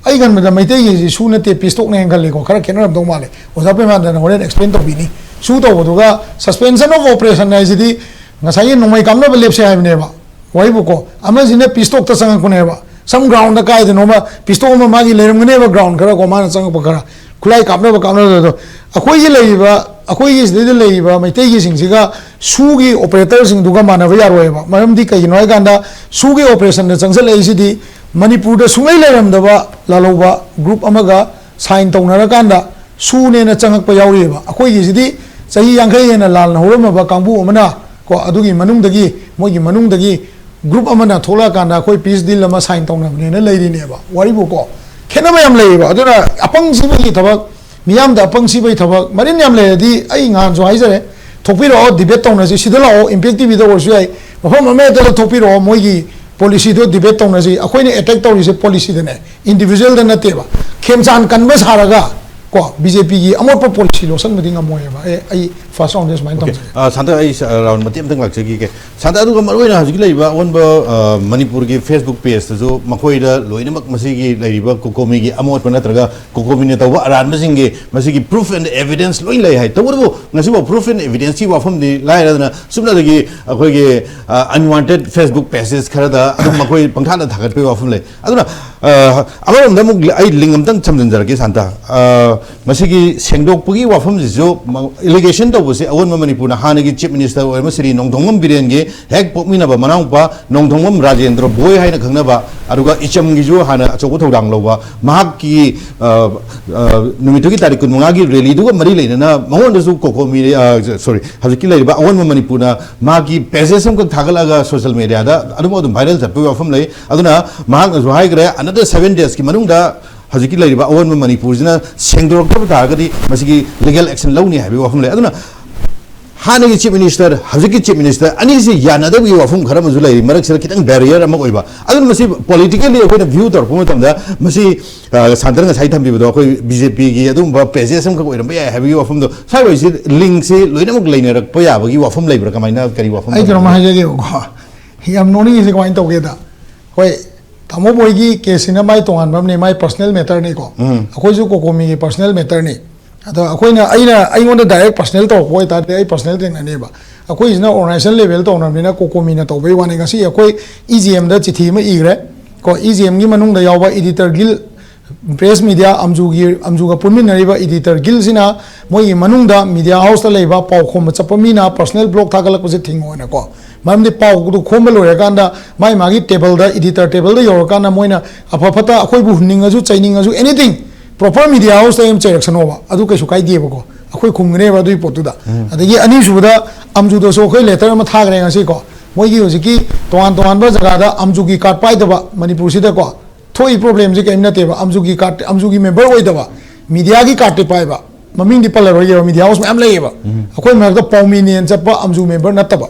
ꯑꯩ ꯈꯟꯕꯗ ꯃꯩꯇꯩꯒꯤꯁꯤ ꯁꯨ ꯅꯠꯇꯦ, ꯄꯤꯁꯇꯣꯛꯅꯦꯅ ꯈꯜꯂꯤꯀꯣ꯫ ꯈꯔ ꯈꯦꯠꯅꯔꯝꯗꯧ ꯃꯥꯜꯂꯦ꯫ ꯑꯣꯖꯥ ꯄ꯭ꯔꯦꯃꯥꯅꯟꯗꯅ ꯍꯣꯔꯦꯟ ꯑꯦꯛꯁꯄ꯭ꯂꯦꯟ ꯇꯧꯕꯤꯅꯤ꯫ ꯁꯨ ꯇꯧꯕꯗꯨꯒ suspension of operation ꯍꯥꯏꯁꯤꯗꯤ ꯉꯁꯥꯏꯒꯤ ꯅꯣꯡꯃꯩ ꯀꯥꯞꯅꯕ ꯂꯦꯞꯁꯦ ꯍꯥꯏꯕꯅꯦꯕ꯫ ꯋꯥꯔꯤꯕꯨꯀꯣ, ꯑꯃꯁꯤꯅ ꯄꯤꯁꯇꯣꯛꯇ ꯆꯪꯉꯛꯄꯅꯦꯕ꯫ ꯁꯝ ꯒ꯭ꯔꯥꯎꯟꯗ ꯀꯥꯏꯗꯅꯣꯃ ꯄꯤꯁꯇꯣꯛ ꯑꯃ ꯃꯥꯒꯤ ꯂꯩꯔꯝꯒꯅꯦꯕ, ꯒ꯭ꯔꯥꯎꯟ ꯈꯔ ꯀꯣ, ꯃꯥꯅ ꯆꯪꯉꯛꯄ ꯈꯔ꯫ ꯈꯨꯠꯂꯥꯏ ꯀꯥꯞꯅꯕ ꯀꯥꯞꯅꯕꯗꯣ꯫ ꯑꯩꯈꯣꯏꯒꯤ ꯂꯩꯔꯤꯕ, ꯑꯩꯈꯣꯏꯒꯤ ꯁꯤꯗꯩꯗ ꯂꯩꯔꯤꯕ ꯃꯩꯇꯩꯒꯤꯁꯤꯡꯁꯤꯒ ꯁꯨꯒꯤ ꯑꯣꯄꯔꯦꯇꯔꯁꯤꯡꯗꯨꯒ ꯃꯥꯟꯅꯕ ꯌꯥꯔꯣꯏꯕ꯫ ꯃꯔꯝꯗꯤ ꯀꯩꯒꯤꯅꯣ ꯍꯥꯏ ꯀꯥꯟꯗ, ꯁꯨꯒꯤ ꯑꯣꯄꯔꯦꯁꯟꯗ ꯆꯪꯁꯤꯜꯂꯛꯏꯁꯤꯗꯤ ꯃꯅꯤꯄꯨꯔꯗ ꯁꯨꯡꯂꯩ ꯂꯩꯔꯝꯗꯕ ꯂꯥꯜꯍꯧꯕ ꯒ꯭ꯔꯨꯞ ꯑꯃꯒ ꯁꯥꯏꯟ ꯇꯧꯅꯔꯀꯥꯟꯗ ꯁꯨꯅꯦꯅ ꯆꯪꯉꯛꯄ ꯌꯥꯎꯔꯤꯑꯕ꯫ ꯑꯩꯈꯣꯏꯒꯤꯁꯤꯗꯤ ꯆꯍꯤ ꯌꯥꯡꯈꯩ ꯍꯦꯟꯅ ꯂꯥꯜꯅ ꯍꯧꯔꯝꯃꯕ ꯀꯥꯡꯕꯨ ꯑꯃꯅ ꯀꯣ, ꯑꯗꯨꯒꯤ ꯃꯅꯨꯡꯗꯒꯤ, ꯃꯣꯏꯒꯤ ꯃꯅꯨꯡꯗꯒꯤ ꯒ꯭ꯔꯨꯞ ꯑꯃꯅ ꯊꯣꯛꯂꯛꯑꯀꯥꯟꯗ ꯑꯩꯈꯣꯏ ꯄꯤꯁ ꯗꯤꯜ ꯑꯃ ꯁꯥꯏꯟ ꯇꯧꯅꯕꯅꯦꯅ ꯂꯩꯔꯤꯅꯦꯕ꯫ ꯋꯥꯔꯤꯕꯨꯀꯣ, ꯈꯦꯠꯅꯕ ꯌꯥꯝ ꯂꯩꯌꯦꯕ꯫ ꯑꯗꯨꯅ ꯑꯄꯪ ꯁꯤꯕꯒꯤ ꯊꯕꯛ, ꯃꯤꯌꯥꯝꯗ ꯑꯄꯪ ꯁꯤꯕꯒꯤ ꯊꯕꯛ, ꯃꯔꯤꯟ ꯌꯥꯝ ꯂꯩꯔꯗꯤ ꯑꯩ ꯅꯍꯥꯟꯁꯨ ꯍꯥꯏꯖꯔꯦ, ꯊꯣꯛꯄꯤꯔꯛꯑꯣ, ꯗꯤꯕꯦꯠ ꯇꯧꯅꯁꯤ꯫ ꯁꯤꯗ ꯂꯥꯛꯑꯣ, ꯏꯝꯄꯦꯛ ꯇꯤꯚꯤꯗ ꯑꯣꯏꯔꯁꯨ ꯌꯥꯏ, ꯃꯐꯝ ꯑꯃ ꯍꯦꯛꯇꯗ ꯊꯣꯛꯄꯤꯔꯛꯑꯣ, ꯃꯣꯏꯒꯤ ꯄꯣꯂꯤꯁꯤꯗꯣ ꯗꯤꯕꯦꯠ ꯇꯧꯅꯁꯤ꯫ ꯑꯩꯈꯣꯏꯅ ꯑꯦꯇꯦꯛ ꯇꯧꯔꯤꯁꯦ ꯄꯣꯂꯤꯁꯤꯗꯅꯦ, ꯏꯟꯗꯤꯕꯤꯖꯨꯋꯦꯜꯗ ꯅꯠꯇꯦꯕ꯫ ꯈꯦꯝꯆꯥꯟ ꯀꯟꯕ ꯁꯥꯔꯒ ꯀꯣ, ꯕꯤ ꯖꯦ ꯄꯤꯒꯤ ꯑꯃꯣꯠꯄ ꯄꯣꯂꯤꯁꯤ ꯂꯣꯠꯁꯤꯟꯕꯗꯤ ꯉꯝꯃꯣꯏꯑꯕ꯫ ꯑꯦ, ꯑꯩ ꯐꯥꯔꯁ ꯔꯥꯎꯟꯗ ꯁꯨꯃꯥꯏꯅ Okay. ꯇꯧꯖꯒꯦ꯫ ꯑ, ꯁꯥꯟꯇ, ꯑꯩ ꯁ-, ꯑ, ꯔꯥꯎꯟ ꯃꯇꯦꯛ ꯑꯃꯇꯪ ꯂꯥꯛꯆꯈꯤꯒꯦ꯫ ꯁꯥꯟꯇ, ꯑꯗꯨꯒ ꯃꯔꯨꯑꯣꯏꯅ ꯍꯧꯖꯤꯛꯀꯤ ꯂꯩꯔꯤꯕ ꯑꯑꯣꯟꯕ, ꯑ, ꯃꯅꯤꯄꯨꯔꯒꯤ Facebook ꯄꯦꯖꯇꯁꯨ ꯃꯈꯣꯏꯗ ꯂꯣꯏꯅꯃꯛ ꯃꯁꯤꯒꯤ ꯂꯩꯔꯤꯕ ꯀꯣꯀꯣꯃꯤꯒꯤ ꯑꯃꯣꯠꯄ ꯅꯠꯇ꯭ꯔꯒ ꯀꯣꯀꯣꯃꯤꯅ ꯇꯧꯕ ꯑꯔꯥꯟꯕꯁꯤꯡꯒꯤ ꯃꯁꯤꯒꯤ proof and evidence ꯂꯣꯏ ꯂꯩ ꯍꯥꯏ꯫ ꯇꯧꯕꯇꯕꯨ ꯉꯁꯤꯐꯥꯎ proof and evidence ꯀꯤ ꯋꯥꯐꯝꯗꯤ ꯂꯥꯏꯔꯗꯅ, ꯆꯨꯞꯅꯗꯒꯤ ꯑꯩꯈꯣꯏꯒꯤ, ꯑ, unwanted Facebook pages ꯈꯔꯗ ꯑꯗꯨꯝ ꯃꯈꯣꯏ ꯄꯪꯊꯥꯗ ꯊꯥꯒꯠꯄꯒꯤ ꯋꯥꯐꯝ ꯂꯩ꯫ ꯑꯗꯨꯅ, ꯑ, ꯑꯃꯔꯣꯝꯗ ꯑꯃꯨꯛ ꯑꯩ ꯂꯤꯡ ꯑꯝꯇꯪ ꯊꯝꯖꯤꯟꯖꯔꯛꯀꯦ, ꯁꯥꯟꯇ꯫ ꯑ, ꯃꯁꯤꯒꯤ ꯁꯦꯡꯗꯣꯛꯄꯒꯤ ꯋꯥꯐꯝꯁꯤꯁꯨ ꯃ-, allegation ꯇꯧꯕꯁꯦ ꯑꯑꯣꯟꯕ ꯃꯅꯤꯄꯨꯔꯅ ꯍꯥꯟꯅꯒꯤ chief minister ꯑꯣꯏꯔꯝꯕ ꯁ꯭ꯔꯤ ꯅꯣꯡꯊꯣꯝꯕꯝ ꯕꯤꯔꯦꯟꯒꯤ ꯍꯦꯛ ꯄꯣꯛꯃꯤꯟꯅꯕ ꯃꯅꯥꯎꯅꯨꯄꯥ ꯅꯣꯡꯊꯣꯝꯕꯝ ꯔꯥꯖꯦꯟꯗ꯭ꯔ ꯕꯣꯏ ꯍꯥꯏꯅ ꯈꯪꯅꯕ, ꯑꯗꯨꯒ ꯏꯆꯝꯒꯤꯁꯨ ꯍꯥꯟꯅ ꯑꯆꯧꯕ ꯊꯧꯗꯥꯡ ꯂꯧꯕ, ꯃꯍꯥꯛꯀꯤ, ꯑ, ꯑ, ꯅꯨꯃꯤꯠꯇꯨꯒꯤ ꯇꯥꯔꯤꯛ ꯀꯨꯟꯃꯉꯥꯒꯤ rally ꯗꯨꯒ ꯃꯔꯤ ꯂꯩꯅꯅ ꯃꯉꯣꯟꯗꯁꯨ ꯀꯣꯀꯣꯃꯤ, ꯑ, sorry, ꯍꯧꯖꯤꯛꯀꯤ ꯂꯩꯔꯤꯕ ꯑꯑꯣꯟꯕ ꯃꯅꯤꯄꯨꯔꯅ ꯃꯥꯒꯤ pages ꯑꯃꯈꯛ ꯊꯥꯒꯠꯂꯒ social media ꯗ ꯑꯗꯨꯝ ꯑꯗꯨꯝ viral ꯆꯠꯄꯒꯤ ꯋꯥꯐꯝ ꯂꯩ꯫ ꯑꯗꯨꯅ ꯃꯍꯥꯛꯅꯁꯨ ꯍꯥꯏꯈ꯭ꯔꯦ, another seven days ꯀꯤ ꯃꯅꯨꯡꯗ ꯍꯧꯖꯤꯛꯀꯤ ꯂꯩꯔꯤꯕ ꯑꯑꯣꯟꯕ ꯃꯅꯤꯄꯨꯔꯁꯤꯅ ꯁꯦꯡꯗꯣꯔꯛꯇꯕ ꯇꯥꯔꯒꯗꯤ ꯃꯁꯤꯒꯤ legal action ꯂꯧꯅꯤ ꯍꯥꯏꯕꯒꯤ ꯋꯥꯐꯝ ꯂꯩ꯫ ꯑꯗꯨꯅ ꯍꯥꯟꯅꯒꯤ chief minister, ꯍꯧꯖꯤꯛꯀꯤ chief minister ꯑꯅꯤꯁꯤ ꯌꯥꯅꯗꯕꯒꯤ ꯋꯥꯐꯝ ꯈꯔ ꯑꯃꯁꯨ ꯂꯩꯔꯤ, ꯃꯔꯛꯁꯤꯗ ꯈꯤꯇꯪ barrier ꯑꯃ ꯑꯣꯏꯕ꯫ ꯑꯗꯨꯅ ꯃꯁꯤ politically ꯑꯩꯈꯣꯏꯅ view ꯇꯧꯔꯛꯄ ꯃꯇꯝꯗ ꯃꯁꯤ, ꯑ, ꯁꯥꯟꯇꯅ ꯉꯁꯥꯏ ꯊꯝꯕꯤꯕꯗꯣ, ꯑꯩꯈꯣꯏ ꯕꯤ ꯖꯦ ꯄꯤꯒꯤ ꯑꯗꯨꯒꯨꯝꯕ pages ꯑꯃꯈꯛ ꯑꯣꯏꯔꯝꯕ ꯌꯥꯏ ꯍꯥꯏꯕꯒꯤ ꯋꯥꯐꯝꯗꯣ, ꯁ꯭ꯋꯥꯏ ꯋꯥꯏꯁꯤ link ꯁꯤ ꯂꯣꯏꯅꯃꯛ ꯂꯩꯅꯔꯛꯄ ꯌꯥꯕꯒꯤ ꯋꯥꯐꯝ ꯂꯩꯕ꯭ꯔꯥ? ꯀꯃꯥꯏꯅ, ꯀꯔꯤ ꯋꯥꯐꯝ ꯑꯩ ꯀꯩꯅꯣꯝ ꯂꯩꯕ꯭ꯔꯥ? ꯍꯥꯏꯖꯒꯦꯕꯀꯣ, ꯌꯥꯝ ꯅꯣꯛꯅꯤꯡꯉꯤꯁꯦ ꯀꯃꯥꯏꯅ ꯇꯧꯒꯦꯗ, ꯍꯣꯏ, ꯇꯥꯃꯣ ꯕꯣꯏꯒꯤ ꯀꯦꯁꯁꯤꯅ ꯃꯥꯏ ꯇꯣꯉꯥꯟꯕ ꯑꯃꯅꯤ, ꯃꯥꯏ ꯄꯔꯁꯅꯦꯜ ꯃꯦꯇꯔꯅꯤꯀꯣ꯫ ꯑꯩꯈꯣꯏꯁꯨ ꯀꯣꯀꯣꯃꯤꯒꯤ ꯄꯔꯁꯅꯦꯜ ꯃꯦꯇꯔꯅꯤ꯫ ꯑꯗꯣ ꯑꯩꯈꯣꯏꯅ, ꯑꯩꯅ, ꯑꯩꯉꯣꯟꯗ ꯗꯥꯏꯔꯦꯛ ꯄꯔꯁꯅꯦꯜ ꯇꯧꯔꯛꯄ ꯑꯣꯏꯇꯥꯔꯗꯤ ꯑꯩ ꯄꯔꯁꯅꯦꯜ ꯊꯦꯡꯅꯅꯦꯕ꯫ ꯑꯩꯈꯣꯏꯁꯤꯅ ꯑꯣꯔꯒꯅꯥꯏꯖꯦꯁꯟ ꯂꯦꯚꯦꯜ ꯇꯧꯅꯕꯅꯤꯅ ꯀꯣꯀꯣꯃꯤꯅ ꯇꯧꯕꯩ ꯋꯥꯅꯤ꯫ ꯉꯁꯤ ꯑꯩꯈꯣꯏ ꯏ ꯖꯤ ꯑꯦꯝꯗ ꯆꯤꯊꯤ ꯑꯃ ꯏꯈ꯭ꯔꯦ ꯀꯣ꯫ ꯏ ꯖꯤ ꯑꯦꯝꯒꯤ ꯃꯅꯨꯡꯗ ꯌꯥꯎꯕ ꯏꯗꯤꯇꯔ ꯒꯤꯜ, ꯄ꯭ꯔꯦꯁ ꯃꯤꯗꯤꯌꯥ, ꯑꯝꯖꯨꯒꯤ, ꯑꯝꯖꯨꯒ ꯄꯨꯟꯃꯤꯟꯅꯔꯤꯕ ꯏꯗꯤꯇꯔ ꯒꯤꯜꯁꯤꯅ ꯃꯣꯏꯒꯤ ꯃꯅꯨꯡꯗ ꯃꯤꯗꯤꯌꯥ ꯍꯥꯎꯁꯇ ꯂꯩꯕ ꯄꯥꯎ ꯈꯣꯝꯕ ꯆꯠꯄ ꯃꯤꯅ ꯄꯔꯁꯅꯦꯜ ꯕ꯭ꯂꯣꯛ ꯊꯥꯒꯠꯂꯛꯄꯁꯦ ꯊꯤꯡꯉꯣꯅꯀꯣ꯫ ꯃꯔꯝꯗꯤ ꯄꯥꯎꯗꯨ ꯈꯣꯝꯕ ꯂꯣꯏꯔꯀꯥꯟꯗ ꯃꯥꯏ ꯃꯥꯒꯤ ꯇꯦꯕꯜꯗ, ꯏꯗꯤꯇꯔ ꯇꯦꯕꯜꯗ ꯌꯧꯔꯀꯥꯟꯗ ꯃꯣꯏꯅ ꯑꯐ ꯐꯠꯇ ꯑꯩꯈꯣꯏꯕꯨ ꯍꯨꯟꯅꯤꯡꯉꯁꯨ ꯆꯩꯅꯤꯡꯉꯁꯨ ꯑꯦꯅꯤꯊꯤꯡ, ꯄ꯭ꯔꯣꯄꯔ ꯃꯤꯗꯤꯌꯥ ꯍꯥꯎꯁꯇ ꯑꯗꯨꯝ ꯆꯩꯔꯛꯁꯅꯣꯕ, ꯑꯗꯨ ꯀꯩꯁꯨ ꯀꯥꯏꯗꯦꯕꯀꯣ꯫ ꯑꯩꯈꯣꯏ ꯈꯨꯝꯒꯅꯦꯕ ꯑꯗꯨꯒꯤ ꯄꯣꯠꯇꯨꯗ꯫ ꯑꯗꯒꯤ ꯑꯅꯤꯁꯨꯕꯗ, ꯑꯝꯖꯨꯗꯁꯨ ꯑꯩꯈꯣꯏ ꯂꯦꯇꯔ ꯑꯃ ꯊꯥꯈ꯭ꯔꯦ ꯉꯁꯤꯀꯣ꯫ ꯃꯣꯏꯒꯤ ꯍꯧꯖꯤꯛꯀꯤ ꯇꯣꯉꯥꯟ ꯇꯣꯉꯥꯟꯕ ꯖꯒꯥꯗ ꯑꯝꯖꯨꯒꯤ ꯀꯥꯔꯗ ꯄꯥꯏꯗꯕ ꯃꯅꯤꯄꯨꯔꯁꯤꯗꯀꯣ ꯊꯣꯛꯏ ꯄ꯭ꯔꯣꯕ꯭ꯂꯦꯝꯁꯤ ꯀꯔꯤꯝ ꯅꯠꯇꯦꯕ꯫ ꯑꯝꯖꯨꯒꯤ ꯀꯥꯔꯗ, ꯑꯝꯖꯨꯒꯤ ꯃꯦꯝꯕꯔ ꯑꯣꯏꯗꯕ, ꯃꯤꯗꯤꯌꯥꯒꯤ ꯀꯥꯔꯗꯇꯤ ꯄꯥꯏꯕ, ꯃꯃꯤꯡꯗꯤ ꯄꯜꯂꯔꯣꯏꯒꯦꯕ, ꯃꯤꯗꯤꯌꯥ ꯍꯥꯎꯁ ꯃꯌꯥꯝ ꯂꯩꯌꯦꯕ꯫ ꯑꯩꯈꯣꯏ ꯃꯔꯛꯇ ꯄꯥꯎꯃꯤꯅꯦꯅ ꯆꯠꯄ ꯑꯝꯖꯨ ꯃꯦꯝꯕꯔ ꯅꯠꯇꯕ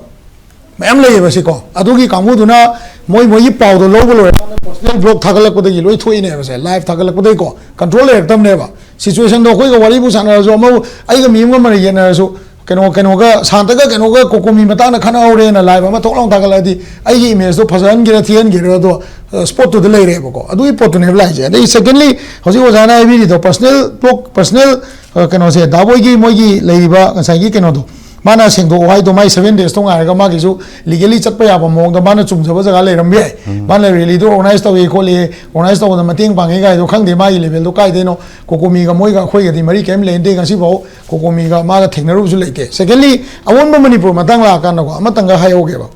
ꯃꯌꯥꯝ ꯂꯩꯌꯦꯕ ꯁꯤꯀꯣ꯫ ꯑꯗꯨꯒꯤ ꯀꯥꯡꯕꯨꯗꯨꯅ ꯃꯣꯏ ꯃꯣꯏꯒꯤ ꯄꯥꯎꯗꯣ ꯂꯧꯕ ꯂꯣꯏꯔꯀꯥꯟꯗ ꯄꯔꯁꯅꯦꯜ ꯕ꯭ꯂꯣꯛ ꯊꯥꯒꯠꯂꯛꯄꯗꯒꯤ ꯂꯣꯏ ꯊꯣꯛꯏꯅꯦꯕꯁꯦ, ꯂꯥꯏꯚ ꯊꯥꯒꯠꯂꯛꯄꯗꯒꯤꯀꯣ꯫ ꯀꯟꯇ꯭ꯔꯣꯜ ꯂꯩꯔꯛꯇꯕꯅꯦꯕ꯫ ꯁꯤꯆꯨꯋꯦꯁꯟꯗꯣ ꯑꯩꯈꯣꯏꯒ ꯋꯥꯔꯤꯕꯨ ꯁꯥꯟꯅꯔꯁꯨ, ꯑꯃꯕꯨ, ꯑꯩꯒ ꯃꯤ ꯑꯃꯒ ꯃꯔꯩ ꯌꯦꯠꯅꯔꯁꯨ, ꯀꯩꯅꯣ, ꯀꯩꯅꯣꯒ, ꯁꯥꯟꯇꯒ ꯀꯩꯅꯣꯒ ꯀꯣꯀꯣꯃꯤ ꯃꯇꯥꯡꯗ ꯈꯠꯅꯍꯧꯔꯦꯅ ꯂꯥꯏꯚ ꯑꯃ ꯊꯣꯛ ꯂꯥꯎꯅ ꯊꯥꯒꯠꯂꯛꯑꯗꯤ ꯑꯩꯒꯤ ꯏꯃꯦꯖꯇꯣ ꯐꯖꯍꯟꯒꯦꯔꯥ ꯊꯤꯍꯟꯒꯦꯔꯥ ꯑꯗꯣ, ꯑ, ꯁ꯭ꯄꯣꯠꯇꯨꯗ ꯂꯩꯔꯦꯕꯀꯣ꯫ ꯑꯗꯨꯒꯤ ꯄꯣꯠꯇꯨꯅꯦꯕ ꯂꯥꯛꯏꯁꯦ꯫ ꯑꯗꯩ ꯁꯦꯀꯦꯟꯂꯤ, ꯍꯧꯖꯤꯛ ꯑꯣꯖꯥꯅ ꯍꯥꯏꯕꯤꯔꯤꯗꯣ ꯄꯔꯁꯅꯦꯜ ꯕ꯭ꯂꯣꯛ, ꯄꯔꯁꯅꯦꯜ, ꯑ, ꯀꯩꯅꯣꯁꯦ, ꯗꯥꯕꯣꯏꯒꯤ ꯃꯣꯏꯒꯤ ꯂꯩꯔꯤꯕ ꯉꯁꯥꯏꯒꯤ ꯀꯩꯅꯣꯗꯣ, ꯃꯥꯅ ꯁꯦꯡꯗꯣꯛꯑꯣ ꯍꯥꯏꯗꯣ, ꯃꯥꯏ ꯁꯚꯦꯟ ꯗꯦꯖꯇꯣ ꯉꯥꯏꯔꯒ ꯃꯥꯒꯤꯁꯨ ꯂꯤꯒꯦꯂꯤ ꯆꯠꯄ ꯌꯥꯕ ꯃꯑꯣꯡꯗ ꯃꯥꯅ ꯆꯨꯝꯖꯕ ꯖꯒꯥ ꯂꯩꯔꯝꯕ ꯌꯥꯏ꯫ ꯃꯥꯅ ꯔꯦꯂꯤꯗꯣ ꯑꯣꯔꯒꯅꯥꯏꯖ ꯇꯧꯏ ꯈꯣꯠꯂꯤ, ꯑꯣꯔꯒꯅꯥꯏꯖ ꯇꯧꯕꯗ ꯃꯇꯦꯡ ꯄꯥꯡꯉꯤ ꯀꯥꯏꯗꯣ ꯈꯪꯗꯦ, ꯃꯥꯒꯤ ꯂꯦꯚꯦꯜꯗꯣ ꯀꯥꯏꯗꯩꯅꯣ꯫ ꯀꯣꯀꯣꯃꯤꯒ ꯃꯣꯏꯒ ꯑꯩꯈꯣꯏꯒꯗꯤ ꯃꯔꯤ ꯀꯔꯤꯝ ꯂꯩꯅꯗꯦ, ꯉꯁꯤꯐꯥꯎ ꯀꯣꯀꯣꯃꯤꯒ ꯃꯥꯒ ꯊꯦꯡꯅꯔꯨꯕꯁꯨ ꯂꯩꯇꯦ꯫ ꯁꯦꯀꯦꯟꯂꯤ, ꯑꯑꯣꯟꯕ ꯃꯅꯤꯄꯨꯔ ꯃꯇꯥꯡ ꯂꯥꯛꯑꯀꯥꯟꯗꯀꯣ, ꯑꯃꯇꯪꯒ ꯍꯥꯏꯍꯧꯒꯦꯕ꯫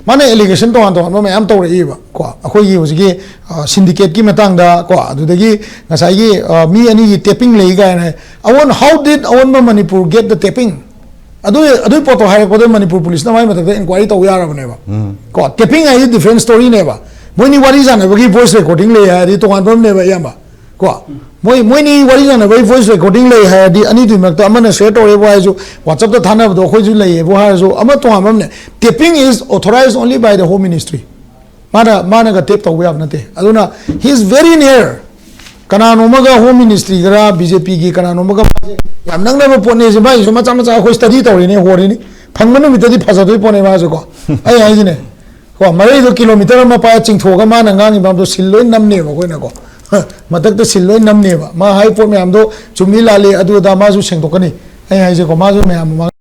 ꯃꯥꯅ ꯑꯦꯂꯤꯒꯦꯁꯟ ꯇꯣꯉꯥꯟ ꯇꯣꯉꯥꯟꯕ ꯃꯌꯥꯝ ꯇꯧꯔꯛꯏꯕ ꯀꯣ, ꯑꯩꯈꯣꯏꯒꯤ ꯍꯧꯖꯤꯛꯀꯤ, ꯑ, ꯁꯤꯟꯗꯤꯀꯦꯠꯀꯤ ꯃꯇꯥꯡꯗ ꯀꯣ, ꯑꯗꯨꯗꯒꯤ ꯉꯁꯥꯏꯒꯤ, ꯑ, ꯃꯤ ꯑꯅꯤꯒꯤ ꯇꯦꯄꯤꯡ ꯂꯩ ꯀꯥꯏꯅ꯫ ꯑꯑꯣꯟ-, how did ꯑꯑꯣꯟꯕ ꯃꯅꯤꯄꯨꯔ get the taping? ꯑꯗꯨ, ꯑꯗꯨꯒꯤ ꯄꯣꯠꯇꯣ ꯍꯥꯏꯔꯛꯄꯗ ꯃꯅꯤꯄꯨꯔ ꯄꯨꯂꯤꯁꯅ ꯃꯥꯏ ꯃꯊꯛꯇ ꯏꯟꯀ꯭ꯋꯥꯏꯔꯤ ꯇꯧ ꯌꯥꯔꯕꯅꯦꯕ꯫ ꯀꯣ, ꯇꯦꯄꯤꯡ ꯍꯥꯏꯁꯤ ꯗꯤꯐ꯭ꯔꯦꯟ ꯁ꯭ꯇꯣꯔꯤꯅꯦꯕ꯫ ꯃꯣꯏꯅꯤ ꯋꯥꯔꯤ ꯁꯥꯟꯅꯕꯒꯤ ꯚꯣꯏꯁ ꯔꯦꯀꯣꯔꯗꯤꯡ ꯂꯩ ꯍꯥꯏꯔꯗꯤ ꯇꯣꯉꯥꯟꯕ ꯑꯃꯅꯦꯕ, ꯏꯌꯥꯝꯕ꯫ ꯀꯣ, ꯃꯣꯏ, ꯃꯣꯏꯅꯤ ꯋꯥꯔꯤ ꯁꯥꯟꯅꯕꯒꯤ ꯚꯣꯏꯁ ꯔꯦꯀꯣꯔꯗꯤꯡ ꯂꯩ ꯍꯥꯏꯔꯗꯤ ꯑꯅꯤꯗꯨꯒꯤ ꯃꯔꯛꯇ ꯑꯃꯅ ꯁꯦꯌꯔ ꯇꯧꯔꯦꯕꯨ ꯍꯥꯏꯔꯁꯨ, WhatsApp-ꯇ ꯊꯥꯅꯕꯗꯣ ꯑꯩꯈꯣꯏꯁꯨ ꯂꯩꯌꯦꯕꯨ ꯍꯥꯏꯔꯁꯨ, ꯑꯃ ꯇꯣꯉꯥꯟꯕ ꯑꯃꯅꯦ꯫ Taping is authorized only by the Home Ministry. ꯃꯥꯅ, ꯃꯥꯅꯒ ꯇꯦꯞ ꯇꯧꯕ ꯌꯥꯕ ꯅꯠꯇꯦ꯫ ꯑꯗꯨꯅ he is very near. ꯀꯅꯥꯅꯣꯝꯃꯒ ꯍꯣꯝ ꯃꯤꯅꯤꯁꯇ꯭ꯔꯤꯒꯔ ꯕꯤ ꯖꯦ ꯄꯤꯒꯤ ꯀꯅꯥꯅꯣꯝꯃꯒ ꯃꯥꯁꯦ ꯌꯥꯝ ꯅꯛꯅꯕ ꯄꯣꯠꯅꯦꯁꯦ, ꯃꯥꯒꯤꯁꯨ ꯃꯆꯥ ꯃꯆꯥ ꯑꯩꯈꯣꯏ ꯁ꯭ꯇꯗꯤ ꯇꯧꯔꯤꯅꯦ, ꯍꯣꯔꯤꯅꯤ꯫ ꯐꯪꯕ ꯅꯨꯃꯤꯠꯇꯗꯤ ꯐꯖꯗꯣꯏ ꯄꯣꯠꯅꯦ ꯃꯥꯁꯨ ꯀꯣ꯫ ꯑꯩ ꯍꯥꯏꯁꯤꯅꯦ꯫ ꯀꯣ, ꯃꯔꯩꯗꯣ ꯀꯤꯂꯣꯃꯤꯇꯔ ꯑꯃ ꯄꯥꯏꯔ ꯆꯤꯡꯊꯣꯛꯑꯒ ꯃꯥꯅ ꯉꯥꯡꯉꯤ ꯃꯌꯥꯝꯗꯣ ꯁꯤꯜ ꯂꯣꯏ ꯅꯝꯅꯦꯕ ꯑꯩꯈꯣꯏꯅꯀꯣ꯫ ꯃꯊꯛꯇ ꯁꯤꯜ ꯂꯣꯏ ꯅꯝꯅꯦꯕ꯫ ꯃꯥ ꯍꯥꯏ ꯄꯣꯠ ꯃꯌꯥꯝꯗꯣ ꯆꯨꯝꯃꯤ ꯂꯥꯜꯂꯤ ꯑꯗꯨ ꯑꯗꯥ ꯃꯥꯁꯨ ꯁꯦꯡꯗꯣꯛꯀꯅꯤ꯫ ꯑꯩ ꯍꯥꯏꯁꯦꯀꯣ, ꯃꯥꯁꯨ ꯃꯌꯥꯝ ꯃꯃꯥꯡ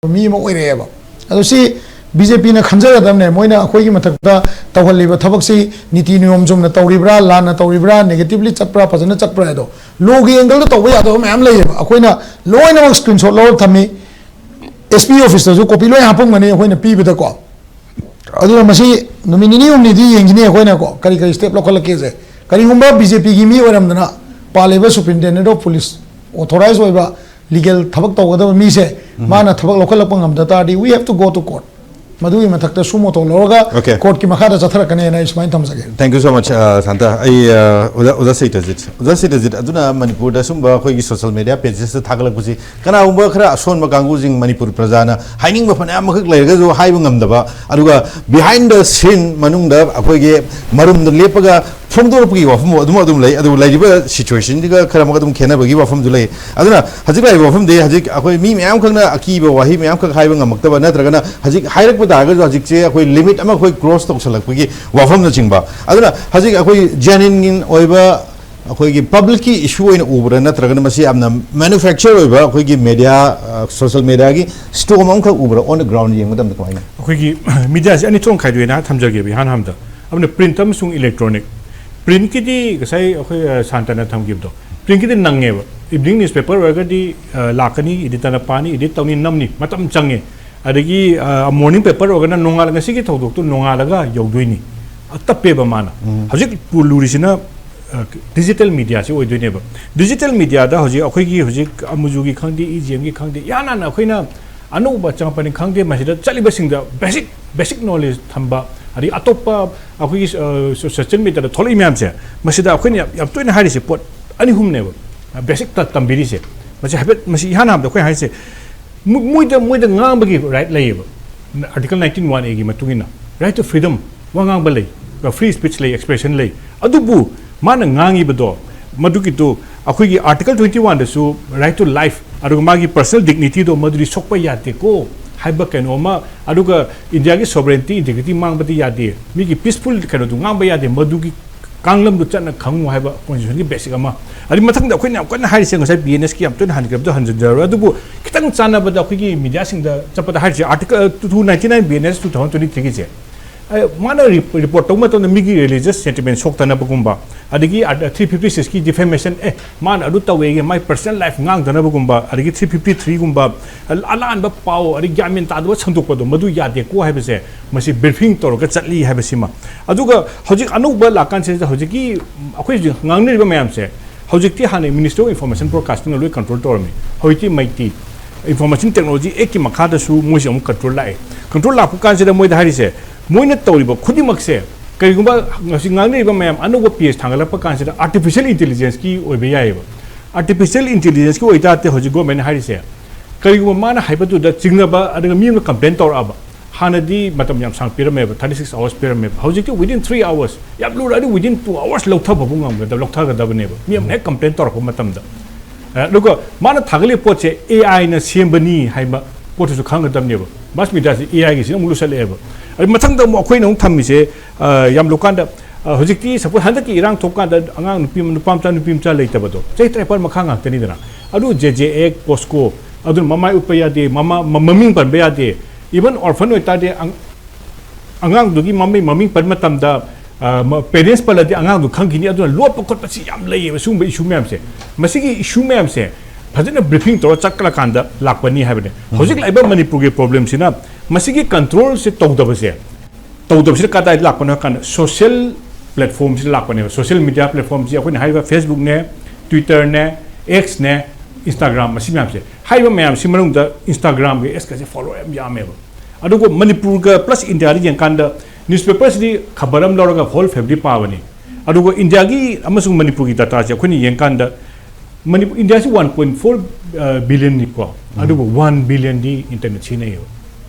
ꯃꯤ ꯑꯃ ꯑꯣꯏꯔꯛꯑꯦꯕ꯫ ꯑꯗꯣ ꯁꯤ ꯕꯤ ꯖꯦ ꯄꯤꯅ ꯈꯟꯖꯒꯗꯕꯅꯦ, ꯃꯣꯏꯅ ꯑꯩꯈꯣꯏꯒꯤ ꯃꯊꯛꯇ ꯇꯧꯍꯜꯂꯤꯕ ꯊꯕꯛꯁꯤ ꯅꯤꯇꯤ ꯅꯤꯌꯣꯝ ꯆꯨꯝꯅ ꯇꯧꯔꯤꯕ꯭ꯔꯥ, ꯂꯥꯟꯅ ꯇꯧꯔꯤꯕ꯭ꯔꯥ, negatively ꯆꯠꯄ꯭ꯔꯥ, ꯐꯖꯅ ꯆꯠꯄ꯭ꯔꯥ ꯍꯥꯏꯗꯣ꯫ ꯂꯣꯒꯤ ꯑꯦꯡꯒꯜꯗ ꯇꯧꯕ ꯌꯥꯗꯕ ꯃꯌꯥꯝ ꯂꯩꯌꯦꯕ꯫ ꯑꯩꯈꯣꯏꯅ ꯂꯣꯏꯅꯃꯛ ꯁ꯭ꯀ꯭ꯔꯤꯟ ꯁꯣꯠ ꯂꯧꯔ ꯊꯝꯃꯤ꯫ ꯑꯦꯁ ꯄꯤ ꯑꯣꯐꯤꯁꯇꯁꯨ ꯀꯣꯄꯤ ꯂꯣꯏ ꯍꯥꯞꯄꯝꯒꯅꯤ ꯑꯩꯈꯣꯏꯅ ꯄꯤꯕꯗꯀꯣ꯫ ꯑꯗꯨꯅ ꯃꯁꯤ ꯅꯨꯃꯤꯠ ꯅꯤꯅꯤ ꯍꯨꯝꯅꯤꯗꯤ ꯌꯦꯡꯈꯤꯅꯤ ꯑꯩꯈꯣꯏꯅꯀꯣ, ꯀꯔꯤ ꯀꯔꯤ ꯁ꯭ꯇꯦꯞ ꯂꯧꯈꯠꯂꯛꯀꯦꯁꯦ꯫ ꯀꯔꯤꯒꯨꯝꯕ ꯕꯤ ꯖꯦ ꯄꯤꯒꯤ ꯃꯤ ꯑꯣꯏꯔꯝꯗꯅ ꯄꯥꯜꯂꯤꯕ ꯁꯨꯄ꯭ꯔꯤꯟꯇꯦꯟꯗꯦꯟ ꯑꯣꯐ ꯄꯨꯂꯤꯁ, ꯑꯣꯊꯣꯔꯥꯏꯖ ꯑꯣꯏꯕ ꯂꯤꯒꯦꯜ ꯊꯕꯛ ꯇꯧꯒꯗꯕ ꯃꯤꯁꯦ ꯃꯥꯅ ꯊꯕꯛ ꯂꯧꯈꯠꯂꯛꯄ ꯉꯝꯗ ꯇꯥꯔꯗꯤ, we have to go to court꯫ ꯃꯗꯨꯒꯤ ꯃꯊꯛꯇ ꯁꯨꯃꯣ ꯇꯧ ꯂꯧꯔꯒ Okay. ꯀꯣꯔꯠꯀꯤ ꯃꯈꯥꯗ ꯆꯠꯊꯔꯛꯀꯅꯦꯅ ꯑꯩ ꯁꯨꯃꯥꯏꯅ ꯊꯝꯖꯒꯦ꯫ Thank you so much, uh, Santa. ꯑꯩ, uh, ꯑꯣꯖꯥ, ꯑꯣꯖꯥ ꯁꯩꯇꯖꯤꯠ, ꯑꯣꯖꯥ ꯁꯩꯇꯖꯤꯠ, ꯑꯗꯨꯅ ꯃꯅꯤꯄꯨꯔꯗ ꯁꯨꯝꯕ ꯑꯩꯈꯣꯏꯒꯤ ꯁꯣꯁꯤꯌꯦꯜ ꯃꯦꯗꯤꯌꯥ ꯄꯦꯖꯦꯁꯇ ꯊꯥꯒꯠꯂꯛꯄꯁꯤ ꯀꯅꯥꯒꯨꯝꯕ ꯈꯔ ꯑꯁꯣꯟꯕ ꯀꯥꯡꯕꯨꯁꯤꯡ, ꯃꯅꯤꯄꯨꯔ ꯄ꯭ꯔꯖꯥꯅ ꯍꯥꯏꯅꯤꯡꯕ ꯐꯅꯌꯥꯝ ꯑꯃꯈꯛ ꯂꯩꯔꯒꯁꯨ ꯍꯥꯏꯕ ꯉꯝꯗꯕ, ꯑꯗꯨꯒ behind the scene, ꯃꯅꯨꯡꯗ ꯑꯩꯈꯣꯏꯒꯤ ꯃꯔꯨꯝꯗ ꯂꯦꯞꯄꯒ ꯐꯣꯡꯗꯣꯔꯛꯄꯒꯤ ꯋꯥꯐꯝ ꯑꯗꯨꯝ ꯑꯗꯨꯝ ꯂꯩ꯫ ꯑꯗꯨꯕꯨ ꯂꯩꯔꯤꯕ ꯁꯤꯆꯨꯋꯦꯁꯟꯁꯤꯒ ꯈꯔ ꯑꯃꯒ ꯑꯗꯨꯝ ꯈꯦꯠꯅꯕꯒꯤ ꯋꯥꯐꯝꯁꯨ ꯂꯩ꯫ ꯑꯗꯨꯅ ꯍꯧꯖꯤꯛ ꯂꯥꯛꯏꯕ ꯋꯥꯐꯝꯗꯤ ꯍꯧꯖꯤꯛ ꯑꯩꯈꯣꯏ ꯃꯤ ꯃꯌꯥꯝꯈꯛꯅ ꯑꯀꯤꯕ ꯋꯥꯍꯩ ꯃꯌꯥꯝꯈꯛ ꯍꯥꯏꯕ ꯉꯝꯃꯛꯇꯕ, ꯅꯠꯇ꯭ꯔꯒꯅ ꯍꯧꯖꯤꯛ ꯍꯥꯏꯔꯛꯄ ꯇꯥꯔꯒꯁꯨ ꯍꯧꯖꯤꯛꯁꯦ ꯑꯩꯈꯣꯏ ꯂꯤꯃꯤꯠ ꯑꯃ ꯑꯩꯈꯣꯏ ꯀ꯭ꯔꯣꯁ ꯇꯧꯁꯜꯂꯛꯄꯒꯤ ꯋꯥꯐꯝꯅꯆꯤꯡꯕ꯫ ꯑꯗꯨꯅ ꯍꯧꯖꯤꯛ ꯑꯩꯈꯣꯏ ꯖꯦꯅ꯭ꯌꯨꯟ ꯑꯣꯏꯕ ꯑꯩꯈꯣꯏꯒꯤ ꯄꯕ꯭ꯂꯤꯛꯀꯤ ꯏꯁꯨ ꯑꯣꯏꯅ ꯎꯕ꯭ꯔꯥ, ꯅꯠꯇ꯭ꯔꯒꯅ ꯃꯁꯤ ꯌꯥꯝꯅ ꯃꯦꯅꯨꯐꯦꯛꯆꯔ ꯑꯣꯏꯕ ꯑꯩꯈꯣꯏꯒꯤ ꯃꯦꯗꯤꯌꯥ, ꯁꯣꯁꯤꯌꯦꯜ ꯃꯦꯗꯤꯌꯥꯒꯤ ꯁ꯭ꯇꯣꯝ ꯑꯃꯈꯛ ꯎꯕ꯭ꯔꯥ? On the ground ꯌꯦꯡꯕ ꯃꯇꯝꯗ ꯀꯃꯥꯏꯅ? ꯑꯩꯈꯣꯏꯒꯤ ꯃꯤꯗꯤꯌꯥꯁꯤ ꯑꯅꯤ ꯊꯣꯛꯅ ꯈꯥꯏꯗꯣꯛꯑꯦꯅ ꯊꯝꯖꯒꯦꯕ ꯏꯍꯥꯟ ꯍꯥꯟꯕꯗ꯫ ꯑꯃꯅ ꯄ꯭ꯔꯤꯟꯠ ꯑꯃꯁꯨꯡ ꯏꯂꯦꯛꯇ꯭ꯔꯣꯅꯤꯛ꯫ ꯄ꯭ꯔꯤꯟꯠꯀꯤꯗꯤ ꯉꯁꯥꯏ ꯑꯩꯈꯣꯏ, ꯑ, ꯁꯥꯟꯇꯅ ꯊꯝꯈꯤꯕꯗꯣ, ꯄ꯭ꯔꯤꯟꯠꯀꯤꯗꯤ ꯅꯪꯉꯦꯕ꯫ ꯏꯚꯅꯤꯡ ꯅ꯭ꯌꯨꯁꯄꯦꯄꯔ ꯑꯣꯏꯔꯒꯗꯤ, ꯑ, ꯂꯥꯛꯀꯅꯤ, ꯏꯗꯤꯇꯔꯅ ꯄꯥꯅꯤ, ꯏꯗꯤꯠ ꯇꯧꯅꯤ, ꯅꯝꯅꯤ, ꯃꯇꯝ ꯆꯪꯉꯦ꯫ ꯑꯗꯒꯤ, ꯑ, ꯃꯣꯔꯅꯤꯡ ꯄꯦꯄꯔ ꯑꯣꯏꯔꯒꯅ ꯅꯣꯡꯉꯥꯜꯂ-, ꯉꯁꯤꯒꯤ ꯊꯧꯗꯣꯛꯇꯨ ꯅꯣꯡꯉꯥꯜꯂꯒ ꯌꯧꯗꯣꯏꯅꯤ꯫ ꯑ, ꯇꯞꯄꯦꯕ ꯃꯥꯅ꯫ ꯎꯝ꯫ ꯍꯧꯖꯤꯛ ꯄꯨ-, ꯂꯨꯔꯤꯁꯤꯅ, ꯑ, ꯗꯤꯖꯤꯇꯦꯜ ꯃꯤꯗꯤꯌꯥꯁꯤ ꯑꯣꯏꯗꯣꯏꯅꯦꯕ꯫ ꯗꯤꯖꯤꯇꯦꯜ ꯃꯤꯗꯤꯌꯥꯗ ꯍꯧꯖꯤꯛ ꯑꯩꯈꯣꯏꯒꯤ ꯍꯧꯖꯤꯛ ꯑꯃꯨꯖꯨꯒꯤ ꯈꯪꯗꯦ, ꯏ ꯖꯤ ꯑꯦꯝꯒꯤ ꯈꯪꯗꯦ, ꯏꯍꯥꯟ ꯍꯥꯟꯅ ꯑꯩꯈꯣꯏꯅ ꯑꯅꯧꯕ ꯆꯪꯉꯛꯄꯅꯤ ꯈꯪꯗꯦ, ꯃꯁꯤꯗ ꯆꯠꯂꯤꯕꯁꯤꯡꯗ ꯕꯦꯁꯤꯛ, ꯕꯦꯁꯤꯛ ꯅꯣꯂꯦꯖ ꯊꯝꯕ, ꯑꯗꯒꯤ ꯑꯇꯣꯞꯄ ꯑꯩꯈꯣꯏꯒꯤ, ꯑ, ꯁꯣ-, ꯁꯣꯁꯤꯌꯦꯜ ꯃꯤꯗꯤꯌꯥꯗ ꯊꯣꯛꯂꯛꯏ ꯃꯌꯥꯝꯁꯦ, ꯃꯁꯤꯗ ꯑꯩꯈꯣꯏꯅ ꯌꯥꯝ, ꯌꯥꯝ ꯇꯣꯏꯅ ꯍꯥꯏꯔꯤꯁꯦ ꯄꯣꯠ ꯑꯅꯤ ꯑꯍꯨꯝꯅꯦꯕ, ꯕꯦꯁꯤꯛꯇ ꯇꯝꯕꯤꯔꯤꯁꯦ꯫ ꯃꯁꯤ ꯍꯥꯏꯐꯦꯠ, ꯃꯁꯤ ꯏꯍꯥꯟ ꯍꯥꯟꯕꯗ ꯑꯩꯈꯣꯏ ꯍꯥꯏꯁꯦ, ꯃꯣ-, ꯃꯣꯏꯗ, ꯃꯣꯏꯗ ꯉꯥꯡꯕꯒꯤ ꯔꯥꯏꯠ ꯂꯩꯌꯦꯕ, ꯑꯥꯔꯇꯤꯀꯜ ꯅꯥꯏꯟꯇꯤꯟ ꯋꯥꯟ ꯑꯦꯒꯤ ꯃꯇꯨꯡ ꯏꯟꯅ, right to freedom, ꯋꯥ ꯉꯥꯡꯕ ꯂꯩ, ꯐ꯭ꯔꯤ ꯁ꯭ꯄꯤꯆ ꯂꯩ, ꯑꯦꯛꯁꯄ꯭ꯔꯦꯁꯟ ꯂꯩ꯫ ꯑꯗꯨꯕꯨ ꯃꯥꯅ ꯉꯥꯡꯉꯤꯕꯗꯣ, ꯃꯗꯨꯒꯤꯗꯨ ꯑꯩꯈꯣꯏꯒꯤ ꯑꯥꯔꯇꯤꯀꯜ ꯇ꯭ꯋꯦꯟꯇꯤ ꯋꯥꯟꯗꯁꯨ right to life, ꯑꯗꯨꯒ ꯃꯥꯒꯤ ꯄꯔꯁꯅꯦꯜ ꯗꯤꯒꯅꯤꯇꯤꯗꯣ ꯃꯗꯨꯗꯤ ꯁꯣꯛꯄ ꯌꯥꯗꯦꯀꯣ꯫ ꯍꯥꯏꯕ ꯀꯩꯅꯣ ꯑꯃ, ꯑꯗꯨꯒ ꯏꯟꯗꯤꯌꯥꯒꯤ sovereignty, integrity ꯃꯥꯡꯕꯗꯤ ꯌꯥꯗꯦ, ꯃꯤꯒꯤ peaceful ꯀꯩꯅꯣꯗꯨ ꯉꯥꯡꯕ ꯌꯥꯗꯦ, ꯃꯗꯨꯒꯤ ꯀꯥꯡꯂꯝꯗꯨ ꯆꯠꯅ ꯈꯪꯉꯨ ꯍꯥꯏꯕ constitutionꯒꯤ basic ꯑꯃ꯫ ꯑꯗꯩ ꯃꯊꯪꯗ ꯑꯩꯈꯣꯏꯅ ꯌꯥꯝ ꯀꯟꯅ ꯍꯥꯏꯔꯤꯁꯦ, ꯉꯁꯥꯏ BNSꯀꯤ ꯌꯥꯝ ꯇꯣꯏꯅ ꯍꯟꯈ꯭ꯔꯕꯗꯣ ꯍꯟꯖꯤꯟꯖꯔꯔꯣꯏ, ꯑꯗꯨꯕꯨ ꯈꯤꯇꯪ ꯆꯥꯟꯅꯕꯗ ꯑꯩꯈꯣꯏꯒꯤ mediaꯁꯤꯡꯗ ꯆꯠꯄꯗ ꯍꯥꯏꯔꯤꯁꯦ, Article two ninety nine BNS two thousand twenty threeꯒꯤꯁꯦ꯫ ꯑ, ꯃꯥꯅ ꯔꯤ-, report ꯇꯧꯕ ꯃꯇꯝꯗ ꯃꯤꯒꯤ religious sentiment ꯁꯣꯛꯇꯅꯕꯒꯨꯝꯕ, ꯑꯗꯒꯤ ꯑ, three fifty sixꯀꯤ defamation, ꯑꯦ, ꯃꯥꯅ ꯑꯗꯨ ꯇꯧꯋꯦꯒꯤ ꯃꯥꯏ personal life ꯉꯥꯡꯗꯅꯕꯒꯨꯝꯕ, ꯑꯗꯒꯤ three fifty threeꯒꯨꯝꯕ, ꯑ, ꯑꯂꯥꯟꯕ ꯄꯥꯎ, ꯑꯗꯒꯤ ꯒ꯭ꯌꯥꯟ ꯃꯦꯟ ꯇꯥꯗꯕ ꯁꯟꯗꯣꯛꯄꯗꯣ, ꯃꯗꯨ ꯌꯥꯗꯦꯀꯣ ꯍꯥꯏꯕꯁꯦ, ꯃꯁꯤ briefing ꯇꯧꯔꯒ ꯆꯠꯂꯤ ꯍꯥꯏꯕꯁꯤꯃ꯫ ꯑꯗꯨꯒ ꯍꯧꯖꯤꯛ ꯑꯅꯧꯕ ꯂꯥꯛꯀꯥꯟꯁꯤꯗ ꯍꯧꯖꯤꯛꯀꯤ ꯑꯩꯈꯣꯏ ꯍꯧꯖꯤꯛ ꯉꯥꯡꯅꯔꯤꯕ ꯃꯌꯥꯝꯁꯦ, ꯍꯧꯖꯤꯛꯇꯤ ꯍꯥꯟꯅ Ministry of Information Broadcastingꯅ ꯂꯣꯏ control ꯇꯧꯔꯝꯃꯤ, ꯍꯧꯖꯤꯛꯇꯤ ꯃꯩꯇꯩ Information Technology Actꯀꯤ ꯃꯈꯥꯗꯁꯨ ꯃꯣꯏꯁꯦ ꯑꯃꯨꯛ control ꯂꯥꯛꯑꯦ꯫ Control ꯂꯥꯛꯄ ꯀꯥꯟꯁꯤꯗ ꯃꯣꯏꯗ ꯍꯥꯏꯔꯤꯁꯦ, ꯃꯣꯏꯅ ꯇꯧꯔꯤꯕ ꯈꯨꯗꯤꯡꯃꯛꯁꯦ, ꯀꯔꯤꯒꯨꯝꯕ ꯉꯁꯤ ꯉꯥꯡꯅꯔꯤꯕ ꯃꯌꯥꯝ ꯑꯅꯧꯕ page ꯊꯥꯡꯒꯠꯂꯛꯄ ꯀꯥꯟꯁꯤꯗ artificial intelligenceꯀꯤ ꯑꯣꯏꯕ ꯌꯥꯏꯑꯕ꯫ Artificial intelligenceꯀꯤ ꯑꯣꯏꯇꯥꯔꯗꯤ ꯍꯧꯖꯤꯛ governmentꯅ ꯍꯥꯏꯔꯤꯁꯦ, ꯀꯔꯤꯒꯨꯝꯕ ꯃꯥꯅ ꯍꯥꯏꯕꯗꯨꯗ ꯆꯤꯡꯅꯕ, ꯑꯗꯨꯒ ꯃꯤ ꯑꯃꯅ complain ꯇꯧꯔꯛꯑꯕ, ꯍꯥꯟꯅꯗꯤ ꯃꯇꯝ ꯌꯥꯝ ꯁꯥꯡ ꯄꯤꯔꯝꯃꯦꯕ, thirty six hours ꯄꯤꯔꯝꯃꯦꯕ, ꯍꯧꯖꯤꯛꯇꯤ within three hours, ꯌꯥꯝ ꯂꯨꯔꯛꯑꯗꯤ within two hours ꯂꯧꯊꯕꯕꯨ ꯉꯝꯒꯗꯕ, ꯂꯧꯊꯒꯗꯕꯅꯦꯕ, ꯃꯤ ꯑꯃꯅ ꯍꯦꯛ complain ꯇꯧꯔꯛꯄ ꯃꯇꯝꯗ꯫ ꯑꯗꯨꯒ ꯃꯥꯅ ꯊꯥꯒꯠꯂꯤꯕ ꯄꯣꯠꯁꯦ AIꯅ ꯁꯦꯝꯕꯅꯤ ꯍꯥꯏꯕ ꯄꯣꯠꯇꯨꯁꯨ ꯈꯪꯒꯗꯕꯅꯦꯕ꯫ Mass mediaꯁꯦ AIꯒꯤꯁꯤꯅ ꯑꯃꯨꯛ ꯂꯨꯁꯜꯂꯛꯑꯦꯕ꯫ ꯑꯗꯩ ꯃꯊꯪꯗ ꯑꯃꯨꯛ ꯑꯩꯈꯣꯏꯅ ꯑꯃꯨꯛ ꯊꯝꯃꯤꯁꯦ, ꯑ, ꯌꯥꯝ ꯂꯨꯀꯥꯟꯗ, ꯑ, ꯍꯧꯖꯤꯛꯇꯤ suppose ꯍꯟꯗꯛꯀꯤ ꯏꯔꯥꯡ ꯊꯣꯛꯀꯥꯟꯗ ꯑꯉꯥꯡ ꯅꯨꯄꯤ ꯑꯃ, ꯅꯨꯄꯥ ꯃꯆꯥ, ꯅꯨꯄꯤ ꯃꯆꯥ ꯂꯩꯇꯕꯗꯣ, ꯆꯍꯤ ꯇꯔꯥꯅꯤꯄꯥꯟ ꯃꯈꯥ ꯉꯥꯛꯇꯅꯤꯗꯅ꯫ ꯑꯗꯨ JJ Act, POCSO, ꯑꯗꯨꯅ ꯃꯃꯥꯏ ꯎꯠꯄ ꯌꯥꯗꯦ, ꯃꯃꯥ-, ꯃ-, ꯃꯃꯤꯡ ꯄꯟꯕ ꯌꯥꯗꯦ꯫ Even orphan ꯑꯣꯏꯇꯥꯔꯗꯤ ꯑꯪ-, ꯑꯉꯥꯡꯗꯨꯒꯤ ꯃꯃꯤꯡ, ꯃꯃꯤꯡ ꯄꯟꯕ ꯃꯇꯝꯗ, ꯑ, ꯃ-, parents ꯄꯜꯂꯗꯤ ꯑꯉꯥꯡꯗꯨ ꯈꯪꯈꯤꯅꯤ, ꯑꯗꯨꯅ ꯂꯣꯠꯄ ꯈꯣꯠꯄꯁꯤ ꯌꯥꯝ ꯂꯩꯌꯦꯕ, ꯁꯤꯒꯨꯝꯕ issue ꯃꯌꯥꯝꯁꯦ꯫ ꯃꯁꯤꯒꯤ issue ꯃꯌꯥꯝꯁꯦ ꯐꯖꯅ briefing ꯇꯧꯔ ꯆꯠꯂꯀꯥꯟꯗ ꯂꯥꯛꯄꯅꯤ ꯍꯥꯏꯕꯅꯦ꯫ ꯍꯧꯖꯤꯛ ꯂꯥꯛꯏꯕ ꯃꯅꯤꯄꯨꯔꯒꯤ problemꯁꯤꯅ ꯃꯁꯤꯒꯤ controlꯁꯦ ꯇꯧꯗꯕꯁꯦ, ꯇꯧꯗꯕꯁꯤꯅ ꯀꯗꯥꯏꯗ ꯂꯥꯛꯄꯅꯣ ꯍꯥꯏ ꯀꯥꯟꯗ social platformꯁꯤꯗ ꯂꯥꯛꯄꯅꯦꯕ꯫ Social media platformꯁꯤ ꯑꯩꯈꯣꯏꯅ ꯍꯥꯏꯔꯤꯕ Facebookꯅꯦ, Twitterꯅꯦ, Xꯅꯦ, Instagram, ꯃꯁꯤ ꯃꯌꯥꯝꯁꯦ, ꯍꯥꯏꯔꯤꯕ ꯃꯌꯥꯝꯁꯤ ꯃꯅꯨꯡꯗ Instagramꯒ Xꯀꯁꯦ follower ꯌꯥꯝ ꯌꯥꯝꯃꯦꯕ꯫ ꯑꯗꯨꯒ ꯃꯅꯤꯄꯨꯔꯒ plus ꯏꯟꯗꯤꯌꯥꯗ ꯌꯦꯡꯀꯥꯟꯗ newspaperꯁꯤꯗꯤ ꯈꯕꯔ ꯑꯃ ꯂꯧꯔꯒ whole family ꯄꯥꯕꯅꯤ꯫ ꯑꯗꯨꯒ ꯏꯟꯗꯤꯌꯥꯒꯤ ꯑꯃꯁꯨꯡ ꯃꯅꯤꯄꯨꯔꯒꯤ dataꯁꯦ ꯑꯩꯈꯣꯏꯅ ꯌꯦꯡꯀꯥꯟꯗ ꯃꯅꯤꯄꯨꯔ, ꯏꯟꯗꯤꯌꯥꯁꯤ one point four billionꯅꯤꯀꯣ, ꯑꯗꯨꯕꯨ one billionꯗꯤ internet ꯁꯤꯖꯤꯟꯅꯩꯌꯦꯕ꯫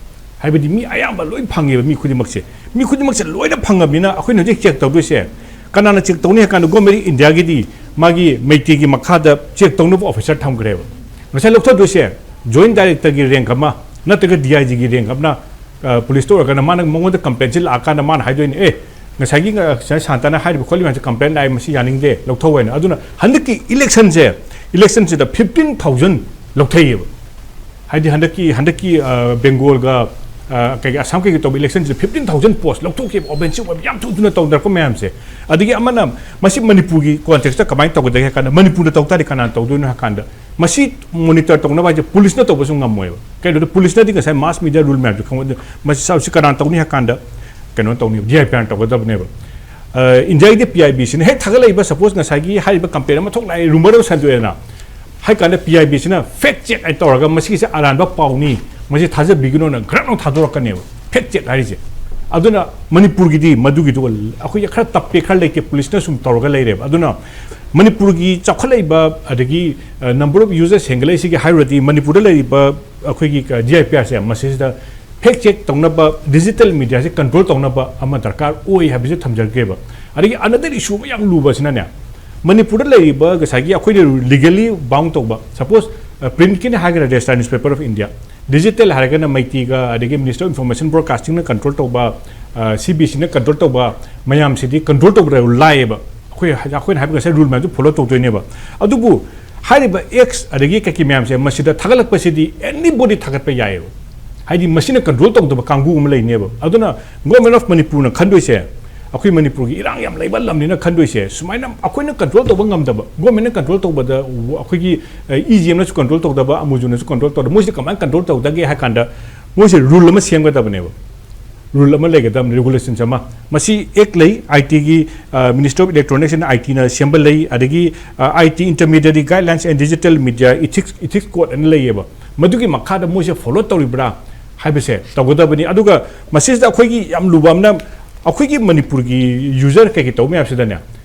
ꯍꯥꯏꯕꯗꯤ ꯃꯤ ꯑꯌꯥꯝꯕ ꯂꯣꯏ ꯐꯪꯉꯦꯕ, ꯃꯤ ꯈꯨꯗꯤꯡꯃꯛꯁꯦ꯫ ꯃꯤ ꯈꯨꯗꯤꯡꯃꯛꯁꯦ ꯂꯣꯏꯅ ꯐꯪꯉꯕꯅꯤꯅ ꯑꯩꯈꯣꯏꯅ ꯍꯧꯖꯤꯛ check ꯇꯧꯗꯣꯏꯁꯦ ꯀꯅꯥꯅ check ꯇꯧꯅꯤ ꯍꯥꯏ ꯀꯥꯟꯗ government of Indiaꯒꯤꯗꯤ ꯃꯥꯒꯤ ꯃꯩꯇꯩꯒꯤ ꯃꯈꯥꯗ check ꯇꯧꯅꯕ officer ꯊꯝꯈ꯭ꯔꯦꯕ꯫ ꯉꯁꯥꯏ ꯂꯧꯊꯗꯣꯏꯁꯦ joint directorꯒꯤ rank ꯑꯃ, ꯅꯠꯇ꯭ꯔꯒ ꯗꯤ ꯑꯥꯏ ꯖꯤꯒꯤ ꯔꯦꯡ ꯑꯃꯅ ꯄꯨꯂꯤꯁꯇ ꯑꯣꯏꯔꯒꯅ ꯃꯥꯅ ꯃꯉꯣꯟꯗ ꯀꯝꯄ꯭ꯂꯦꯟꯁꯤ ꯂꯥꯛꯑꯀꯥꯟꯗ ꯃꯥꯅ ꯍꯥꯏꯗꯣꯏꯅꯦ, "ꯑꯦ, ꯉꯁꯥꯏꯒꯤ ꯉꯁꯥꯏ ꯁꯥꯟꯇꯅ ꯍꯥꯏꯔꯤꯕ ꯈꯣꯠꯂꯤꯕ ꯃꯌꯥꯝꯁꯦ ꯀꯝꯄ꯭ꯂꯦꯟ ꯂꯥꯛꯑꯦ, ꯃꯁꯤ ꯌꯥꯅꯤꯡꯗꯦ, ꯂꯧꯊꯧ" ꯍꯥꯏꯅ꯫ ꯑꯗꯨꯅ ꯍꯟꯗꯛꯀꯤ ꯏꯂꯦꯛꯁꯟꯁꯦ, ꯏꯂꯦꯛꯁꯟꯁꯤꯗ ꯐꯤꯐꯇꯤꯟ ꯊꯥꯎꯖꯟ ꯂꯧꯊꯩꯌꯦꯕ꯫ ꯍꯥꯏꯗꯤ ꯍꯟꯗꯛꯀꯤ ꯍꯟꯗꯛꯀꯤ ꯕꯦꯡꯒꯣꯜꯒ ꯀꯩ ꯑꯁꯥꯝ ꯀꯩꯀꯩ ꯇꯧꯕ ꯏꯂꯦꯛꯁꯟꯁꯤꯗ ꯐꯤꯐꯇꯤꯟ ꯊꯥꯎꯖꯟ ꯄꯣꯁ ꯂꯧꯊꯣꯛꯈꯤꯕ, ꯑꯣꯄꯦꯟꯁꯤꯞ ꯑꯣꯏꯕ ꯌꯥꯝ ꯊꯨ ꯊꯨꯅ ꯇꯧꯅꯔꯛꯄ ꯃꯌꯥꯝꯁꯦ꯫ ꯑꯗꯒꯤ ꯑꯃꯅ ꯃꯁꯤ ꯃꯅꯤꯄꯨꯔꯒꯤ ꯀꯣꯟꯇꯦꯛꯁꯇ ꯀꯃꯥꯏꯅ ꯇꯧꯒꯗꯒꯦ ꯍꯥꯏ ꯀꯥꯟꯗ, ꯃꯅꯤꯄꯨꯔꯗ ꯇꯧ ꯇꯥꯔꯗꯤ ꯀꯅꯥꯅ ꯇꯧꯗꯣꯏꯅꯣ ꯍꯥꯏ ꯀꯥꯟꯗ, ꯃꯁꯤ ꯃꯣꯅꯤꯇꯔ ꯇꯧꯅꯕ ꯍꯥꯏꯁꯦ ꯄꯨꯂꯤꯁꯅ ꯇꯧꯕꯁꯨ ꯉꯝꯃꯣꯏꯕ꯫ ꯀꯩꯅꯣꯗ ꯄꯨꯂꯤꯁꯅꯗꯤ ꯉꯁꯥꯏ ꯃꯥꯁ ꯃꯤꯗꯤꯌꯥ ꯔꯨꯜ ꯃꯌꯥꯝꯁꯨ ꯈꯪꯕ, ꯃꯁꯤ ꯁꯤ ꯀꯅꯥꯅ ꯇꯧꯅꯤ ꯍꯥꯏ ꯀꯥꯟꯗ ꯀꯩꯅꯣ ꯇꯧꯅꯤ, ꯗꯤ I P R ꯇꯧꯒꯗꯕꯅꯦꯕ꯫ ꯏꯟꯗꯤꯌꯥꯒꯤꯗꯤ P I ꯕꯤꯁꯤꯅ ꯍꯦꯛ ꯊꯥꯒꯠꯂꯛꯏꯕ, ꯁꯄꯣꯁ ꯉꯁꯥꯏꯒꯤ ꯍꯥꯏꯔꯤꯕ ꯀꯝꯄ꯭ꯂꯦꯟ ꯑꯃ ꯊꯣꯛꯂꯛꯑꯦ, ꯔꯨꯃꯔ ꯑꯃ ꯁꯟꯗꯣꯛꯑꯦꯅ ꯍꯥꯏ ꯀꯥꯟꯗ, ꯄꯤ ꯑꯥꯏ ꯕꯤꯁꯤꯅ ꯐꯦꯛ ꯆꯦꯛ ꯍꯥꯏꯅ ꯇꯧꯔꯒ ꯃꯁꯤꯒꯤꯁꯦ ꯑꯔꯥꯟꯕ ꯄꯥꯎꯅꯤ, ꯃꯁꯤ ꯊꯥꯖꯕꯤꯒꯅꯣꯅ ꯒ꯭ꯔꯛ ꯂꯥꯎ ꯊꯥꯗꯣꯔꯛꯀꯅꯦꯕ, ꯐꯦꯛ ꯆꯦꯛ ꯍꯥꯏꯔꯤꯁꯦ꯫ ꯑꯗꯨꯅ ꯃꯅꯤꯄꯨꯔꯒꯤꯗꯤ ꯃꯗꯨꯒꯤꯗꯨ ꯑꯩꯈꯣꯏꯒꯤ ꯈꯔ ꯇꯞꯄꯦ, ꯈꯔ ꯂꯩꯇꯦ, ꯄꯨꯂꯤꯁꯅ ꯁꯨꯝ ꯇꯧꯔꯒ ꯂꯩꯔꯦꯕ꯫ ꯑꯗꯨꯅ ꯃꯅꯤꯄꯨꯔꯒꯤ ꯆꯥꯎꯈꯠꯂꯛꯏꯕ ꯑꯗꯒꯤ number of users ꯍꯦꯟꯒꯠꯂꯛꯏꯁꯤꯒꯤ ꯍꯥꯏꯔꯨꯔꯗꯤ, ꯃꯅꯤꯄꯨꯔꯗ ꯂꯩꯔꯤꯕ ꯑꯩꯈꯣꯏꯒꯤ ꯗꯤ ꯑꯥꯏ ꯄꯤ ꯑꯥꯔꯁꯦ ꯃꯁꯤꯁꯤꯗ ꯐꯦꯛ ꯆꯦꯛ ꯇꯧꯅꯕ, ꯗꯤꯖꯤꯇꯦꯜ ꯃꯤꯗꯤꯌꯥꯁꯦ ꯀꯟꯇ꯭ꯔꯣꯜ ꯇꯧꯅꯕ ꯑꯃ ꯗꯔꯀꯥꯔ ꯑꯣꯏ ꯍꯥꯏꯕꯁꯦ ꯊꯝꯖꯒꯦꯕ꯫ ꯑꯗꯒꯤ another issue ꯑꯃ ꯌꯥꯝ ꯂꯨꯕꯁꯤꯅꯅꯦ, ꯃꯅꯤꯄꯨꯔꯗ ꯂꯩꯔꯤꯕ ꯉꯁꯥꯏꯒꯤ ꯑꯩꯈꯣꯏꯅ legally bound ꯇꯧꯕ, ꯁꯄꯣꯁ ꯄ꯭ꯔꯤꯟꯠꯀꯤꯅꯤ ꯍꯥꯏꯒꯅ Rajasthan Newspaper of India, digital ꯍꯥꯏꯔꯒꯅ ꯃꯩꯇꯤꯒ ꯑꯗꯒꯤ Ministry of Information Broadcastingꯅ ꯀꯟꯇ꯭ꯔꯣꯜ ꯇꯧꯕ, ꯁꯤ ꯕꯤ ꯁꯤꯅ ꯀꯟꯇ꯭ꯔꯣꯜ ꯇꯧꯕ ꯃꯌꯥꯝꯁꯤꯗꯤ ꯀꯟꯇ꯭ꯔꯣꯜ ꯇꯧꯕꯗ ꯂꯥꯏꯌꯦꯕ꯫ ꯑꯩꯈꯣꯏ ꯑꯩꯈꯣꯏꯅ ꯍꯥꯏꯕ ꯉꯁꯥꯏ ꯔꯨꯜ ꯃꯌꯥꯝꯁꯨ ꯐꯣꯂꯣ ꯇꯧꯗꯣꯏꯅꯦꯕ꯫ ꯑꯗꯨꯕꯨ ꯍꯥꯏꯔꯤꯕ ꯑꯦꯛꯁ ꯑꯗꯒꯤ ꯀꯩꯀꯩ ꯃꯌꯥꯝꯁꯦ ꯃꯁꯤꯗ ꯊꯥꯒꯠꯂꯛꯄꯁꯤꯗꯤ anybody ꯊꯥꯒꯠꯄ ꯌꯥꯏꯌꯦꯕ꯫ ꯍꯥꯏꯗꯤ ꯃꯁꯤꯅ ꯀꯟꯇ꯭ꯔꯣꯜ ꯇꯧꯗꯕ ꯀꯥꯡꯕꯨ ꯑꯃ ꯂꯩꯅꯦꯕ꯫ ꯑꯗꯨꯅ Government of Manipureꯅ ꯈꯟꯗꯣꯏꯁꯦ, ꯑꯩꯈꯣꯏ ꯃꯅꯤꯄꯨꯔꯒꯤ ꯏꯔꯥꯡ ꯌꯥꯝ ꯂꯩꯕ ꯂꯝꯅꯤꯅ ꯈꯟꯗꯣꯏꯁꯦ, ꯁꯨꯃꯥꯏꯅ ꯑꯩꯈꯣꯏꯅ ꯀꯟꯇ꯭ꯔꯣꯜ ꯇꯧꯕ ꯉꯝꯗꯕ, ꯒꯣꯔꯃꯦꯟꯅ ꯀꯟꯇ꯭ꯔꯣꯜ ꯇꯧꯕꯗ ꯑꯩꯈꯣꯏꯒꯤ ꯏ ꯖꯤ ꯑꯦꯝꯅꯁꯨ ꯀꯟꯇ꯭ꯔꯣꯜ ꯇꯧꯗꯕ, ꯑꯃꯨꯖꯨꯅꯁꯨ ꯀꯟꯇ꯭ꯔꯣꯜ ꯇꯧꯗꯕ, ꯃꯣꯏꯁꯤꯗꯤ ꯀꯃꯥꯏꯅ ꯀꯟꯇ꯭ꯔꯣꯜ ꯇꯧꯗꯒꯦ ꯍꯥꯏ ꯀꯥꯟꯗ, ꯃꯣꯏꯁꯦ ꯔꯨꯜ ꯑꯃ ꯁꯦꯝꯒꯗꯕꯅꯦꯕ꯫ ꯔꯨꯜ ꯑꯃ ꯂꯩꯒꯗꯕꯅꯤ, ꯔꯤꯒꯨꯂꯦꯁꯟꯁ ꯑꯃ꯫ ꯃꯁꯤ ꯑꯦꯛ ꯂꯩ, ꯑꯥꯏ ꯇꯤꯒꯤ, Ministry of Electronics and I Tꯅ ꯁꯦꯝꯕ ꯂꯩ, ꯑꯗꯒꯤ ꯑꯥꯏ T Intermediary Guidelines and Digital Media Ethics, Ethics Code ꯑꯅ ꯂꯩꯌꯦꯕ꯫ ꯃꯗꯨꯒꯤ ꯃꯈꯥꯗ ꯃꯣꯏꯁꯦ ꯐꯣꯂꯣ ꯇꯧꯔꯤꯕ꯭ꯔꯥ ꯍꯥꯏꯕꯁꯦ ꯇꯧꯒꯗꯕꯅꯤ꯫ ꯑꯗꯨꯒ ꯃꯁꯤꯁꯤꯗ ꯑꯩꯈꯣꯏꯒꯤ ꯌꯥꯝ ꯂꯨꯕ ꯑꯃꯅ, ꯑꯩꯈꯣꯏꯒꯤ ꯃꯅꯤꯄꯨꯔꯒꯤ ꯌꯨꯖꯔ ꯀꯩꯀꯩ ꯇꯧꯕ ꯃꯌꯥꯝꯁꯤꯗꯅꯦ,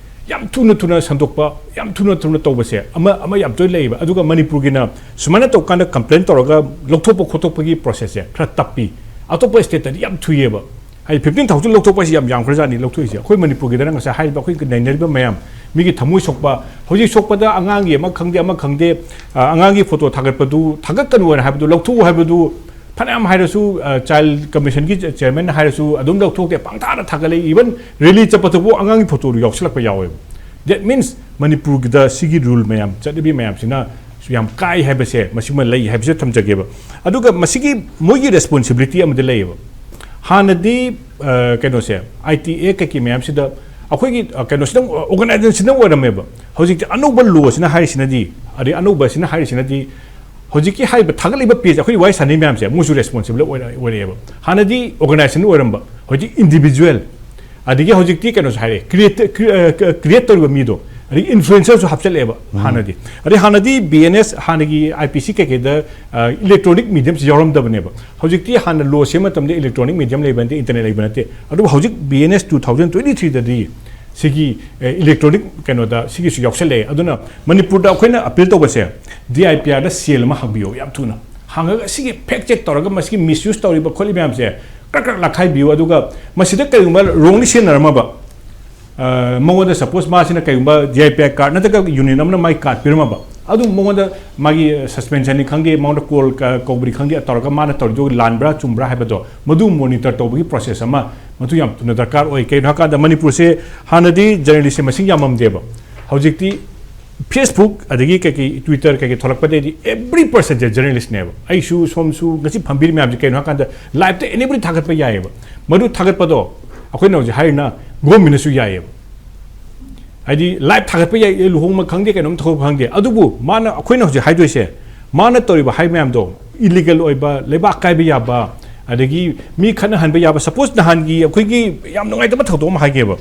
ꯌꯥꯝ ꯊꯨꯅ ꯊꯨꯅ ꯁꯟꯗꯣꯛꯄ, ꯌꯥꯝ ꯊꯨꯅ ꯊꯨꯅ ꯇꯧꯕꯁꯦ ꯑꯃ ꯑꯃ ꯌꯥꯝ ꯇꯣꯏꯅ ꯂꯩꯌꯦꯕ꯫ ꯑꯗꯨꯒ ꯃꯅꯤꯄꯨꯔꯒꯤꯅ ꯁꯨꯃꯥꯏꯅ ꯇꯧꯀꯥꯟꯗ ꯀꯝꯄ꯭ꯂꯦꯟ ꯇꯧꯔꯒ ꯂꯧꯊꯣꯛꯄ ꯈꯣꯠꯇꯣꯛꯄꯒꯤ ꯄ꯭ꯔꯣꯁꯦꯁꯁꯦ ꯈꯔ ꯇꯞꯄꯤ꯫ ꯑꯇꯣꯞꯄ ꯁ꯭ꯇꯦꯠꯇꯗꯤ ꯌꯥꯝ ꯊꯨꯏꯌꯦꯕ꯫ ꯍꯥꯏꯗꯤ ꯐꯤꯐꯇꯤꯟ ꯊꯥꯎꯖꯟ ꯂꯧꯊꯣꯛꯄ ꯍꯥꯏꯁꯤ ꯌꯥꯝ ꯌꯥꯝꯈ꯭ꯔꯖꯥꯠꯅꯤ ꯂꯧꯊꯣꯛꯏꯁꯦ꯫ ꯑꯩꯈꯣꯏ ꯃꯅꯤꯄꯨꯔꯒꯤꯗꯅ ꯉꯁꯥꯏ ꯍꯥꯏꯔꯤꯕ ꯑꯩꯈꯣꯏꯒꯤ ꯅꯩꯅꯔꯤꯕ ꯃꯌꯥꯝ, ꯃꯤꯒꯤ ꯊꯃꯣꯏ ꯁꯣꯛꯄ, ꯍꯧꯖꯤꯛ ꯁꯣꯛꯄꯗ ꯑꯉꯥꯡꯒꯤ ꯑꯃ ꯈꯪꯗꯦ, ꯑꯃ ꯈꯪꯗꯦ, ꯑ, ꯑꯉꯥꯡꯒꯤ ꯐꯣꯇꯣ ꯊꯥꯒꯠꯄꯗꯨ ꯊꯥꯒꯠꯀꯅꯨ ꯍꯥꯏꯅ ꯍꯥꯏꯕꯗꯨ, ꯂꯧꯊꯣꯛꯎ ꯍꯥꯏꯕꯗꯨ ꯐꯅꯌꯥꯝ ꯍꯥꯏꯔꯁꯨ, ꯆꯥꯏꯜ ꯀꯃꯤꯁꯟꯒꯤ ꯆꯤꯌꯔꯃꯦꯟꯅ ꯍꯥꯏꯔꯁꯨ ꯑꯗꯨꯝ ꯂꯧꯊꯣꯛꯇꯦ, ꯄꯪꯊꯥꯗ ꯊꯥꯒꯠꯂꯛꯏ꯫ ꯏꯚꯟ ꯔꯦꯂꯤ ꯆꯠꯄꯗꯕꯨ ꯑꯉꯥꯡꯒꯤ ꯐꯣꯇꯣꯗꯨ ꯌꯥꯎꯁꯜꯂꯛꯄ ꯌꯥꯎꯋꯦꯕ꯫ ꯗꯦꯠ ꯃꯤꯟꯁ ꯃꯅꯤꯄꯨꯔꯒꯤꯗ ꯁꯤꯒꯤ ꯔꯨꯜ ꯃꯌꯥꯝ, ꯆꯠꯅꯕꯤ ꯃꯌꯥꯝꯁꯤꯅ ꯌꯥꯝ ꯀꯥꯏ ꯍꯥꯏꯕꯁꯦ, ꯃꯁꯤꯃ ꯂꯩ ꯍꯥꯏꯕꯁꯦ ꯊꯝꯖꯒꯦꯕ꯫ ꯑꯗꯨꯒ ꯃꯁꯤꯒꯤ ꯃꯣꯏꯒꯤ ꯔꯦꯁꯄꯣꯟꯁꯤꯕꯤꯂꯤꯇꯤ ꯑꯃꯗꯤ ꯂꯩꯌꯦꯕ꯫ ꯍꯥꯟꯅꯗꯤ ꯑ, ꯀꯩꯅꯣꯁꯦ, ꯑꯥꯏ ꯇꯤ ꯑꯦꯛ ꯀꯩꯀꯩ ꯃꯌꯥꯝꯁꯤꯗ ꯑꯩꯈꯣꯏꯒꯤ, ꯑ, ꯀꯩꯅꯣꯁꯤꯗ ꯑꯣꯔꯒꯅꯥꯏꯖꯦꯁꯟꯁꯤꯅ ꯑꯣꯏꯔꯝꯃꯦꯕ꯫ ꯍꯧꯖꯤꯛꯇꯤ ꯑꯅꯧꯕ ꯂꯣꯁꯤꯅ ꯍꯥꯏꯔꯤꯁꯤꯅꯗꯤ, ꯑꯗꯩ ꯑꯅꯧꯕꯁꯤꯅ ꯍꯥꯏꯔꯤꯁꯤꯅꯗꯤ, ꯍꯧꯖꯤꯛꯀꯤ ꯍꯥꯏꯔꯤꯕ ꯊꯥꯒꯠꯂꯤꯕ ꯄꯦꯖ, ꯑꯩꯈꯣꯏ ꯋꯥꯔꯤ ꯁꯥꯟꯅꯔꯤ ꯃꯌꯥꯝꯁꯦ ꯃꯣꯏꯁꯨ ꯔꯦꯁꯄꯣꯟꯁꯤꯕꯜ ꯑꯣꯏꯔ-, ꯑꯣꯏꯔꯛꯑꯦꯕ꯫ ꯍꯥꯟꯅꯗꯤ ꯑꯣꯔꯒꯅꯥꯏꯖꯦꯁꯟ ꯑꯣꯏꯔꯝꯕ, ꯍꯧꯖꯤꯛ ꯏꯟꯗꯤꯕꯤꯖꯨꯋꯦꯜ, ꯑꯗꯒꯤ ꯍꯧꯖꯤꯛꯇꯤ ꯀꯩꯅꯣꯁꯨ ꯍꯥꯏꯔꯦ, ꯀ꯭ꯔꯤꯌꯦꯠ-, ꯀ꯭ꯔꯤ-, ꯑ, ꯀ-, ꯀ꯭ꯔꯤꯌꯦꯠ ꯇꯧꯔꯤꯕ ꯃꯤꯗꯣ, ꯑꯗꯒꯤ ꯏꯟꯐ꯭ꯂꯨꯌꯦꯟꯁꯔꯁꯨ ꯍꯥꯞꯆꯤꯜꯂꯛꯑꯦꯕ꯫ ꯎꯝ꯫ ꯍꯥꯟꯅꯗꯤ, ꯑꯗꯩ ꯍꯥꯟꯅꯗꯤ ꯕꯤ ꯑꯦꯟ ꯑꯦꯁ, ꯍꯥꯟꯅꯒꯤ ꯑꯥꯏ ꯄꯤ ꯁꯤ ꯀꯩꯀꯩꯗ, ꯑ, ꯏꯂꯦꯛꯇ꯭ꯔꯣꯅꯤꯛ ꯃꯤꯗꯤꯌꯝꯁꯤ ꯌꯥꯎꯔꯝꯗꯕꯅꯦꯕ꯫ ꯍꯧꯖꯤꯛꯇꯤ ꯍꯥꯟꯅ ꯂꯣ ꯁꯦꯝꯕ ꯃꯇꯝꯗ ꯏꯂꯦꯛꯇ꯭ꯔꯣꯅꯤꯛ ꯃꯤꯗꯤꯌꯝ ꯂꯩꯕ ꯅꯠꯇꯦ, ꯏꯟꯇꯔꯅꯦꯠ ꯂꯩꯕ ꯅꯠꯇꯦ꯫ ꯑꯗꯨꯕꯨ ꯍꯧꯖꯤꯛ B N S two thousand twenty three ꯗꯗꯤ ꯁꯤꯒꯤ, ꯑꯦ, ꯏꯂꯦꯛꯇ꯭ꯔꯣꯅꯤꯛ ꯀꯩꯅꯣꯗ ꯁꯤꯒꯤꯁꯨ ꯌꯥꯎꯁꯜꯂꯛꯑꯦ꯫ ꯑꯗꯨꯅ ꯃꯅꯤꯄꯨꯔꯗ ꯑꯩꯈꯣꯏꯅ ꯑꯄꯤꯜ ꯇꯧꯕꯁꯦ, ꯗꯤ ꯑꯥꯏ ꯄꯤ ꯑꯥꯔꯗ ꯁꯦꯜ ꯑꯃ ꯍꯥꯡꯕꯤꯌꯣ ꯌꯥꯝ ꯊꯨꯅ꯫ ꯍꯥꯡꯉꯒ ꯁꯤꯒꯤ ꯐꯦꯛ ꯆꯦꯛ ꯇꯧꯔꯒ ꯃꯁꯤꯒꯤ ꯃꯤꯁꯌꯨꯁ ꯇꯧꯔꯤꯕ ꯈꯣꯠꯂꯤꯕ ꯃꯌꯥꯝꯁꯦ ꯀ꯭ꯔꯛ ꯀ꯭ꯔꯛ ꯂꯥꯛꯈꯥꯏꯕꯤꯌꯨ꯫ ꯑꯗꯨꯒ ꯃꯁꯤꯗ ꯀꯔꯤꯒꯨꯝꯕ ꯔꯣꯡꯂꯤ ꯁꯤꯖꯤꯟꯅꯔꯝꯃꯕ, ꯑ, ꯃꯉꯣꯟꯗ ꯁꯄꯣꯁ ꯃꯥꯁꯤꯅ ꯀꯔꯤꯒꯨꯝꯕ ꯗꯤ ꯑꯥꯏ ꯄꯤ ꯑꯥꯔ ꯀꯥꯔꯗ ꯅꯠꯇ꯭ꯔꯒ ꯌꯨꯅꯤꯌꯟ ꯑꯃꯅ ꯃꯥꯒꯤ ꯀꯥꯔꯗ ꯄꯤꯔꯝꯃꯕ, ꯑꯗꯨꯝ ꯃꯉꯣꯟꯗ ꯃꯥꯒꯤ ꯁꯁꯄꯦꯟꯁꯟꯅꯤ ꯈꯪꯗꯦ, ꯃꯉꯣꯟꯗ ꯀꯣꯜ ꯀ-, ꯀꯧꯕꯅꯤ ꯈꯪꯗꯦ, ꯇꯧꯔꯒ ꯃꯥꯅ ꯇꯧꯔꯤꯗꯣ ꯂꯥꯟꯕ꯭ꯔꯥ ꯆꯨꯝꯕ꯭ꯔꯥ ꯍꯥꯏꯕꯗꯣ ꯃꯗꯨ ꯃꯣꯅꯤꯇꯔ ꯇꯧꯕꯒꯤ ꯄ꯭ꯔꯣꯁꯦꯁ ꯑꯃ ꯃꯗꯨ ꯌꯥꯝ ꯊꯨꯅ ꯗꯔꯀꯥꯔ ꯑꯣꯏ꯫ ꯀꯩꯒꯤꯅꯣ ꯍꯥꯏꯀꯥꯟꯗ ꯃꯅꯤꯄꯨꯔꯁꯦ ꯍꯥꯟꯅꯗꯤ ꯖꯔꯅꯦꯂꯤꯁꯁꯦ ꯃꯁꯤꯡ ꯌꯥꯝꯃꯝꯗꯦꯕ꯫ ꯍꯧꯖꯤꯛꯇꯤ Facebook ꯑꯗꯒꯤ ꯀꯩꯀꯩ Twitter ꯀꯩꯀꯩ ꯊꯣꯛꯂꯛꯄꯗꯩꯗꯤ every personꯁꯦ ꯖꯔꯅꯦꯂꯤꯁꯅꯦꯕ꯫ ꯑꯩꯁꯨ ꯁꯣꯝꯁꯨ ꯉꯁꯤ ꯐꯝꯕꯤꯔꯤ ꯃꯌꯥꯝꯁꯦ ꯀꯩꯅꯣ ꯍꯥꯏꯀꯥꯟꯗ ꯂꯥꯏꯞꯇ anybody ꯊꯥꯒꯠꯄ ꯌꯥꯏꯌꯦꯕ꯫ ꯃꯗꯨ ꯊꯥꯒꯠꯄꯗꯣ ꯑꯩꯈꯣꯏꯅ ꯍꯧꯖꯤꯛ ꯍꯥꯏꯔꯤꯅ ꯒꯣꯔꯃꯦꯟꯅꯁꯨ ꯌꯥꯏꯌꯦꯕ꯫ ꯍꯥꯏꯗꯤ ꯂꯥꯏꯞ ꯊꯥꯒꯠꯄ ꯌꯥꯏ, ꯂꯨꯍꯣꯡꯕ ꯈꯪꯗꯦ, ꯀꯩꯅꯣꯝ ꯊꯧꯔꯛꯄ ꯈꯪꯗꯦ꯫ ꯑꯗꯨꯕꯨ ꯃꯥꯅ, ꯑꯩꯈꯣꯏꯅ ꯍꯧꯖꯤꯛ ꯍꯥꯏꯗꯣꯏꯁꯦ, ꯃꯥꯅ ꯇꯧꯔꯤꯕ ꯍꯥꯏ ꯃꯌꯥꯝꯗꯣ ꯏꯂꯤꯒꯦꯜ ꯑꯣꯏꯕ, ꯂꯩꯕꯥꯛ ꯀꯥꯏꯕ ꯌꯥꯕ, ꯑꯗꯒꯤ ꯃꯤ ꯈꯠꯅꯍꯟꯕ ꯌꯥꯕ꯫ ꯁꯄꯣꯁ ꯅꯍꯥꯟꯒꯤ ꯑꯩꯈꯣꯏꯒꯤ ꯌꯥꯝ ꯅꯨꯡꯉꯥꯏꯇꯕ ꯊꯧꯗꯣꯛ ꯑꯃ ꯍꯥꯏꯒꯦꯕ꯫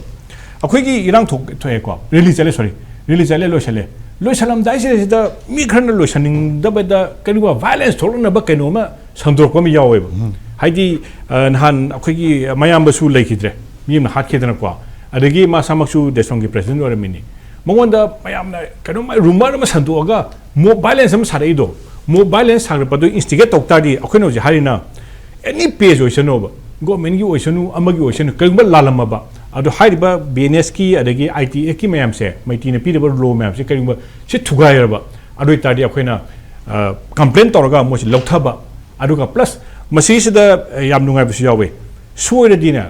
ꯑꯩꯈꯣꯏꯒꯤ ꯏꯔꯥꯡ ꯊꯣꯛ-, ꯊꯣꯛꯑꯦꯀꯣ, ꯔꯦꯂꯤ ꯆꯠꯂꯦ, ꯁꯣꯔꯤ, ꯔꯦꯂꯤ ꯆꯠꯂꯦ, ꯂꯣꯏꯁꯜꯂꯦ꯫ ꯂꯣꯏꯁꯜꯂꯝꯗꯥꯏꯁꯤꯗꯩꯁꯤꯗ ꯃꯤ ꯈꯔꯅ ꯂꯣꯏꯁꯟꯅꯤꯡꯗꯕꯗ ꯀꯔꯤꯒꯨꯝꯕ ꯚꯥꯏꯂꯦꯟꯁ ꯊꯣꯛꯂꯛꯅꯕ ꯀꯩꯅꯣꯝꯃ ꯁꯟꯗꯣꯔꯛꯄ ꯑꯃ ꯌꯥꯎꯋꯦꯕ꯫ ꯎꯝ꯫ ꯍꯥꯏꯗꯤ, ꯑ, ꯅꯍꯥꯟ ꯑꯩꯈꯣꯏꯒꯤ ꯃꯌꯥꯝꯕꯁꯨ ꯂꯩꯈꯤꯗ꯭ꯔꯦ, ꯃꯤ ꯑꯃꯅ ꯍꯥꯠꯈꯤꯗꯅꯀꯣ, ꯑꯗꯒꯤ ꯃꯥꯁꯥꯃꯛꯁꯨ ꯗꯦꯁꯣꯝꯒꯤ ꯄ꯭ꯔꯦꯁꯤꯗꯦꯟ ꯑꯣꯏꯔꯝꯃꯤꯅꯤ꯫ ꯃꯉꯣꯟꯗ ꯃꯌꯥꯝꯅ ꯀꯩꯅꯣꯝꯃ ꯔꯨꯃꯔ ꯑꯃ ꯁꯟꯗꯣꯛꯑꯒ ꯃꯣꯕ ꯚꯥꯏꯂꯦꯟꯁ ꯑꯃ ꯁꯥꯔꯛꯏꯗꯣ, ꯃꯣꯕ ꯚꯥꯏꯂꯦꯟꯁ ꯁꯥꯒꯠꯄꯗꯣ ꯏꯟꯁꯇꯤꯒꯦꯠ ꯇꯧ ꯇꯥꯔꯗꯤ, ꯑꯩꯈꯣꯏꯅ ꯍꯧꯖꯤꯛ ꯍꯥꯏꯔꯤꯅ ꯑꯦꯅꯤ ꯄꯦꯖ ꯑꯣꯏꯁꯅꯨꯕ, ꯒꯣꯔꯃꯦꯟꯒꯤ ꯑꯣꯏꯁꯅꯨ, ꯑꯃꯒꯤ ꯑꯣꯏꯁꯅꯨ, ꯀꯔꯤꯒꯨꯝꯕ ꯂꯥꯜꯂꯝꯃꯕ, ꯑꯗꯣ ꯍꯥꯏꯔꯤꯕ ꯕꯤ ꯑꯦꯟ ꯑꯦꯁꯀꯤ ꯑꯗꯒꯤ ꯑꯥꯏ ꯇꯤ ꯑꯦꯛꯀꯤ ꯃꯌꯥꯝꯁꯦ, ꯃꯩꯇꯤꯅ ꯄꯤꯔꯤꯕ ꯂꯣ ꯃꯌꯥꯝꯁꯦ ꯀꯔꯤꯒꯨꯝꯕ ꯁꯤ ꯊꯨꯒꯥꯏꯔꯕ, ꯑꯗꯨ ꯑꯣꯏꯇꯥꯔꯗꯤ ꯑꯩꯈꯣꯏꯅ, ꯑ, ꯀꯝꯄ꯭ꯂꯦꯟ ꯇꯧꯔꯒ ꯃꯣꯏꯁꯤ ꯂꯧꯊꯕ, ꯑꯗꯨꯒ ꯄ꯭ꯂꯁ ꯃꯁꯤꯁꯤꯗ ꯌꯥꯝ ꯅꯨꯡꯉꯥꯏꯕꯁꯨ ꯌꯥꯎꯋꯦ, ꯁꯣꯏꯔꯗꯤꯅꯦ,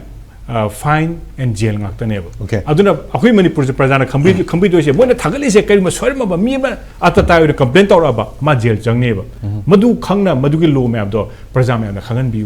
ꯐꯥꯏꯟ ꯑꯦꯟ ꯖꯦꯜ ꯉꯥꯛꯇꯅꯦꯕ꯫ Okay. ꯑꯗꯨꯅ ꯑꯩꯈꯣꯏ ꯃꯅꯤꯄꯨꯔꯁꯦ ꯄ꯭ꯔꯖꯥꯅ ꯈꯪꯕꯤ- ꯈꯪꯕꯤꯗꯣꯏꯁꯦ, ꯃꯣꯏꯅ ꯊꯥꯒꯠꯂꯤꯁꯦ ꯀꯔꯤꯒꯨꯝꯕ ꯁꯣꯏꯔꯝꯃꯕ ꯃꯤ ꯑꯃ ꯑꯇꯇꯥꯏ ꯑꯣꯏꯅ ꯀꯝꯄ꯭ꯂꯦꯟ ꯇꯧꯔꯛꯑꯕ, ꯃꯥ ꯖꯦꯜ ꯆꯪꯅꯦꯕ꯫ ꯃꯗꯨ ꯈꯪꯅ ꯃꯗꯨꯒꯤ ꯂꯣ ꯃꯌꯥꯝꯗꯣ ꯄ꯭ꯔꯖꯥ ꯃꯌꯥꯝꯗ ꯈꯪꯍꯟꯕꯤꯌꯨ꯫